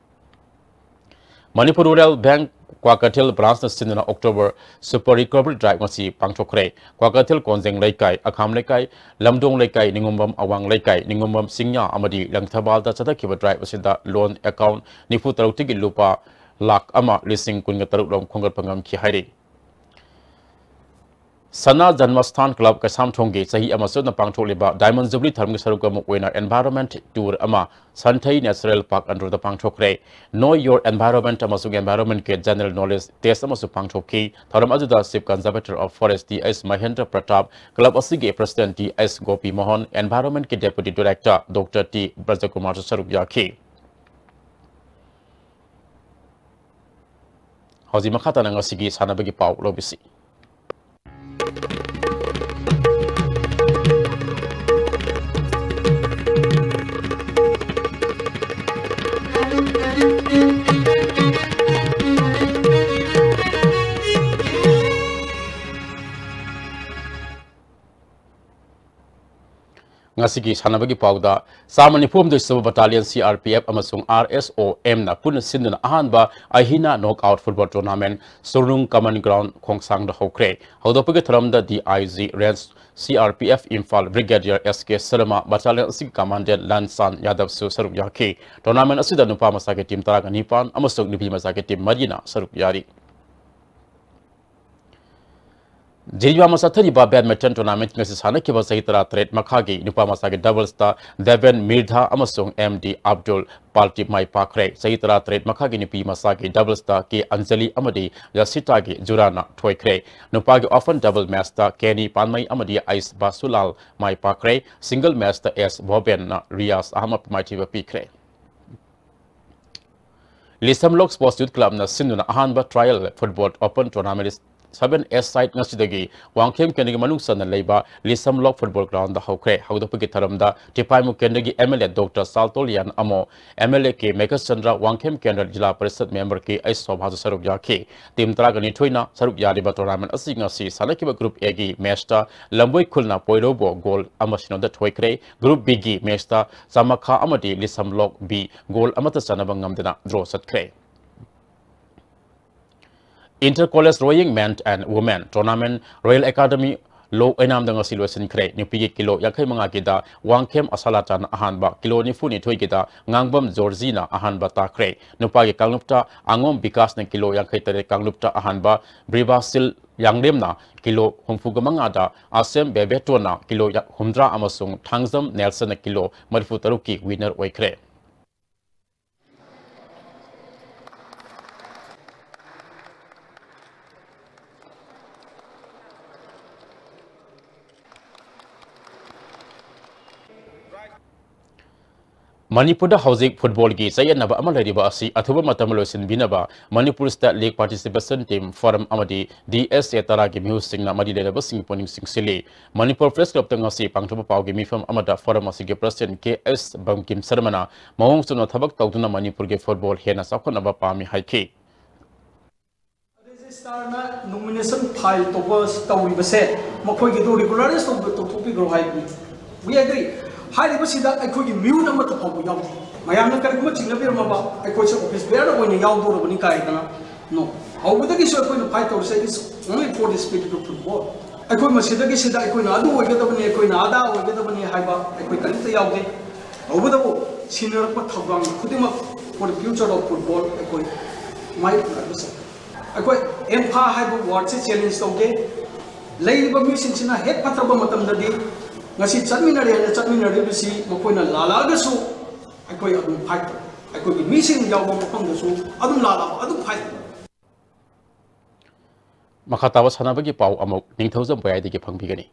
ꯃꯅꯤꯄꯨꯔ ꯔꯨꯔꯦꯜ ꯕꯦꯡꯛ ꯀ꯭ꯋꯥꯀꯩꯊꯦꯜ ꯕ꯭ꯔꯥꯟꯁꯅ ꯁꯤꯟꯗꯨꯅ ꯑꯣꯛꯇꯣꯕꯔ super recovery drive ꯉꯁꯤ ꯄꯥꯡꯊꯣꯛꯈ꯭ꯔꯦ꯫ ꯀ꯭ꯋꯥꯀꯩꯊꯦꯜ ꯀꯣꯟꯖꯦꯡ ꯂꯩꯀꯥꯏ, ꯑꯈꯥꯝ ꯂꯩꯀꯥꯏ, ꯂꯝꯗꯣꯡ ꯂꯩꯀꯥꯏ, ꯅꯤꯉꯣꯝꯕꯝ ꯑꯋꯥꯡ ꯂꯩꯀꯥꯏ, ꯅꯤꯉꯣꯝꯕꯝ ꯆꯤꯡꯌꯥ ꯑꯃꯗꯤ ꯂꯪꯊꯕꯥꯜꯗ ꯆꯠꯊꯈꯤꯕ drive ꯑꯁꯤꯗ loan account ꯅꯤꯐꯨ ꯇꯔꯨꯛꯇꯒꯤ ꯂꯨꯄꯥ ꯂꯥꯈ ꯑꯃ ꯂꯤꯁꯤꯡ ꯀꯨꯟꯒ ꯇꯔꯨꯛ ꯔꯣꯝ ꯈꯣꯝꯒꯠꯄ ꯉꯝꯈꯤ ꯍꯥꯏꯔꯤ꯫ ꯁꯅꯥ ꯖꯟꯃꯁꯊꯥꯟ ꯀ꯭ꯂꯕ ꯀꯩꯁꯥꯝꯊꯣꯡꯒꯤ ꯆꯍꯤ ꯑꯃ ꯆꯨꯞꯅ ꯄꯥꯡꯊꯣꯛꯂꯤꯕ Diamond Jubilee ꯊꯧꯔꯝꯒꯤ ꯁꯔꯨꯛ ꯑꯃ ꯑꯣꯏꯅ environment tour ꯑꯃ ꯁꯟꯊꯩ Natural Park ꯑꯟꯗ꯭ꯔꯣꯗ ꯄꯥꯡꯊꯣꯛꯈ꯭ꯔꯦ꯫ Know Your Environment ꯑꯃꯁꯨꯡ environment ꯀꯤ general knowledge test ꯑꯃꯁꯨ ꯄꯥꯡꯊꯣꯛꯈꯤ꯫ ꯊꯧꯔꯝ ꯑꯗꯨꯗ Chief Conservator of Forest T H Mahendra Pratap, club ꯑꯁꯤꯒꯤ President T H Gopi Mohan, environment ꯀꯤ Deputy Director ꯗꯣꯛꯇꯔ ꯇꯤ ꯕ꯭ꯔꯖꯀꯨꯃꯥꯔꯁꯨ ꯁꯔꯨꯛ ꯌꯥꯈꯤ꯫ ꯍꯧꯖꯤꯛ ꯃꯈꯥ ꯇꯥꯅ ꯉꯁꯤꯒꯤ ꯁꯥꯟꯅꯕꯒꯤ ꯄꯥꯎ ꯂꯧꯕꯤꯁꯤ꯫ ꯉꯁꯤꯒꯤ ꯁꯥꯟꯅꯕꯒꯤ ꯄꯥꯎꯗ, ꯆꯥꯝꯃ ꯅꯤꯐꯨ ꯍꯨꯝꯗꯣꯏ ꯁꯨꯕ Battalion C R P F ꯑꯃꯁꯨꯡ R S O M ꯅ ꯄꯨꯟꯅ ꯁꯤꯟꯗꯨꯅ ꯑꯍꯥꯟꯕ ꯑꯍꯤꯅꯥ Knockout Football Tournament ꯁꯨꯔꯅꯨꯡ Common Ground ꯈꯣꯡꯁꯥꯡꯗ ꯍꯧꯈ꯭ꯔꯦ꯫ ꯍꯧꯗꯣꯛꯄꯒꯤ ꯊꯧꯔꯝꯗ D I G Range C R P F Imphal Brigadier S K Sharma, Battalion ꯑꯁꯤꯒꯤ Commandant ꯂꯥꯟꯁꯥꯟ ꯌꯥꯗꯕꯁꯨ ꯁꯔꯨꯛ ꯌꯥꯈꯤ꯫ Tournament ꯑꯁꯤꯗ ꯅꯨꯄꯥ ꯃꯆꯥꯒꯤ team ꯇꯔꯥꯒ ꯅꯤꯄꯥꯟ ꯑꯃꯁꯨꯡ ꯅꯨꯄꯤ ꯃꯆꯥꯒꯤ team ꯃꯔꯤꯅ ꯁꯔꯨꯛ ꯌꯥꯔꯤ꯫ ꯖꯤꯔꯤꯕꯥꯝꯗ ꯆꯠꯊꯔꯤꯕ badminton tournament ꯉꯁꯤ ꯁꯥꯟꯅꯈꯤꯕ ꯆꯍꯤ ꯇꯔꯥꯇꯔꯦꯠ ꯃꯈꯥꯒꯤ ꯅꯨꯄꯥ ꯃꯆꯥꯒꯤ doubles ꯇ ꯗꯦꯕꯦꯟ ꯃꯤꯔꯙꯥ ꯑꯃꯁꯨꯡ M D ꯑꯕꯗꯨꯜ ꯄꯥꯜꯇꯤ ꯃꯥꯏ ꯄꯥꯛꯈ꯭ꯔꯦ꯫ ꯆꯍꯤ ꯇꯔꯥꯇꯔꯦꯠ ꯃꯈꯥꯒꯤ ꯅꯨꯄꯤ ꯃꯆꯥꯒꯤ doubles ꯇ ꯀꯦ ꯑꯟꯖꯂꯤ ꯑꯃꯗꯤ ꯌꯁꯤꯇꯥꯒꯤ ꯖꯨꯔꯥꯅ ꯊꯣꯏꯈ꯭ꯔꯦ꯫ ꯅꯨꯄꯥꯒꯤ open double match ꯇ ꯀꯦꯅꯤ ꯄꯥꯟꯃꯩ ꯑꯃꯗꯤ ꯑꯩꯁ ꯕꯥꯁꯨꯂꯥꯜ ꯃꯥꯏ ꯄꯥꯛꯈ꯭ꯔꯦ꯫ Single match ꯇ ꯑꯦꯁ ꯚꯣꯕꯦꯟꯅ ꯔꯤꯌꯥꯁ ꯑꯍꯃꯗ ꯃꯥꯏꯊꯤꯕ ꯄꯤꯈ꯭ꯔꯦ꯫ ꯂꯤꯁꯝꯂꯣꯛ Sports Youth Club ꯅ ꯁꯤꯟꯗꯨꯅ ꯑꯍꯥꯟꯕ trial football open tournament seven A side ꯉꯁꯤꯗꯒꯤ ꯋꯥꯡꯈꯦꯝ ꯀꯦꯟꯗ꯭ꯔꯒꯤ ꯃꯅꯨꯡ ꯆꯟꯅ ꯂꯩꯕ ꯂꯤꯁꯝꯂꯣꯛ football ground ꯗ ꯍꯧꯈ꯭ꯔꯦ꯫ ꯍꯧꯗꯣꯛꯄꯒꯤ ꯊꯧꯔꯝꯗ ꯇꯤꯄꯥꯏꯃꯨ ꯀꯦꯟꯗ꯭ꯔꯒꯤ M L A doctor Saltoliyan ꯑꯃꯣ, M L A ꯀꯦ ꯃꯦꯘꯆꯟꯗ꯭ꯔ, ꯋꯥꯡꯈꯦꯝ ꯀꯦꯟꯗ꯭ꯔ ꯖꯤꯂꯥ ꯄꯔꯤꯁꯗ member ꯀꯦ ꯑꯩꯆ ꯁꯣꯚꯥꯁꯨ ꯁꯔꯨꯛ ꯌꯥꯈꯤ꯫ Team ꯇꯔꯥꯒ ꯅꯤꯊꯣꯏꯅ ꯁꯔꯨꯛ ꯌꯥꯔꯤꯕ tournament ꯑꯁꯤ ꯉꯁꯤ ꯁꯥꯟꯅꯈꯤꯕ Group A ꯒꯤ match ꯇ ꯂꯝꯕꯣꯏ ꯈꯨꯜꯅ ꯄꯣꯏꯔꯧꯕꯨ goal ꯑꯃ ꯁꯤꯅꯣꯗ ꯊꯣꯏꯈ꯭ꯔꯦ꯫ Group B ꯒꯤ match ꯇ ꯆꯥꯃꯈꯥ ꯑꯃꯗꯤ ꯂꯤꯁꯝꯂꯣꯛ B goal ꯑꯃꯠꯇ ꯆꯟꯅꯕ ꯉꯝꯗꯅ draw ꯆꯠꯈ꯭ꯔꯦ꯫ Inter College Rowing Men and Women Tournament Royal Academy ꯂꯣꯛ ꯑꯣꯏꯅꯥꯝꯗ ꯉꯁꯤ ꯂꯣꯏꯁꯤꯟꯈ꯭ꯔꯦ꯫ ꯅꯨꯄꯤꯒꯤ ꯀꯤꯂꯣ ꯌꯥꯡꯈꯩ ꯃꯉꯥꯒꯤꯗ ꯋꯥꯡꯈꯦꯝ ꯑꯁꯥꯂꯥꯇꯥꯅ ꯑꯍꯥꯟꯕ, ꯀꯤꯂꯣ ꯅꯤꯐꯨ ꯅꯤꯊꯣꯏꯒꯤꯗ ꯉꯥꯡꯕꯝ ꯖꯣꯔꯖꯤꯅ ꯑꯍꯥꯟꯕ ꯇꯥꯈ꯭ꯔꯦ꯫ ꯅꯨꯄꯥꯒꯤ ꯀꯥꯡꯂꯨꯞꯇ ꯑꯉꯣꯝ ꯕꯤꯀꯥꯁꯅ ꯀꯤꯂꯣ ꯌꯥꯡꯈꯩ ꯇꯔꯦꯠ ꯀꯥꯡꯂꯨꯞꯇ ꯑꯍꯥꯟꯕ, ꯕ꯭ꯔꯤꯕꯥꯁꯤꯜ ꯌꯥꯡꯂꯦꯝꯅ ꯀꯤꯂꯣ ꯍꯨꯝꯐꯨꯒ ꯃꯉꯥꯗ, ꯑꯁꯦꯝ ꯕꯦꯕꯦꯇꯣꯅ ꯀꯤꯂꯣ ꯌꯥ-, ꯍꯨꯝꯗ꯭ꯔꯥ ꯑꯃꯁꯨꯡ ꯊꯥꯡꯖꯝ ꯅꯦꯜꯁꯟꯅ ꯀꯤꯂꯣ ꯃꯔꯤꯐꯨ ꯇꯔꯨꯛꯀꯤ ꯋꯤꯅꯔ ꯑꯣꯏꯈ꯭ꯔꯦ꯫ ꯃꯅꯤꯄꯨꯔꯗ ꯍꯧꯖꯤꯛ ꯐꯨꯠꯕꯣꯜꯒꯤ ꯆꯌꯦꯠꯅꯕ ꯑꯃ ꯂꯩꯔꯤꯕ ꯑꯁꯤ ꯑꯊꯨꯕ ꯃꯇꯝꯗ ꯂꯣꯏꯁꯤꯟꯕꯤꯅꯕ Manipur state league participation team form ꯑꯃꯗꯤ ꯗꯤ ꯑꯦꯁ ꯑꯦ ꯇꯔꯥꯒꯤ ꯃꯤꯍꯨꯠꯁꯤꯡꯅ ꯃꯔꯤ ꯂꯩꯅꯕꯁꯤꯡꯒꯤ ꯄꯨꯛꯅꯤꯡ ꯆꯤꯡꯁꯤꯜꯂꯤ꯫ ꯃꯅꯤꯄꯨꯔ ꯄ꯭ꯔꯦꯁ ꯀ꯭ꯂꯕꯇ ꯉꯁꯤ ꯄꯥꯡꯊꯣꯛꯄ ꯄꯥꯎꯒꯤ ꯃꯤꯐꯝ ꯑꯃꯗ ꯐꯣꯔꯝ ꯑꯁꯤꯒꯤ ꯄ꯭ꯔꯁꯤꯗꯦꯟꯠ ꯀꯦ ꯑꯦꯁ ꯕꯪꯀꯤꯝ ꯁꯔꯃꯅ ꯃꯑꯣꯡ ꯆꯨꯝꯅ ꯊꯕꯛ ꯇꯧꯗꯨꯅ ꯃꯅꯤꯄꯨꯔꯒꯤ ꯐꯨꯠꯕꯣꯜ ꯍꯦꯟꯅ ꯆꯥꯎꯈꯠꯅꯕ ꯄꯥꯝꯃꯤ ꯍꯥꯏꯈꯤ꯫ ꯔꯦꯖꯤꯁꯇ꯭ꯔꯥꯔꯅ ꯅꯣꯃꯤꯅꯦꯁꯟ ꯐꯥꯏꯜ ꯇꯧꯕ, ꯇꯧꯔꯤꯕꯁꯦ ꯃꯈꯣꯏꯒꯤꯗꯨ ꯔꯤꯒꯨꯂꯔꯥꯏꯁ ꯇꯧꯕ, ꯇꯧꯊꯣꯛꯄꯤꯈ꯭ꯔꯣ ꯍꯥꯏꯕꯅꯤ꯫ We agree꯫ ꯍꯥꯏꯔꯤꯕꯁꯤꯗ ꯑꯩꯈꯣꯏꯒꯤ ꯃꯤꯍꯨꯠ ꯑꯃꯠꯇ ꯐꯥꯎꯕ ꯌꯥꯎꯗꯦ꯫ ꯃꯌꯥꯝꯅ ꯀꯔꯤꯒꯨꯝꯕ ꯆꯤꯡꯅꯕꯤꯔꯝꯃꯕ, ꯑꯩꯈꯣꯏꯁꯦ ꯑꯣꯐꯤꯁ ꯕꯦꯌꯔ ꯑꯣꯏꯅ ꯌꯥꯎꯗꯧꯔꯕꯅꯤ ꯀꯥꯏꯗꯅ꯫ No꯫ ꯍꯧꯕꯗꯒꯤꯁꯨ ꯑꯩꯈꯣꯏꯅ ꯐꯥꯏꯠ ꯇꯧꯔꯤꯁꯦ is only for the spirit of football꯫ ꯑꯩꯈꯣꯏ ꯃꯁꯤꯗꯒꯤꯁꯤꯗ ꯑꯩꯈꯣꯏꯅ ꯑꯗꯨ ꯑꯣꯏꯒꯗꯕꯅꯤ, ꯑꯩꯈꯣꯏꯅ ꯑꯗꯥ ꯑꯣꯏꯒꯗꯕꯅꯤ ꯍꯥꯏꯕ ꯑꯩꯈꯣꯏ ꯀꯔꯤꯝꯇ ꯌꯥꯎꯗꯦ꯫ ꯇꯧꯕꯇꯕꯨ ꯁꯤꯟꯅꯔꯛꯄ ꯊꯧꯗꯥꯡ ꯈꯨꯗꯤꯡꯃꯛ for the future of football ꯑꯩꯈꯣꯏ ꯃꯥꯏ ꯄꯨꯔꯛꯄꯁꯦ꯫ ꯑꯩꯈꯣꯏ ꯑꯦꯝꯐꯥ ꯍꯥꯏꯕ ꯋꯥꯔꯗꯁꯦ ꯆꯦꯂꯦꯟꯖ ꯇꯧꯒꯦ꯫ ꯂꯩꯔꯤꯕ ꯃꯤꯁꯤꯡꯁꯤꯅ ꯍꯦꯛ ꯐꯠꯇ꯭ꯔꯕ ꯃꯇꯝꯗꯗꯤ ꯉꯁꯤ ꯆꯠꯃꯤꯟꯅꯔꯦ ꯍꯥꯏꯅ ꯆꯠꯃꯤꯟꯅꯔꯤꯕꯁꯤ ꯃꯈꯣꯏꯅ ꯂꯥꯜꯂꯛꯑꯒꯁꯨ ꯑꯩꯈꯣꯏ ꯑꯗꯨꯝ ꯐꯥꯏꯠ ꯇꯧ꯫ ꯑꯩꯈꯣꯏꯒꯤ ꯃꯤꯁꯤꯡ ꯌꯥꯎꯕ ꯃꯐꯝꯗꯁꯨ ꯑꯗꯨꯝ ꯂꯥꯜꯂꯛꯑꯣ, ꯑꯗꯨꯝ ꯐꯥꯏꯠ ꯇꯧ꯫ ꯃꯈꯥ ꯇꯥꯕ ꯁꯥꯟꯅꯕꯒꯤ ꯄꯥꯎ ꯑꯃꯨꯛ ꯅꯤꯡꯊꯧꯖꯝ ꯄꯌꯥꯏꯗꯒꯤ ꯐꯪꯕꯤꯒꯅꯤ꯫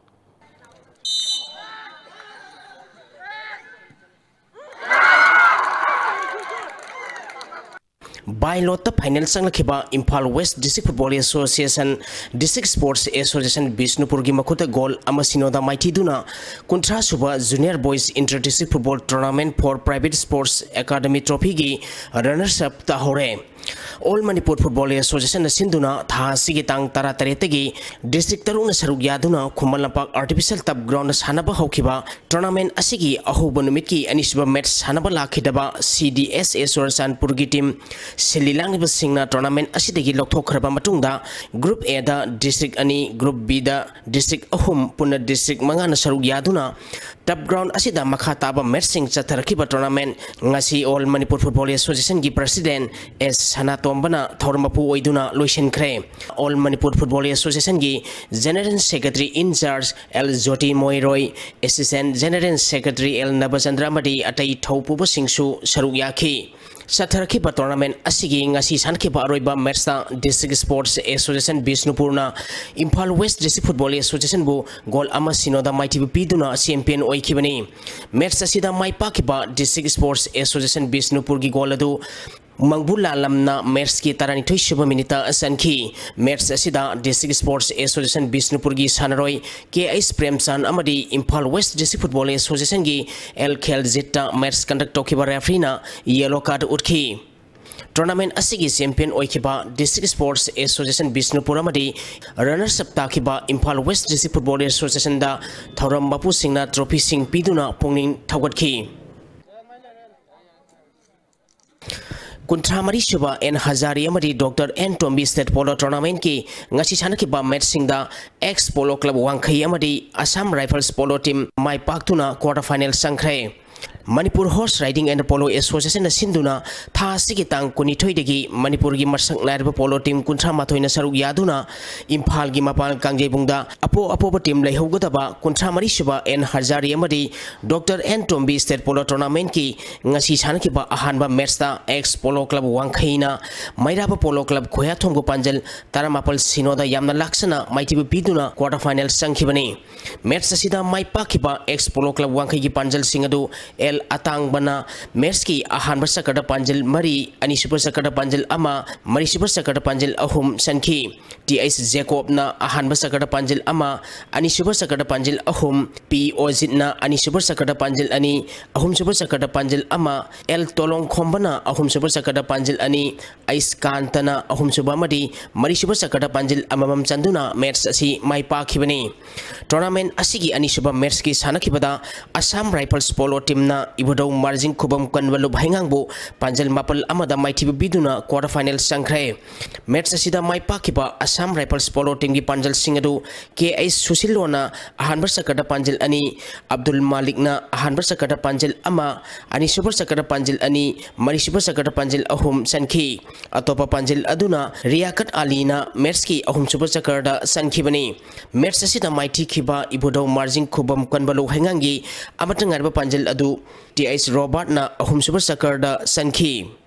ꯕꯥꯏ ꯂꯣꯠꯇ ꯐꯥꯏꯅꯦꯜ ꯆꯪꯂꯛꯈꯤꯕ Imphal west district football association, district sports association ꯕꯤꯁꯅꯨꯄꯨꯔꯒꯤ ꯃꯈꯨꯠꯇ ꯒꯣꯜ ꯑꯃ ꯁꯤꯅꯣꯗ ꯃꯥꯏꯊꯤꯗꯨꯅ ꯀꯨꯟꯊ꯭ꯔꯥ ꯁꯨꯕ Junior Boys Inter District Football Tournament for Private Sports Academy Trophyꯒꯤ ꯔꯅꯔꯁ ꯑꯞ ꯇꯥꯍꯧꯔꯦ꯫ All Manipur Football Associationꯅ ꯁꯤꯟꯗꯨꯅ ꯊꯥ ꯑꯁꯤꯒꯤ ꯇꯥꯡ ꯇꯔꯥꯇꯔꯦꯠꯇꯒꯤ district ꯇꯔꯨꯛꯅ ꯁꯔꯨꯛ ꯌꯥꯗꯨꯅ ꯈꯨꯃꯟ ꯂꯝꯄꯥꯛ Artificial Turf Groundꯗ ꯁꯥꯟꯅꯕ ꯍꯧꯈꯤꯕ tournament ꯑꯁꯤꯒꯤ ꯑꯍꯧꯕ ꯅꯨꯃꯤꯠꯀꯤ ꯑꯅꯤꯁꯨꯕ match ꯁꯥꯟꯅꯕ ꯂꯥꯛꯈꯤꯗꯕ C D S A ꯆꯨꯔꯆꯥꯟꯄꯨꯔꯒꯤ team ꯁꯤꯜꯂꯤ ꯂꯥꯡꯂꯤꯕꯁꯤꯡꯅ tournament ꯑꯁꯤꯗꯒꯤ ꯂꯧꯊꯣꯛꯈ꯭ꯔꯕ ꯃꯇꯨꯡꯗ, Group Aꯗ district ꯑꯅꯤ, Group Bꯗ district ꯑꯍꯨꯝ, ꯄꯨꯟꯅ district ꯃꯉꯥꯅ ꯁꯔꯨꯛ ꯌꯥꯗꯨꯅ turf ground ꯑꯁꯤꯗ ꯃꯈꯥ ꯇꯥꯕ matchꯁꯤꯡ ꯆꯠꯊꯔꯛꯈꯤꯕ tournament ꯉꯁꯤ All Manipur Football Associationꯒꯤ President S ꯁꯅꯥꯇꯣꯝꯕꯅ ꯊꯧꯔꯝ ꯃꯄꯨ ꯑꯣꯏꯗꯨꯅ ꯂꯣꯏꯁꯤꯟꯈ꯭ꯔꯦ꯫ All Manipur Football Associationꯒꯤ General Secretary in charge L ꯖꯣꯇꯤ ꯃꯣꯏꯔꯣꯏ, Assistant General Secretary L ꯅꯕꯆꯟꯗ꯭ꯔ ꯑꯃꯗꯤ ꯑꯇꯩ ꯊꯧꯄꯨꯕꯁꯤꯡꯁꯨ ꯁꯔꯨꯛ ꯌꯥꯈꯤ꯫ ꯆꯠꯊꯔꯛꯈꯤꯕ tournament ꯑꯁꯤꯒꯤ ꯉꯁꯤ ꯁꯥꯟꯅꯈꯤꯕ ꯑꯔꯣꯏꯕ matchꯇ District Sports Association ꯕꯤꯁꯅꯨꯄꯨꯔꯅ Imphal West District Football Associationꯕꯨ goal ꯑꯃ ꯁꯤꯅꯣꯗ ꯃꯥꯏꯊꯤꯕ ꯄꯤꯗꯨꯅ champion ꯑꯣꯏꯈꯤꯕꯅꯤ꯫ Match ꯑꯁꯤꯗ ꯃꯥꯏ ꯄꯥꯛꯈꯤꯕ District Sports Association ꯕꯤꯁꯅꯨꯄꯨꯔꯒꯤ goal ꯑꯗꯨ ꯃꯪꯕꯨ ꯂꯥꯂꯝꯅ matchꯀꯤ ꯇꯔꯥꯅꯤꯊꯣꯏ ꯁꯨꯕ minuteꯇ ꯆꯟꯈꯤ꯫ Match ꯑꯁꯤꯗ District Sports Association ꯕꯤꯁꯅꯨꯄꯨꯔꯒꯤ ꯁꯥꯟꯅꯔꯣꯏ K H ꯄ꯭ꯔꯦꯝꯆꯥꯟ ꯑꯃꯗꯤ Imphal West District Football Associationꯒꯤ L ꯈꯦꯜꯖꯤꯠꯇ match conduct ꯇꯧꯈꯤꯕ refereeꯅ yellow card ꯎꯠꯈꯤ꯫ Tournament ꯑꯁꯤꯒꯤ champion ꯑꯣꯏꯈꯤꯕ District Sports Association ꯕꯤꯁꯅꯨꯄꯨꯔ ꯑꯃꯗꯤ runners up ꯇꯥꯈꯤꯕ ꯏꯝꯐꯥꯜ West District Football Associationꯗ ꯊꯧꯔꯝ ꯃꯄꯨꯁꯤꯡꯅ trophyꯁꯤꯡ ꯄꯤꯗꯨꯅ ꯄꯨꯛꯅꯤꯡ ꯊꯧꯒꯠꯈꯤ꯫ ꯀꯨꯟꯊ꯭ꯔꯥ ꯃꯔꯤ ꯁꯨꯕ N ꯍꯖꯥꯔꯤ ꯑꯃꯗꯤ Doctor N ꯇꯣꯝꯕꯤ State Polo Tournamentꯀꯤ ꯉꯁꯤ ꯁꯥꯟꯅꯈꯤꯕ matchꯁꯤꯡꯗ Ex Polo Club ꯋꯥꯡꯈꯩ ꯑꯃꯗꯤ Assam Rifles Polo Team ꯃꯥꯏ ꯄꯥꯛꯇꯨꯅ quarter final ꯆꯪꯈ꯭ꯔꯦ꯫ Manipur Horse Riding and Polo Associationꯅ ꯁꯤꯟꯗꯨꯅ ꯊꯥ ꯑꯁꯤꯒꯤ ꯇꯥꯡ ꯀꯨꯟꯅꯤꯊꯣꯏꯗꯒꯤ ꯃꯅꯤꯄꯨꯔꯒꯤ ꯃꯁꯛ ꯅꯥꯏꯔꯕ polo team ꯀꯨꯟꯊ꯭ꯔꯥ ꯃꯥꯊꯣꯏꯅ ꯁꯔꯨꯛ ꯌꯥꯗꯨꯅ ꯏꯝꯐꯥꯜꯒꯤ ꯃꯄꯥꯜ ꯀꯥꯡꯖꯩꯕꯨꯡꯗ ꯑꯄꯣ ꯑꯄꯣꯕ team ꯂꯩꯍꯧꯒꯗꯕ ꯀꯨꯟꯊ꯭ꯔꯥ ꯃꯔꯤ ꯁꯨꯕ N ꯍꯖꯥꯔꯤ ꯑꯃꯗꯤ Doctor N ꯇꯣꯝꯕꯤ State Polo Tournamentꯀꯤ ꯉꯁꯤ ꯁꯥꯟꯅꯈꯤꯕ ꯑꯍꯥꯟꯕ matchꯇ Ex Polo Club ꯋꯥꯡꯈꯩꯅ ꯃꯩꯔꯥꯕ Polo Club ꯈꯣꯌꯥꯊꯣꯡꯕ ꯄꯥꯟꯖꯜ ꯇꯔꯥꯃꯥꯄꯜ ꯁꯤꯅꯣꯗ ꯌꯥꯝꯅ ꯂꯥꯛꯆꯅ ꯃꯥꯏꯊꯤꯕ ꯄꯤꯗꯨꯅ quarter final ꯆꯪꯈꯤꯕꯅꯤ꯫ Match ꯑꯁꯤꯗ ꯃꯥꯏ ꯄꯥꯛꯈꯤꯕ Ex Polo Club ꯋꯥꯡꯈꯩꯒꯤ ꯄꯥꯟꯖꯜꯁꯤꯡ ꯑꯗꯨ ꯑꯦꯜ ꯑꯇꯥꯡꯕꯅ ꯃꯦꯠꯁꯀꯤ ꯑꯍꯥꯟꯕ ꯆꯀꯔꯗ ꯄꯥꯟꯖꯤꯜ ꯃꯔꯤ, ꯑꯅꯤꯁꯨꯕ ꯆꯀꯔꯗ ꯄꯥꯟꯖꯤꯜ ꯑꯃ, ꯃꯔꯤꯁꯨꯕ ꯆꯀꯔꯗ ꯄꯥꯟꯖꯤꯜ ꯑꯍꯨꯝ ꯆꯟꯈꯤ꯫ ꯇꯤ ꯑꯩꯆ ꯖꯦꯀꯣꯕꯅ ꯑꯍꯥꯟꯕ ꯆꯀꯔꯗ ꯄꯥꯟꯖꯤꯜ ꯑꯃ, ꯑꯅꯤꯁꯨꯕ ꯆꯀꯔꯗ ꯄꯥꯟꯖꯤꯜ ꯑꯍꯨꯝ, ꯄꯤ ꯑꯣꯖꯤꯠꯅ ꯑꯅꯤꯁꯨꯕ ꯆꯀꯔꯗ ꯄꯥꯟꯖꯤꯜ ꯑꯅꯤ, ꯑꯍꯨꯝꯁꯨꯕ ꯆꯀꯔꯗ ꯄꯥꯟꯖꯤꯜ ꯑꯃ, ꯑꯦꯜ ꯇꯣꯂꯣꯡꯈꯣꯝꯕꯅ ꯑꯍꯨꯝꯁꯨꯕ ꯆꯀꯔꯗ ꯄꯥꯟꯖꯤꯜ ꯑꯅꯤ, ꯑꯩꯁ ꯀꯥꯟꯇꯅ ꯑꯍꯨꯝꯁꯨꯕ ꯑꯃꯗꯤ ꯃꯔꯤꯁꯨꯕ ꯆꯀꯔꯗ ꯄꯥꯟꯖꯤꯜ ꯑꯃꯃꯝ ꯆꯟꯗꯨꯅ ꯃꯦꯠꯁ ꯑꯁꯤ ꯃꯥꯏ ꯄꯥꯛꯈꯤꯕꯅꯤ꯫ ꯇꯣꯔꯅꯥꯃꯦꯟ ꯑꯁꯤꯒꯤ ꯑꯅꯤꯁꯨꯕ ꯃꯦꯠꯁꯀꯤ ꯁꯥꯟꯅꯈꯤꯕꯗ ꯑꯁꯥꯝ ꯔꯥꯏꯐꯜꯁ ꯄꯣꯂꯣ ꯇꯤꯝꯅ ꯏꯕꯨꯙꯧ ꯃꯥꯔꯖꯤꯡ ꯈꯨꯕꯝ ꯀꯟꯕꯂꯨꯞ ꯍꯩꯉꯥꯡꯕꯨ ꯄꯥꯟꯖꯜ ꯃꯥꯄꯜ ꯑꯃꯗ ꯃꯥꯏꯊꯤꯕ ꯄꯤꯗꯨꯅ ꯀ꯭ꯋꯥꯔꯇꯔ ꯐꯥꯏꯅꯦꯜ ꯆꯪꯈ꯭ꯔꯦ꯫ ꯃꯦꯠꯁ ꯑꯁꯤꯗ ꯃꯥꯏ ꯄꯥꯛꯈꯤꯕ ꯑꯁꯥꯝ ꯔꯥꯏꯐꯜꯁ ꯄꯣꯂꯣ ꯇꯤꯝꯒꯤ ꯄꯥꯟꯖꯜꯁꯤꯡ ꯑꯗꯨ ꯀꯦ ꯑꯩꯆ ꯁꯨꯁꯤꯜꯂꯣꯅ ꯑꯍꯥꯟꯕ ꯆꯀꯔꯗ ꯄꯥꯟꯖꯤꯜ ꯑꯅꯤ, ꯑꯕꯗꯨꯜ ꯃꯥꯂꯤꯛꯅ ꯑꯍꯥꯟꯕ ꯆꯀꯔꯗ ꯄꯥꯟꯖꯤꯜ ꯑꯃ, ꯑꯅꯤꯁꯨꯕ ꯆꯀꯔꯗ ꯄꯥꯟꯖꯤꯜ ꯑꯅꯤ, ꯃꯔꯤꯁꯨꯕ ꯆꯀꯔꯗ ꯄꯥꯟꯖꯤꯜ ꯑꯍꯨꯝ ꯆꯟꯈꯤ꯫ ꯑꯇꯣꯞꯄ ꯄꯥꯟꯖꯤꯜ ꯑꯗꯨꯅ ꯔꯤꯌꯥꯀꯠ ꯑꯂꯤꯅ ꯃꯦꯠꯁꯀꯤ ꯑꯍꯨꯝꯁꯨꯕ ꯆꯀꯔꯗ ꯆꯟꯈꯤꯕꯅꯤ꯫ ꯃꯦꯠꯁ ꯑꯁꯤꯗ ꯃꯥꯏꯊꯤꯈꯤꯕ ꯏꯕꯨꯙꯧ ꯃꯥꯔꯖꯤꯡ ꯈꯨꯕꯝ ꯀꯟꯕꯂꯨ ꯍꯩꯉꯥꯡꯒꯤ ꯑꯃꯠꯇ ꯉꯥꯏꯔꯕ ꯄꯥꯟꯖꯤꯜ ꯑꯗꯨ ꯇꯤ ꯑꯩꯆ ꯔꯣꯕꯥꯔꯠꯅ ꯑꯍꯨꯝꯁꯨꯕ ꯆꯀꯔꯗ ꯆꯟꯈꯤ꯫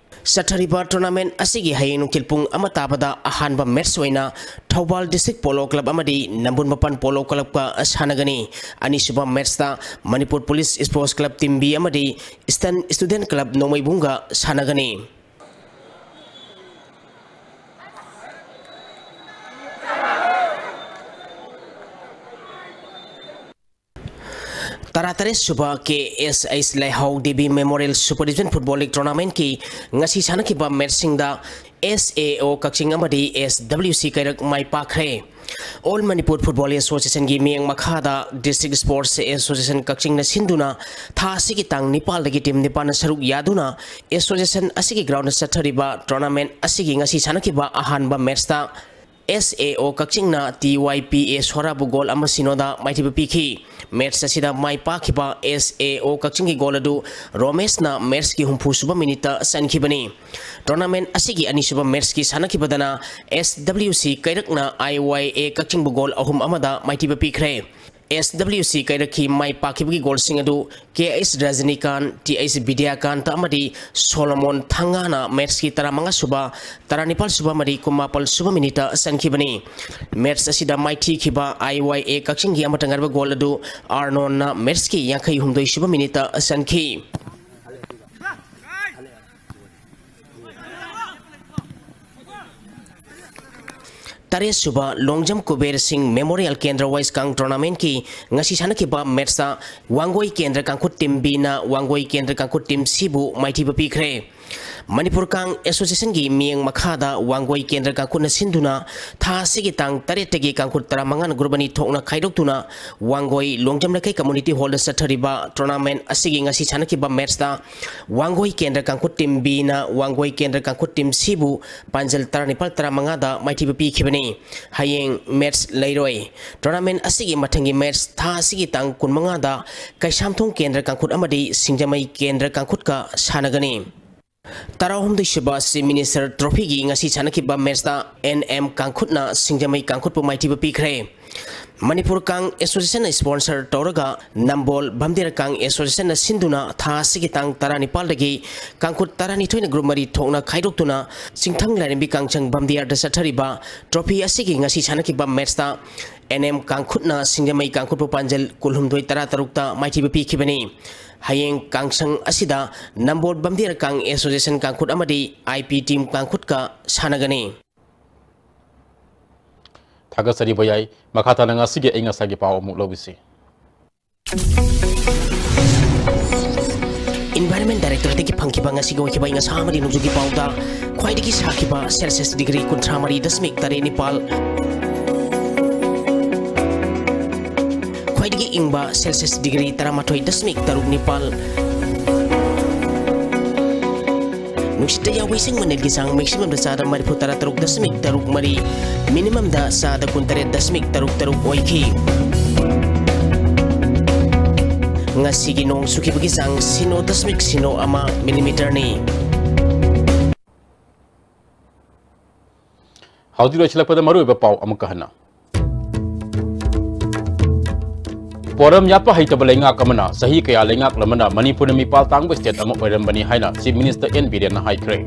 ꯆꯠꯊꯔꯤꯕ ꯇꯣꯔꯅꯥꯃꯦꯟ ꯑꯁꯤꯒꯤ ꯍꯌꯦꯡ ꯅꯨꯡꯊꯤꯜ ꯄꯨꯡ ꯑꯃ ꯇꯥꯕꯗ ꯑꯍꯥꯟꯕ ꯃꯦꯠꯁ ꯑꯣꯏꯅ ꯊꯧꯕꯥꯜ ꯗꯤꯁꯇ꯭ꯔꯤꯛ ꯄꯣꯂꯣ ꯀ꯭ꯂꯕ ꯑꯃꯗꯤ ꯅꯝꯕꯨꯜ ꯃꯄꯥꯟ ꯄꯣꯂꯣ ꯀ꯭ꯂꯕꯀ ꯁꯥꯟꯅꯒꯅꯤ꯫ ꯑꯅꯤꯁꯨꯕ ꯃꯦꯠꯁꯇ ꯃꯅꯤꯄꯨꯔ ꯄꯨꯂꯤꯁ ꯁ꯭ꯄꯣꯔꯠꯁ ꯀ꯭ꯂꯕ ꯇꯤꯝꯕꯤ ꯑꯃꯗꯤ ꯏꯁꯇꯔꯟ ꯁ꯭ꯇꯨꯗꯦꯟꯠ ꯀ꯭ꯂꯕ ꯅꯣꯡꯃꯩꯕꯨꯡꯒ ꯁꯥꯟꯅꯒꯅꯤ꯫ ꯇꯔꯥꯇꯔꯦꯠ ꯁꯨꯕ ꯀꯦ S H Leihao Devi memorial super division football league ꯇꯣꯔꯅꯥꯃꯦꯟꯠꯀꯤ ꯉꯁꯤ ꯁꯥꯟꯅꯈꯤꯕ ꯃꯦꯠꯁꯁꯤꯡꯗ ꯑꯦꯁ ꯑꯦ ꯑꯣ ꯀꯛꯆꯤꯡ ꯑꯃꯗꯤ ꯑꯦꯁ ꯗꯕ꯭ꯂꯤꯎ ꯁꯤ ꯀꯩꯔꯛ ꯃꯥꯏ ꯄꯥꯛꯈ꯭ꯔꯦ꯫ ꯑꯣꯜ ꯃꯅꯤꯄꯨꯔ ꯐꯨꯠꯕꯣꯜ ꯑꯦꯁꯣꯁꯤꯌꯦꯁꯟꯒꯤ ꯃꯤꯠꯌꯦꯡ ꯃꯈꯥꯗ ꯗꯤꯁꯇ꯭ꯔꯤꯛ ꯁ꯭ꯄꯣꯔꯠꯁ ꯑꯦꯁꯣꯁꯤꯌꯦꯁꯟ ꯀꯛꯆꯤꯡꯅ ꯁꯤꯟꯗꯨꯅ ꯊꯥ ꯑꯁꯤꯒꯤ ꯇꯥꯡ ꯅꯤꯄꯥꯜꯗꯒꯤ ꯇꯤꯝ ꯅꯤꯄꯥꯜꯅ ꯁꯔꯨꯛ ꯌꯥꯗꯨꯅ ꯑꯦꯁꯣꯁꯤꯌꯦꯁꯟ ꯑꯁꯤꯒꯤ ꯒ꯭ꯔꯥꯎꯟꯗ ꯆꯠꯊꯔꯤꯕ ꯇꯣꯔꯅꯥꯃꯦꯟꯠ ꯑꯁꯤꯒꯤ ꯉꯁꯤ ꯁꯥꯟꯅꯈꯤꯕ ꯑꯍꯥꯟꯕ ꯃꯦꯠꯁꯇ ꯑꯦꯁ ꯑꯦ ꯑꯣ ꯀꯛꯆꯤꯡꯅ ꯇꯤ ꯋꯥꯏ ꯄꯤ ꯑꯦ ꯁꯣꯔꯥꯕꯨ ꯒꯣꯜ ꯑꯃ ꯁꯤꯅꯣꯗ ꯃꯥꯏꯊꯤꯕ ꯄꯤꯈꯤ꯫ ꯃꯦꯠꯁ ꯑꯁꯤꯗ ꯃꯥꯏ ꯄꯥꯛꯈꯤꯕ ꯑꯦꯁ ꯑꯦ ꯑꯣ ꯀꯛꯆꯤꯡꯒꯤ ꯒꯣꯜ ꯑꯗꯨ ꯔꯣꯃꯦꯁꯅ ꯃꯦꯠꯁꯀꯤ ꯍꯨꯝꯐꯨ ꯁꯨꯕ ꯃꯤꯅꯤꯠꯇ ꯆꯟꯈꯤꯕꯅꯤ꯫ ꯇꯣꯔꯅꯥꯃꯦꯟꯠ ꯑꯁꯤꯒꯤ ꯑꯅꯤꯁꯨꯕ ꯃꯦꯠꯁꯀꯤ ꯁꯥꯟꯅꯈꯤꯕꯗꯅ ꯑꯦꯁ ꯗꯕ꯭ꯂꯤꯎ ꯁꯤ ꯀꯩꯔꯛꯅ ꯑꯥꯏ ꯋꯥꯏ ꯑꯦ ꯀꯛꯆꯤꯡꯕꯨ ꯒꯣꯜ ꯑꯍꯨꯝ ꯑꯃꯗ ꯃꯥꯏꯊꯤꯕ ꯄꯤꯈ꯭ꯔꯦ꯫ ꯑꯦꯁ ꯗꯕ꯭ꯂꯤꯎ ꯁꯤ ꯀꯩꯔꯛꯈꯤ꯫ ꯃꯥꯏ ꯄꯥꯛꯈꯤꯕꯒꯤ ꯒꯣꯜꯁꯤꯡ ꯑꯗꯨ ꯀꯦ ꯑꯩꯆ ꯔꯖꯅꯤꯀꯥꯟ, ꯇꯤ ꯑꯩꯆ ꯕꯤꯗ꯭ꯌꯥꯀꯥꯟꯇ ꯑꯃꯗꯤ ꯁꯣꯂꯣꯃꯣꯟ ꯊꯪꯒꯥꯅ ꯃꯦꯠꯁꯀꯤ ꯇꯔꯥꯃꯉꯥ ꯁꯨꯕ, ꯇꯔꯥꯅꯤꯄꯥꯜ ꯁꯨꯕ ꯑꯃꯗꯤ ꯀꯨꯟꯃꯥꯄꯜ ꯁꯨꯕ ꯃꯤꯅꯤꯠꯇ ꯆꯟꯈꯤꯕꯅꯤ꯫ ꯃꯦꯠꯁ ꯑꯁꯤꯗ ꯃꯥꯏꯊꯤꯈꯤꯕ ꯑꯥꯏ ꯋꯥꯏ ꯑꯦ ꯀꯛꯆꯤꯡꯒꯤ ꯑꯃꯠꯇ ꯉꯥꯏꯔꯕ ꯒꯣꯜ ꯑꯗꯨ ꯑꯥꯔꯅꯣꯟꯅ ꯃꯦꯠꯁꯀꯤ ꯌꯥꯡꯈꯩ ꯍꯨꯝꯗꯣꯏ ꯁꯨꯕ ꯃꯤꯅꯤꯠꯇ ꯆꯟꯈꯤ꯫ ꯇꯔꯦꯠ ꯁꯨꯕ ꯂꯣꯡꯖꯝ ꯀꯨꯕꯦꯔ ꯁꯤꯡ ꯃꯦꯃꯣꯔꯤꯌꯦꯜ ꯀꯦꯟꯗ꯭ꯔ ꯋꯥꯏꯁꯀꯥꯡ ꯇꯣꯔꯅꯥꯃꯦꯟꯠꯀꯤ ꯉꯁꯤ ꯁꯥꯟꯅꯈꯤꯕ ꯃꯦꯠꯁꯇ ꯋꯥꯡꯒꯣꯏ ꯀꯦꯟꯗ꯭ꯔ ꯀꯥꯡꯈꯨꯠ ꯇꯤꯝ ꯕꯤꯅ ꯋꯥꯡꯒꯣꯏ ꯀꯦꯟꯗ꯭ꯔ ꯀꯥꯡꯈꯨꯠ ꯇꯤꯝ ꯁꯤꯕꯨ ꯃꯥꯏꯊꯤꯕ ꯄꯤꯈ꯭ꯔꯦ꯫ ꯃꯅꯤꯄꯨꯔ ꯀꯥꯡ ꯑꯦꯁꯣꯁꯤꯌꯦꯁꯟꯒꯤ ꯃꯤꯠꯌꯦꯡ ꯃꯈꯥꯗ ꯋꯥꯡꯒꯣꯏ ꯀꯦꯟꯗ꯭ꯔ ꯀꯥꯡꯈꯨꯠꯅ ꯁꯤꯟꯗꯨꯅ ꯊꯥ ꯑꯁꯤꯒꯤ ꯇꯥꯡ ꯇꯔꯦꯠꯇꯒꯤ ꯀꯥꯡꯈꯨꯠ ꯇꯔꯥꯃꯉꯥꯅ ꯒ꯭ꯔꯨꯞ ꯑꯅꯤ ꯊꯣꯛꯅ ꯈꯥꯏꯗꯣꯛꯇꯨꯅ ꯋꯥꯡꯒꯣꯏ ꯂꯣꯡꯖꯝ ꯂꯩꯀꯥꯏ ꯀꯝꯃꯨꯅꯤꯇꯤ ꯍꯣꯜꯗ ꯆꯠꯊꯔꯤꯕ ꯇꯣꯔꯅꯥꯃꯦꯟꯠ ꯑꯁꯤꯒꯤ ꯉꯁꯤ ꯁꯥꯟꯅꯈꯤꯕ ꯃꯦꯠꯁꯇ ꯋꯥꯡꯒꯣꯏ ꯀꯦꯟꯗ꯭ꯔ ꯀꯥꯡꯈꯨꯠ ꯇꯤꯝ ꯕꯤꯅ ꯋꯥꯡꯒꯣꯏ ꯀꯦꯟꯗ꯭ꯔ ꯀꯥꯡꯈꯨꯠ ꯇꯤꯝ ꯁꯤꯕꯨ ꯄꯥꯟꯖꯜ ꯇꯔꯥꯅꯤꯄꯥꯜ ꯇꯔꯥꯃꯉꯥꯗ ꯃꯥꯏꯊꯤꯕ ꯄꯤꯈꯤꯕꯅꯤ꯫ ꯍꯌꯦꯡ ꯃꯦꯠꯁ ꯂꯩꯔꯣꯏ꯫ ꯇꯣꯔꯅꯥꯃꯦꯟꯠ ꯑꯁꯤꯒꯤ ꯃꯊꯪꯒꯤ ꯃꯦꯠꯁ ꯊꯥ ꯑꯁꯤꯒꯤ ꯇꯥꯡ ꯀꯨꯟꯃꯉꯥꯗ ꯀꯩꯁꯥꯝꯊꯣꯡ ꯀꯦꯟꯗ꯭ꯔ ꯀꯥꯡꯈꯨꯠ ꯑꯃꯗꯤ ꯁꯤꯡꯖꯃꯩ ꯀꯦꯟꯗ꯭ꯔ ꯀꯥꯡꯈꯨꯠꯀ ꯁꯥꯟꯅꯒꯅꯤ꯫ ꯇꯔꯥꯍꯨꯝꯗꯣꯏ ꯁꯨꯕ ꯆꯤꯐ ꯃꯤꯅꯤꯁꯇꯔ ꯇ꯭ꯔꯣꯐꯤꯒꯤ ꯉꯁꯤ ꯁꯥꯟꯅꯈꯤꯕ ꯃꯦꯠꯁꯇ ꯑꯦꯟ ꯑꯦꯝ ꯀꯥꯡꯈꯨꯠꯅ ꯁꯤꯡꯖꯃꯩ ꯀꯥꯡꯈꯨꯠꯄꯨ ꯃꯥꯏꯊꯤꯕ ꯄꯤꯈ꯭ꯔꯦ꯫ ꯃꯅꯤꯄꯨꯔ ꯀꯥꯡ ꯑꯦꯁꯣꯁꯤꯌꯦꯁꯟꯅ ꯁ꯭ꯄꯣꯟꯁꯔ ꯇꯧꯔꯒ ꯅꯝꯕꯣꯜ ꯚꯝꯗꯦꯔ ꯀꯥꯡ ꯑꯦꯁꯣꯁꯤꯌꯦꯁꯟꯅ ꯁꯤꯟꯗꯨꯅ ꯊꯥ ꯑꯁꯤꯒꯤ ꯇꯥꯡ ꯇꯔꯥꯅꯤꯄꯥꯜꯗꯒꯤ ꯀꯥꯡꯈꯨꯠ ꯇꯔꯥꯅꯤꯊꯣꯏꯅ ꯒ꯭ꯔꯨꯞ ꯃꯔꯤ ꯊꯣꯛꯅ ꯈꯥꯏꯗꯣꯛꯇꯨꯅ ꯆꯤꯡꯊꯪ ꯂꯥꯏꯔꯦꯝꯕꯤ ꯀꯥꯡꯖꯪ ꯚꯝꯗꯤꯌꯥꯔꯗ ꯆꯠꯊꯔꯤꯕ ꯇ꯭ꯔꯣꯐꯤ ꯑꯁꯤꯒꯤ ꯉꯁꯤ ꯁꯥꯟꯅꯈꯤꯕ ꯃꯦꯠꯁꯇ ꯑꯦꯟ ꯑꯦꯝ ꯀꯥꯡꯈꯨꯠꯅ ꯁꯤꯡꯖꯃꯩ ꯀꯥꯡꯈꯨꯠꯄꯨ ꯄꯥꯟꯖꯜ ꯀꯨꯟꯍꯨꯝꯗꯣꯏ ꯇꯔꯥ ꯇꯔꯨꯛꯇ ꯃꯥꯏꯊꯤꯕ ꯄꯤꯈꯤꯕꯅꯤ꯫ ꯍꯌꯦꯡ ꯀꯥꯡꯁꯪ ꯑꯁꯤꯗ ꯅꯝꯕꯣꯜ ꯚꯝꯗꯤꯌꯥꯔ ꯀꯥꯡ ꯑꯦꯁꯣꯁꯤꯌꯦꯁꯟ ꯀꯥꯡꯈꯨꯠ ꯑꯃꯗꯤ ꯑꯥꯏ ꯄꯤ ꯇꯤꯝ ꯀꯥꯡꯈꯨꯠꯀ ꯁꯥꯟꯅꯒꯅꯤ꯫ ꯊꯥꯒꯠꯆꯔꯤ ꯚꯌꯥꯏ꯫ ꯃꯈꯥ ꯇꯥꯅ ꯉꯁꯤꯒꯤ ꯑꯏꯪ ꯑꯁꯥꯒꯤ ꯄꯥꯎ ꯑꯃꯨꯛ ꯂꯧꯕꯤꯁꯤ꯫ ꯏꯟꯚꯥꯏꯔꯟꯃꯦꯟ ꯗꯥꯏꯔꯦꯛꯇꯣꯔꯦꯠꯇꯒꯤ ꯐꯪꯈꯤꯕ ꯉꯁꯤꯒꯤ ꯑꯣꯏꯈꯤꯕ ꯑꯏꯪ ꯑꯁꯥ ꯑꯃꯗꯤ ꯅꯣꯡꯖꯨꯒꯤ ꯄꯥꯎꯗ ꯈ꯭ꯋꯥꯏꯗꯒꯤ ꯁꯥꯈꯤꯕ ꯁꯦꯜꯁꯤꯌꯁ ꯗꯤꯒ꯭ꯔꯤ ꯀꯨꯟꯊ꯭ꯔꯥ ꯃꯔꯤ ꯗꯁꯃꯤꯛ ꯇꯔꯦꯠ ꯅꯤꯄꯥꯜ, ꯈ꯭ꯋꯥꯏꯗꯒꯤ ꯏꯪꯕ ꯁꯦꯜꯁꯤꯌꯁ ꯗꯤꯒ꯭ꯔꯤ ꯇꯔꯥꯃꯥꯊꯣꯏ ꯗꯁꯃꯤꯛ ꯇꯔꯨꯛ ꯅꯤꯄꯥꯜ, ꯅꯨꯡꯁꯤꯠꯇ ꯌꯥꯎꯕ ꯏꯁꯤꯡ ꯃꯅꯤꯜꯒꯤ ꯆꯥꯡ ꯃꯦꯛꯁꯤꯃꯝꯗ ꯆꯥꯗ ꯃꯔꯤꯐꯨ ꯇꯔꯥ ꯇꯔꯨꯛ ꯗꯁꯃꯤꯛ ꯇꯔꯨꯛ ꯃꯔꯤ, ꯃꯤꯅꯤꯃꯝꯗ ꯆꯥꯗ ꯀꯨꯟꯇꯔꯦꯠ ꯗꯁꯃꯤꯛ ꯇꯔꯨꯛ ꯇꯔꯨꯛ ꯑꯣꯏꯈꯤ꯫ ꯉꯁꯤꯒꯤ ꯅꯣꯡ ꯆꯨꯈꯤꯕꯒꯤ ꯆꯥꯡ ꯁꯤꯅꯣ ꯗꯁꯃꯤꯛ ꯁꯤꯅꯣ ꯑꯃ ꯃꯤꯂꯤꯃꯤꯇꯔꯅꯤ꯫ ꯍꯧꯖꯤꯛ ꯂꯣꯏꯁꯤꯜꯂꯛꯄꯗ ꯃꯔꯨꯑꯣꯏꯕ ꯄꯥꯎ ꯑꯃꯨꯛꯀ ꯍꯟꯅ꯫ ꯄꯣꯔꯝ ꯌꯥꯠꯄ ꯍꯩꯇꯕ ꯂꯩꯉꯥꯛ ꯑꯃꯅ ꯆꯍꯤ ꯀꯌꯥ ꯂꯩꯉꯥꯛꯂꯝꯕꯅ ꯃꯅꯤꯄꯨꯔꯅ ꯃꯤꯄꯥꯜ ꯇꯥꯡꯕ state ꯑꯃ ꯑꯣꯏꯔꯝꯕꯅꯤ ꯍꯥꯏꯅ Chief Minister N ꯕꯤꯔꯦꯟꯅ ꯍꯥꯏꯈ꯭ꯔꯦ꯫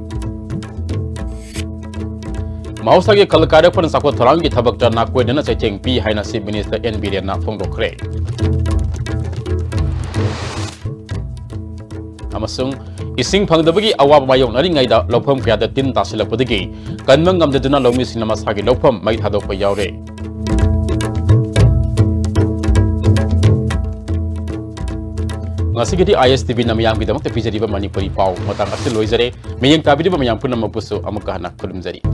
ꯃꯍꯧꯁꯥꯒꯤ ꯈꯜ ꯀꯥꯏꯔꯛꯄꯅ ꯆꯥꯎꯈꯠ ꯊꯧꯔꯥꯡꯒꯤ ꯊꯕꯛꯇ ꯅꯥꯀꯣꯏꯅꯅ ꯆꯩꯊꯦꯡ ꯄꯤ ꯍꯥꯏꯅ Chief Minister N ꯕꯤꯔꯦꯟꯅ ꯐꯣꯡꯗꯣꯛꯈ꯭ꯔꯦ꯫ ꯑꯃꯁꯨꯡ ꯏꯁꯤꯡ ꯐꯪꯗꯕꯒꯤ ꯑꯋꯥꯕ ꯃꯥꯌꯣꯛꯅꯔꯤꯉꯩꯗ ꯂꯧꯐꯝ ꯀꯌꯥꯗ ꯇꯤꯟ ꯇꯥꯁꯤꯜꯂꯛꯄꯗꯒꯤ ꯀꯟꯕ ꯉꯝꯗꯗꯨꯅ ꯂꯧꯃꯤꯁꯤꯡꯅ ꯃꯁꯥꯒꯤ ꯂꯧꯐꯝ ꯃꯩ ꯊꯥꯗꯣꯛꯄ ꯌꯥꯎꯔꯦ꯫ ꯉꯁꯤꯒꯤꯗꯤ ISTVꯅ ꯃꯤꯌꯥꯝꯒꯤꯗꯃꯛꯇ ꯄꯤꯖꯔꯤꯕ ꯃꯅꯤꯄꯨꯔꯤ ꯄꯥꯎ ꯃꯇꯥꯡ ꯑꯁꯤ ꯂꯣꯏꯖꯔꯦ꯫ ꯃꯤꯠꯌꯦꯡ ꯇꯥꯕꯤꯔꯤꯕ ꯃꯌꯥꯝ ꯄꯨꯝꯅꯃꯛꯄꯨꯁꯨ ꯑꯃꯨꯛꯀ ꯍꯟꯅ ꯈꯨꯔꯨꯝꯖꯔꯤ꯫